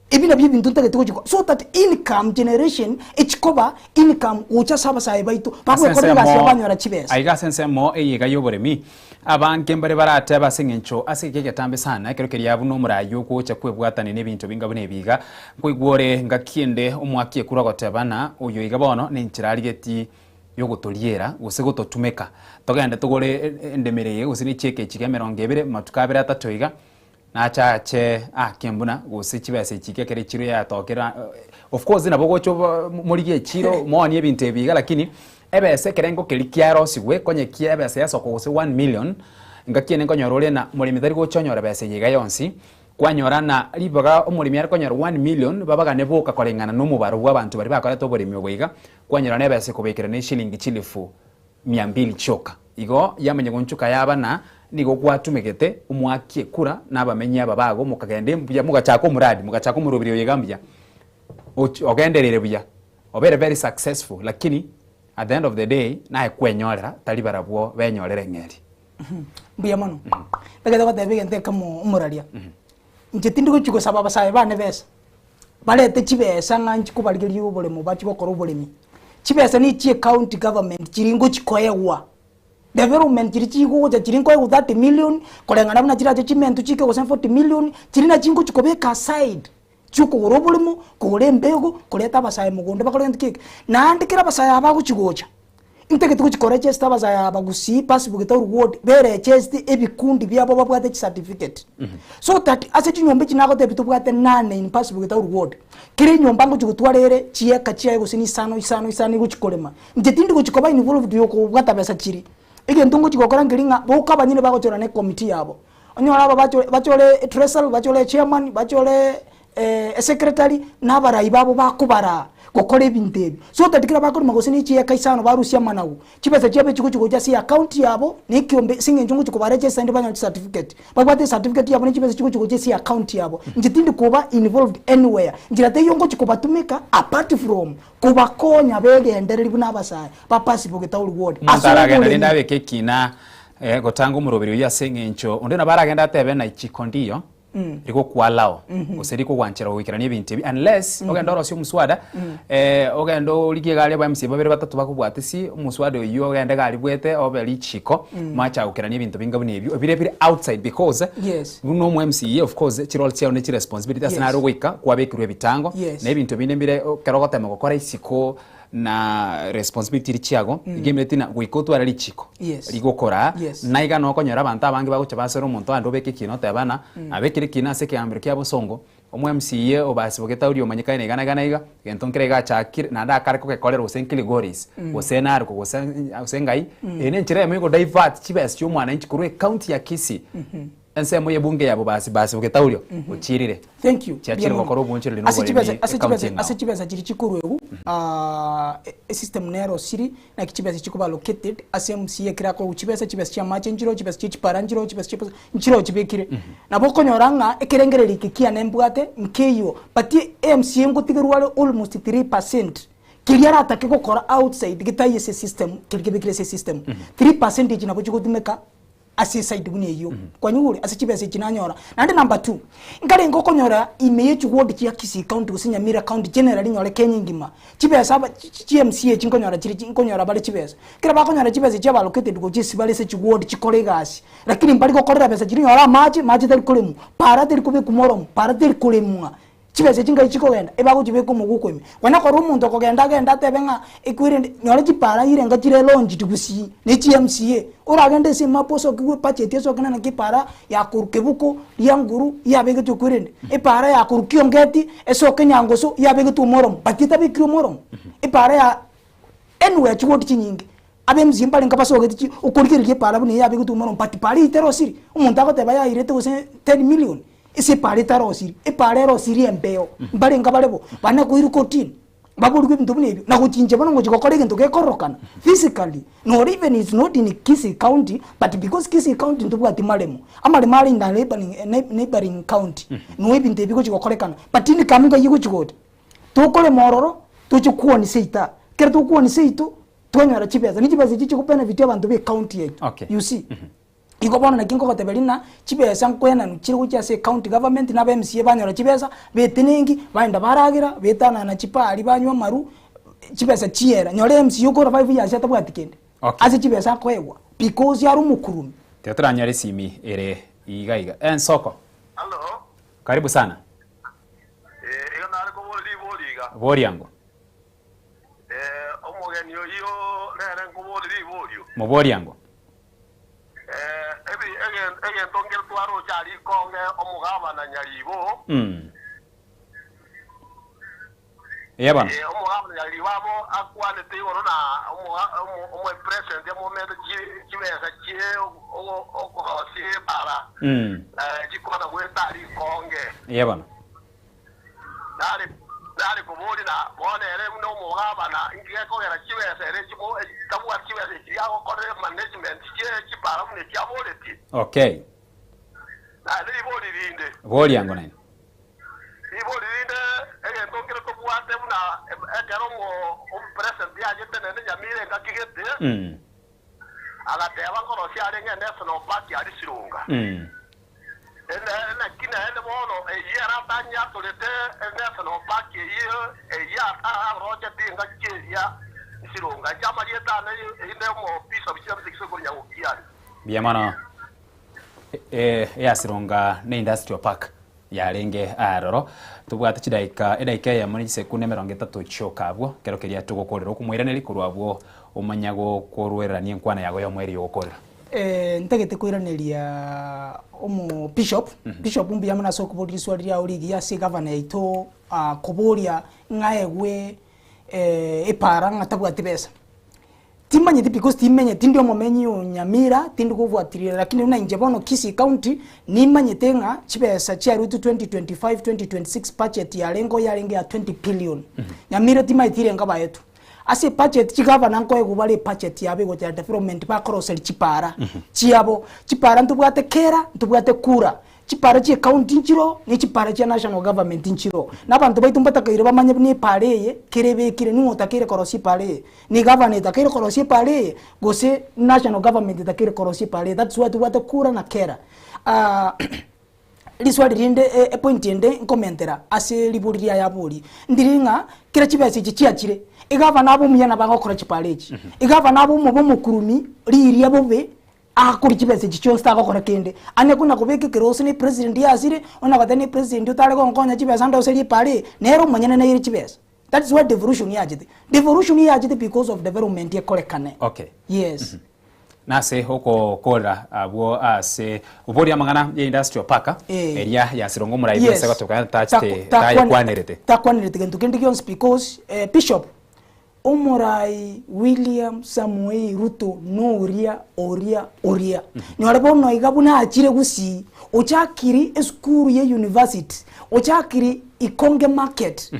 Ebi nabio ebinto ntagete gochi gokora, so that income generation echikoba income gocha ase abasae baito, Ase bagwekora egasi ensemo yabo banyora chibesa. aiga ase ensemo eye iga y'oboremi, abange mbare baratebe ase eng'encho ase eke egetambe sana ekero keria buna omoraai ogocha kwebwatania na ebinto binga buna ebi iga, nkoigwa ore ngaki ende omwaki ekura ogoteba ng'a oyo iga bono nenchera arigetie yogotoriera gose gototumeka togende togore endemero eye gose ne chieka echi iga emerongo ebere matuko abere atato iga, Nachache ake mbuna gose chibesa echi ekero echiro yatokire of course nabo ogocha obo morigie echiro moonie ebinto ebi iga lakini ebesa ekerengo keria kiarosigwe konye kia ebesa yasokwa gose one million, ngaki ende nkonyora ore na moremi tari gocha onyore besa eye iga yonsi, kwanyora na ribaga omoremi are konyora one million babagane boka koreng'ana na omobaro bwa abanto baria bakorete oboremi obo iga, kwanyora na ebesa ekobekera na eshilingi chilifu mia mbili chioka. Igo yamanya gonchuka yaba na nigo gwatumegete omwaki ekura na abamenyi aba bago mokagenda mbuya mogachaka omuradi mogachaka omorobiri oyo iga mbuya ogenderere buya obere very successful lakini at the end of the day naye kwenyorera tari barabwo benyorera eng'eria. Mbuya mono. Ntagete goteba egento ekemo omoraria. Inche tindi gochia gosaba abasae bane besa, barete chibesa ng'a nchi kobarigeria oboremo bachie gokora oboremi. Chibesa ne chie county government chiri ngochi koegwa, development chiri chigocha chiri nkoegwa 30 million, koreng'ana buna chirache chimentwe chike gose 40 million, chiri nachi ngochi kobeka aside, chiokogora oboremo, kogora embego, koreta abasae mogondo bakore gento ki eke. Naende kera abasae aba bagochi gocha, Intagete gochia korechesta abasae aba gusii pasipo getauri ward berecheste ebikundi biabo babwate chicertificate so that ase chinyomba echi nagotebia tobwate nane in pasipo getauri ward kera enyomba ngochia gotwara ere chieka chiaye gose ni isano isano isano egochia korema inche tindi gochia koba involved yokobwata besa chiria egento ngochia gokora nkeri ng'a boka abanyene bagochora na ecommittee yabo onyore aba bachore bachore etreasurer bachore echairman bachore Esecretary na abarai babo bakobaraa gokora ebinto ebi. So that kera bakorema gose ne chieka isano barusie amanagu, chibesa chiabo echigochi gocha ase eaccount yabo na ekiombe ase eng'encho ngochi kobara chisaindi banyore chicertificate. Babwate ecertificate yabo ne chibesa chigochi gocha ase eaccount yabo. Inche tindi koba involved anywhere. Nchera teiyo ngochi kobatumeka apart from kobakonya begendereri buna abasae ba Pacific Getauri Ward Omonto ase aragenda oboremi. rende abeke ekina gotanga omoroberi oyio ase eng'encho onde nabo aragende atebe naichiko ndiyo. Rigokwalao gose rikogwanchera goikerania ebinto ebi unless ogende orosie omuswada ogende origie egari aba MCA babere batato bakobwatisi omuswada oywo ogende egari bwete obe richiko mwacha gokerania ebinto binga buna ebio ebire bire outside because buna omo MCA of course chirole chiao ne chiresponsibility ase naro ogoika kwabekirwe ebitango na ebinto binde mbire ekero ogotema gokora isiko na responsibility eri chiago iga emereti na goika otware richiko Yes. rigokoraa Yes. na iga nokonyora abanto abange bagocha basore omonto ande obeke ekina oteba ng'a nabekire ekina ase ekegambero kia bosongo omo MCA obasibogete oria omanyekaine iga na iga na iga egento nkere iga achakire naende akare kogekorera gose nkiligoris gose narok gose gose ng'ai eye na enchera eyemo ya godivert chibesa chia omwananchi korwa ecounty ya Kisii Ensemo y'ebunge ya bobasi basi bogetauri ochirire. Thank you. Chiachire gokora obonchoreri Ase noboremi chibesa ase ecounty chibesa eng'ao. ase chibesa chiria chikorwa egu esystem nero osiri naki chibesa chikoba allocated ase MCA ekero akoegwa chibesa, chibesa chia amache nchiroo, chibesa chia chipara nchiroo, chibesa chia nchiroo chibekire. Nabo okonyora ng'a ekerengererio eke kiane mbwate nkeiyo but MCA ngotigerwa are almost 3% keria aratake gokora outside getaiyo ase esystem keria kebekire ase esystem. 3% echi nabo chigotumeka ase eside buna eyio, kwanyigure ase chibesa echi nanyora. Naende number two, nkarenge okonyora ime ye chiward chia Kisii county gose Nyamira county generally nyore Kenya engima, chibesa aba chi MCA echi nkonyora chire nkonyora bare chibesa. Ekero bakonyora chibesa echi aba allocated gochia ase bare ase chiward chikore egasi, lakini mbari gokorera besa chiria onyore amache, mache tari koremwa, para teri kobekwa moromo, para teri koremwa. Chibesa echi ngai chikogenda, ebagochibeka omoguko ime. Kwana korwa omonto okogenda agende atebe ng'a ekwerende, nyore chipara irenga chire launched gusii, ne chi MCA. Oragende ase emap osokigwe ebudget esoke na naki epara ya korwa kebuko, rianguru, yabegetwe ekwerende. Epara ya korwa kiongeti, esoke nyangoso, yabegetwe omoromo, but etabekiri omoromo. Epara ya anywhere chiward chinyinge, abe MCA mbarenge basogeti chi okorigereria epara buna eye yabegetwe omoromo but para eyio terosiri. Omonto agoteba yairete gose ten million, Ase epaara etarosiri, epaara erosirie embeo, mbarenge bare bo, bane koirwa kotini, baborigwe ebinto buna ebio, na gochincha bono ngochia gokora egento gekororokana physically, nore even it's not in Kisii county, but because Kisii county ntobwati maremo, amaremo are in the neighboring, neighboring county, noo ebinto ebi bigochi gokorekana, but in Kamuga eywo egochi gocha, tokorema ororo, toche kuoni seito aa, ekero tokuoni seito, twanyora chibesa, ne chibesa echi chigobenefit abanto ba ecounty yaito, Okay. you see. Igo bono naki nkogoteberia ng'a chibesa nkoenanu chire gochia ase ecounty government na aba MCA banyora chibesa, betenengi, baenda baragera, betanana chipari banywa amaru, chibesa chiera. Nyora MCA okora 5 years atabwati kende, Okay. ase chibesa akoegwa because are omokurumi. Tiga toranyore esimi ere iga iga. Ensoko. Karibu sana. Boria ango. Omogeni oyio nere nkoborie riborio. Moborie ango. Ebi egento nkere twaroche aria ikonge omogabana Nyaribo. Eya bono. Omogabana Nyaribo abo akwanete igoro na omopresident amomete chibesa chie okorosia ebara chikwana goeta aria ikonge. Eya bono. Nare nare koboria na bono ere buna omogabana, inki gekogera chibesa ere chimo tabwati chibesa echi agokorera management chie chipara buna echi aboretie? Okay. Naende ribori rinde. Boria ango naende. Ribori rinde egento nkere tobwate buna ekero omo omopresident achete naende Nyamira engaki gete, agateba nkorosia arenge enational park aria Sironga. Naki naende bono eyio ere atanyatorete National Park eyio, eyio arochete engaki eria Sironga. Inche amarieta ane inde omobishop James Gisokoro Nyagokiani. Mbuya mono. Eya Sironga ne Industrial Park yarenge aroro. Tobwate chidaika edaika eyemo ne chisekunde emerongo etato chioka abwo ekero keria togokorera okomoiraneria korwa abwo omanya gokorwererania enkwana yago yomoerio yogokorera. Ntagete koiraneria omo bishop, bishop mbuya mono ase okoboria riswali riao rigiya ase egavana yaito koboria ng'a aegwe epara ng'a tabwati besa. Timanyeti because timenyeti tindi omomenyi o Nyamira, tindi kobuatiria lakini buna inche bono Kisii county, nimanyete ng'a chibesa chiaruetwe 2025, 2026 budget yarenge yarenge ya 20 billion. Nyamira timaeti erenga baetwe. Ase ebudget chigavana nkoegwa bare ebudget yabo egocha ya development bakoroseria chipara chiabo. Chipara ntobwate kera, ntobwate kura. Chipara chia ecounty nchiroo, ne chipara chia national government nchiroo. Na abanto baito mbatakeire bamanye buna epara eye kere ebekire ning'o otakeire korosia epara eye. Ni gavana etakeire korosia epara eye, gose national government etakeire korosia epara eye. That's why tobwate kura na kera. Riswali rinde epoint ende nkomentera ase ribori riaye aborie, ndiri ng'a kera chibesa echi chiachire, egavana abe omuya nabo agokora chipara echi, egavana abe omobe omokurumi riria bobe akoria chibesa echi chionsi tagokora kende. Anye konya kobeka ekeroso na epresident yasire, onye goteba na epresident otare gonkonya chibesa ndoserie epara eye, nere omonyene naire chibesa. That is why devolution yachete. Devolution yachete because of development ekorekane. Okay. Yes. Nase ogokorera abwo ase oboria amang'ana ya industrial park Eh. eria ya Sirongo omorai Yes. bwense gotoka tachete tayekwanerete. Takwanerete gento kende gionsi because eh, Bishop omorai William Samoei Ruto noria oria oria. Nyore bono iga buna achire gusii ochakiri esukuru ye university ochakiri Ikonge market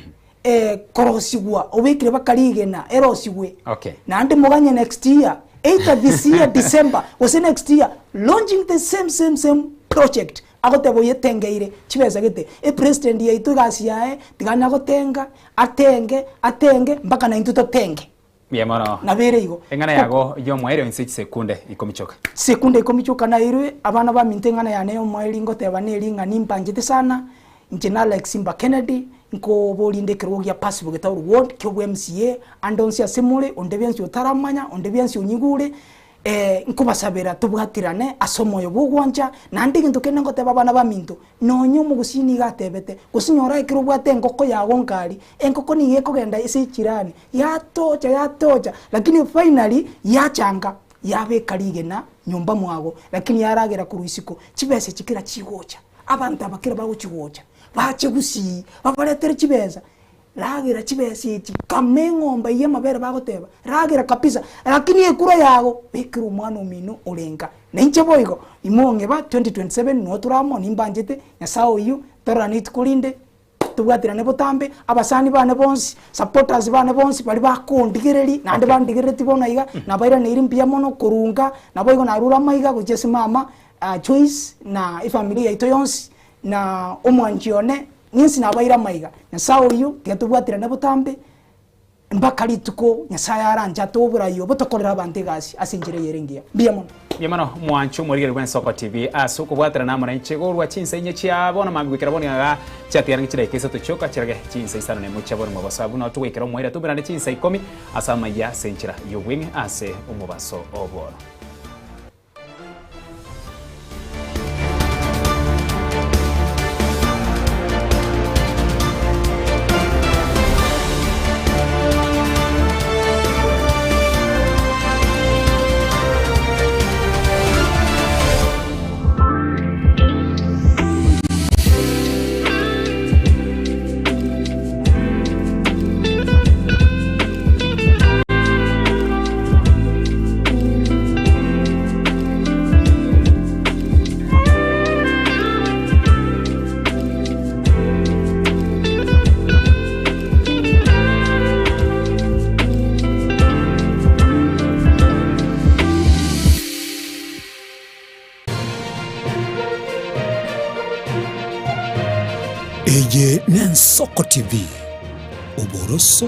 korosigwa obekire baka rigena erosigwe Okay. naende moganye next year either this year December gose next year launching the same same same project agoteba oyetengeire chibesa gete epresident yaito egasi yaye tiga anya gotenga atenge atenge mpaka naintwe totenge. Mbuya mono. Nabo ere igo. Eng'ana yago y'omoerio inse chisekunde ikomi chioka. Chisekunde ikomi chioka nairwe, abana baminto eng'ana yane y'omoerio ngoteba neri ng'a nimbanchete sana, inche na Alex Simba Kennedy, nkoboria inde ekerogo gia Passive Getauru Ward kia obwa MCA, ande onsi ase more, onde bwensi otaramanya, onde bwensi onyigure, Nkobasabera tobwaterane ase omoyo bw'ogwancha, naende egento kende ngoteba abana baminto, nonye omogusii nigo atebete, gose nyora ekero obwate engoko yago nkari, engoko nigo ekogenda ase echirani, yatocha yatocha, lakini finally yachanga, yabeka rigena nyomba mwago, lakini yaragera korwa isiko, chibesa echi kera chigocha, abanto aba kera bagochi gocha, bache gusii, babaretere chibesa. Ragera chibesa echi kama eng'ombe eyio amabere bagoteba, ragera kabisa, lakini ekura yago bekera omwana omino ore nka. Na inche boigo imong'eba 2027 noo tore amo nimbanchete, Nyasaye oyio, tororane rituko rinde, tobwaterane botambe, abasani bane bonsi, supporters bane bonsi baria bakondigereria naende bandigereretie bono iga, nabairaneiri mbuya mono korwa nka, naboigo narure amaiga gochia ase mama Joyce na efamiri yaito yonsi, Na omwanchi one, ninsi nabaire amaiga. Nyasae oyio, tiga tobwaterane botambe, mpaka rituko Nyasae aranche atoe oborai obo tokorere abanto egasi ase enchera eyere engiya. Mbuya mono. Mbuya mono mwanche omorigereria bw'Ensoko TV ase okobwaterana amo nainche gorwa chinsa inye chia bono mambia goikera bono iga chiatigarenge chidaika isato chioka chirage chinsa isano nemo chia bono mobaso abwo nao togoikera omoerio toberane chinsa ikomi ase amaiya ase enchera y'obweng'e ase omobaso o bono. Eye n'Ensoko TV, oboroso.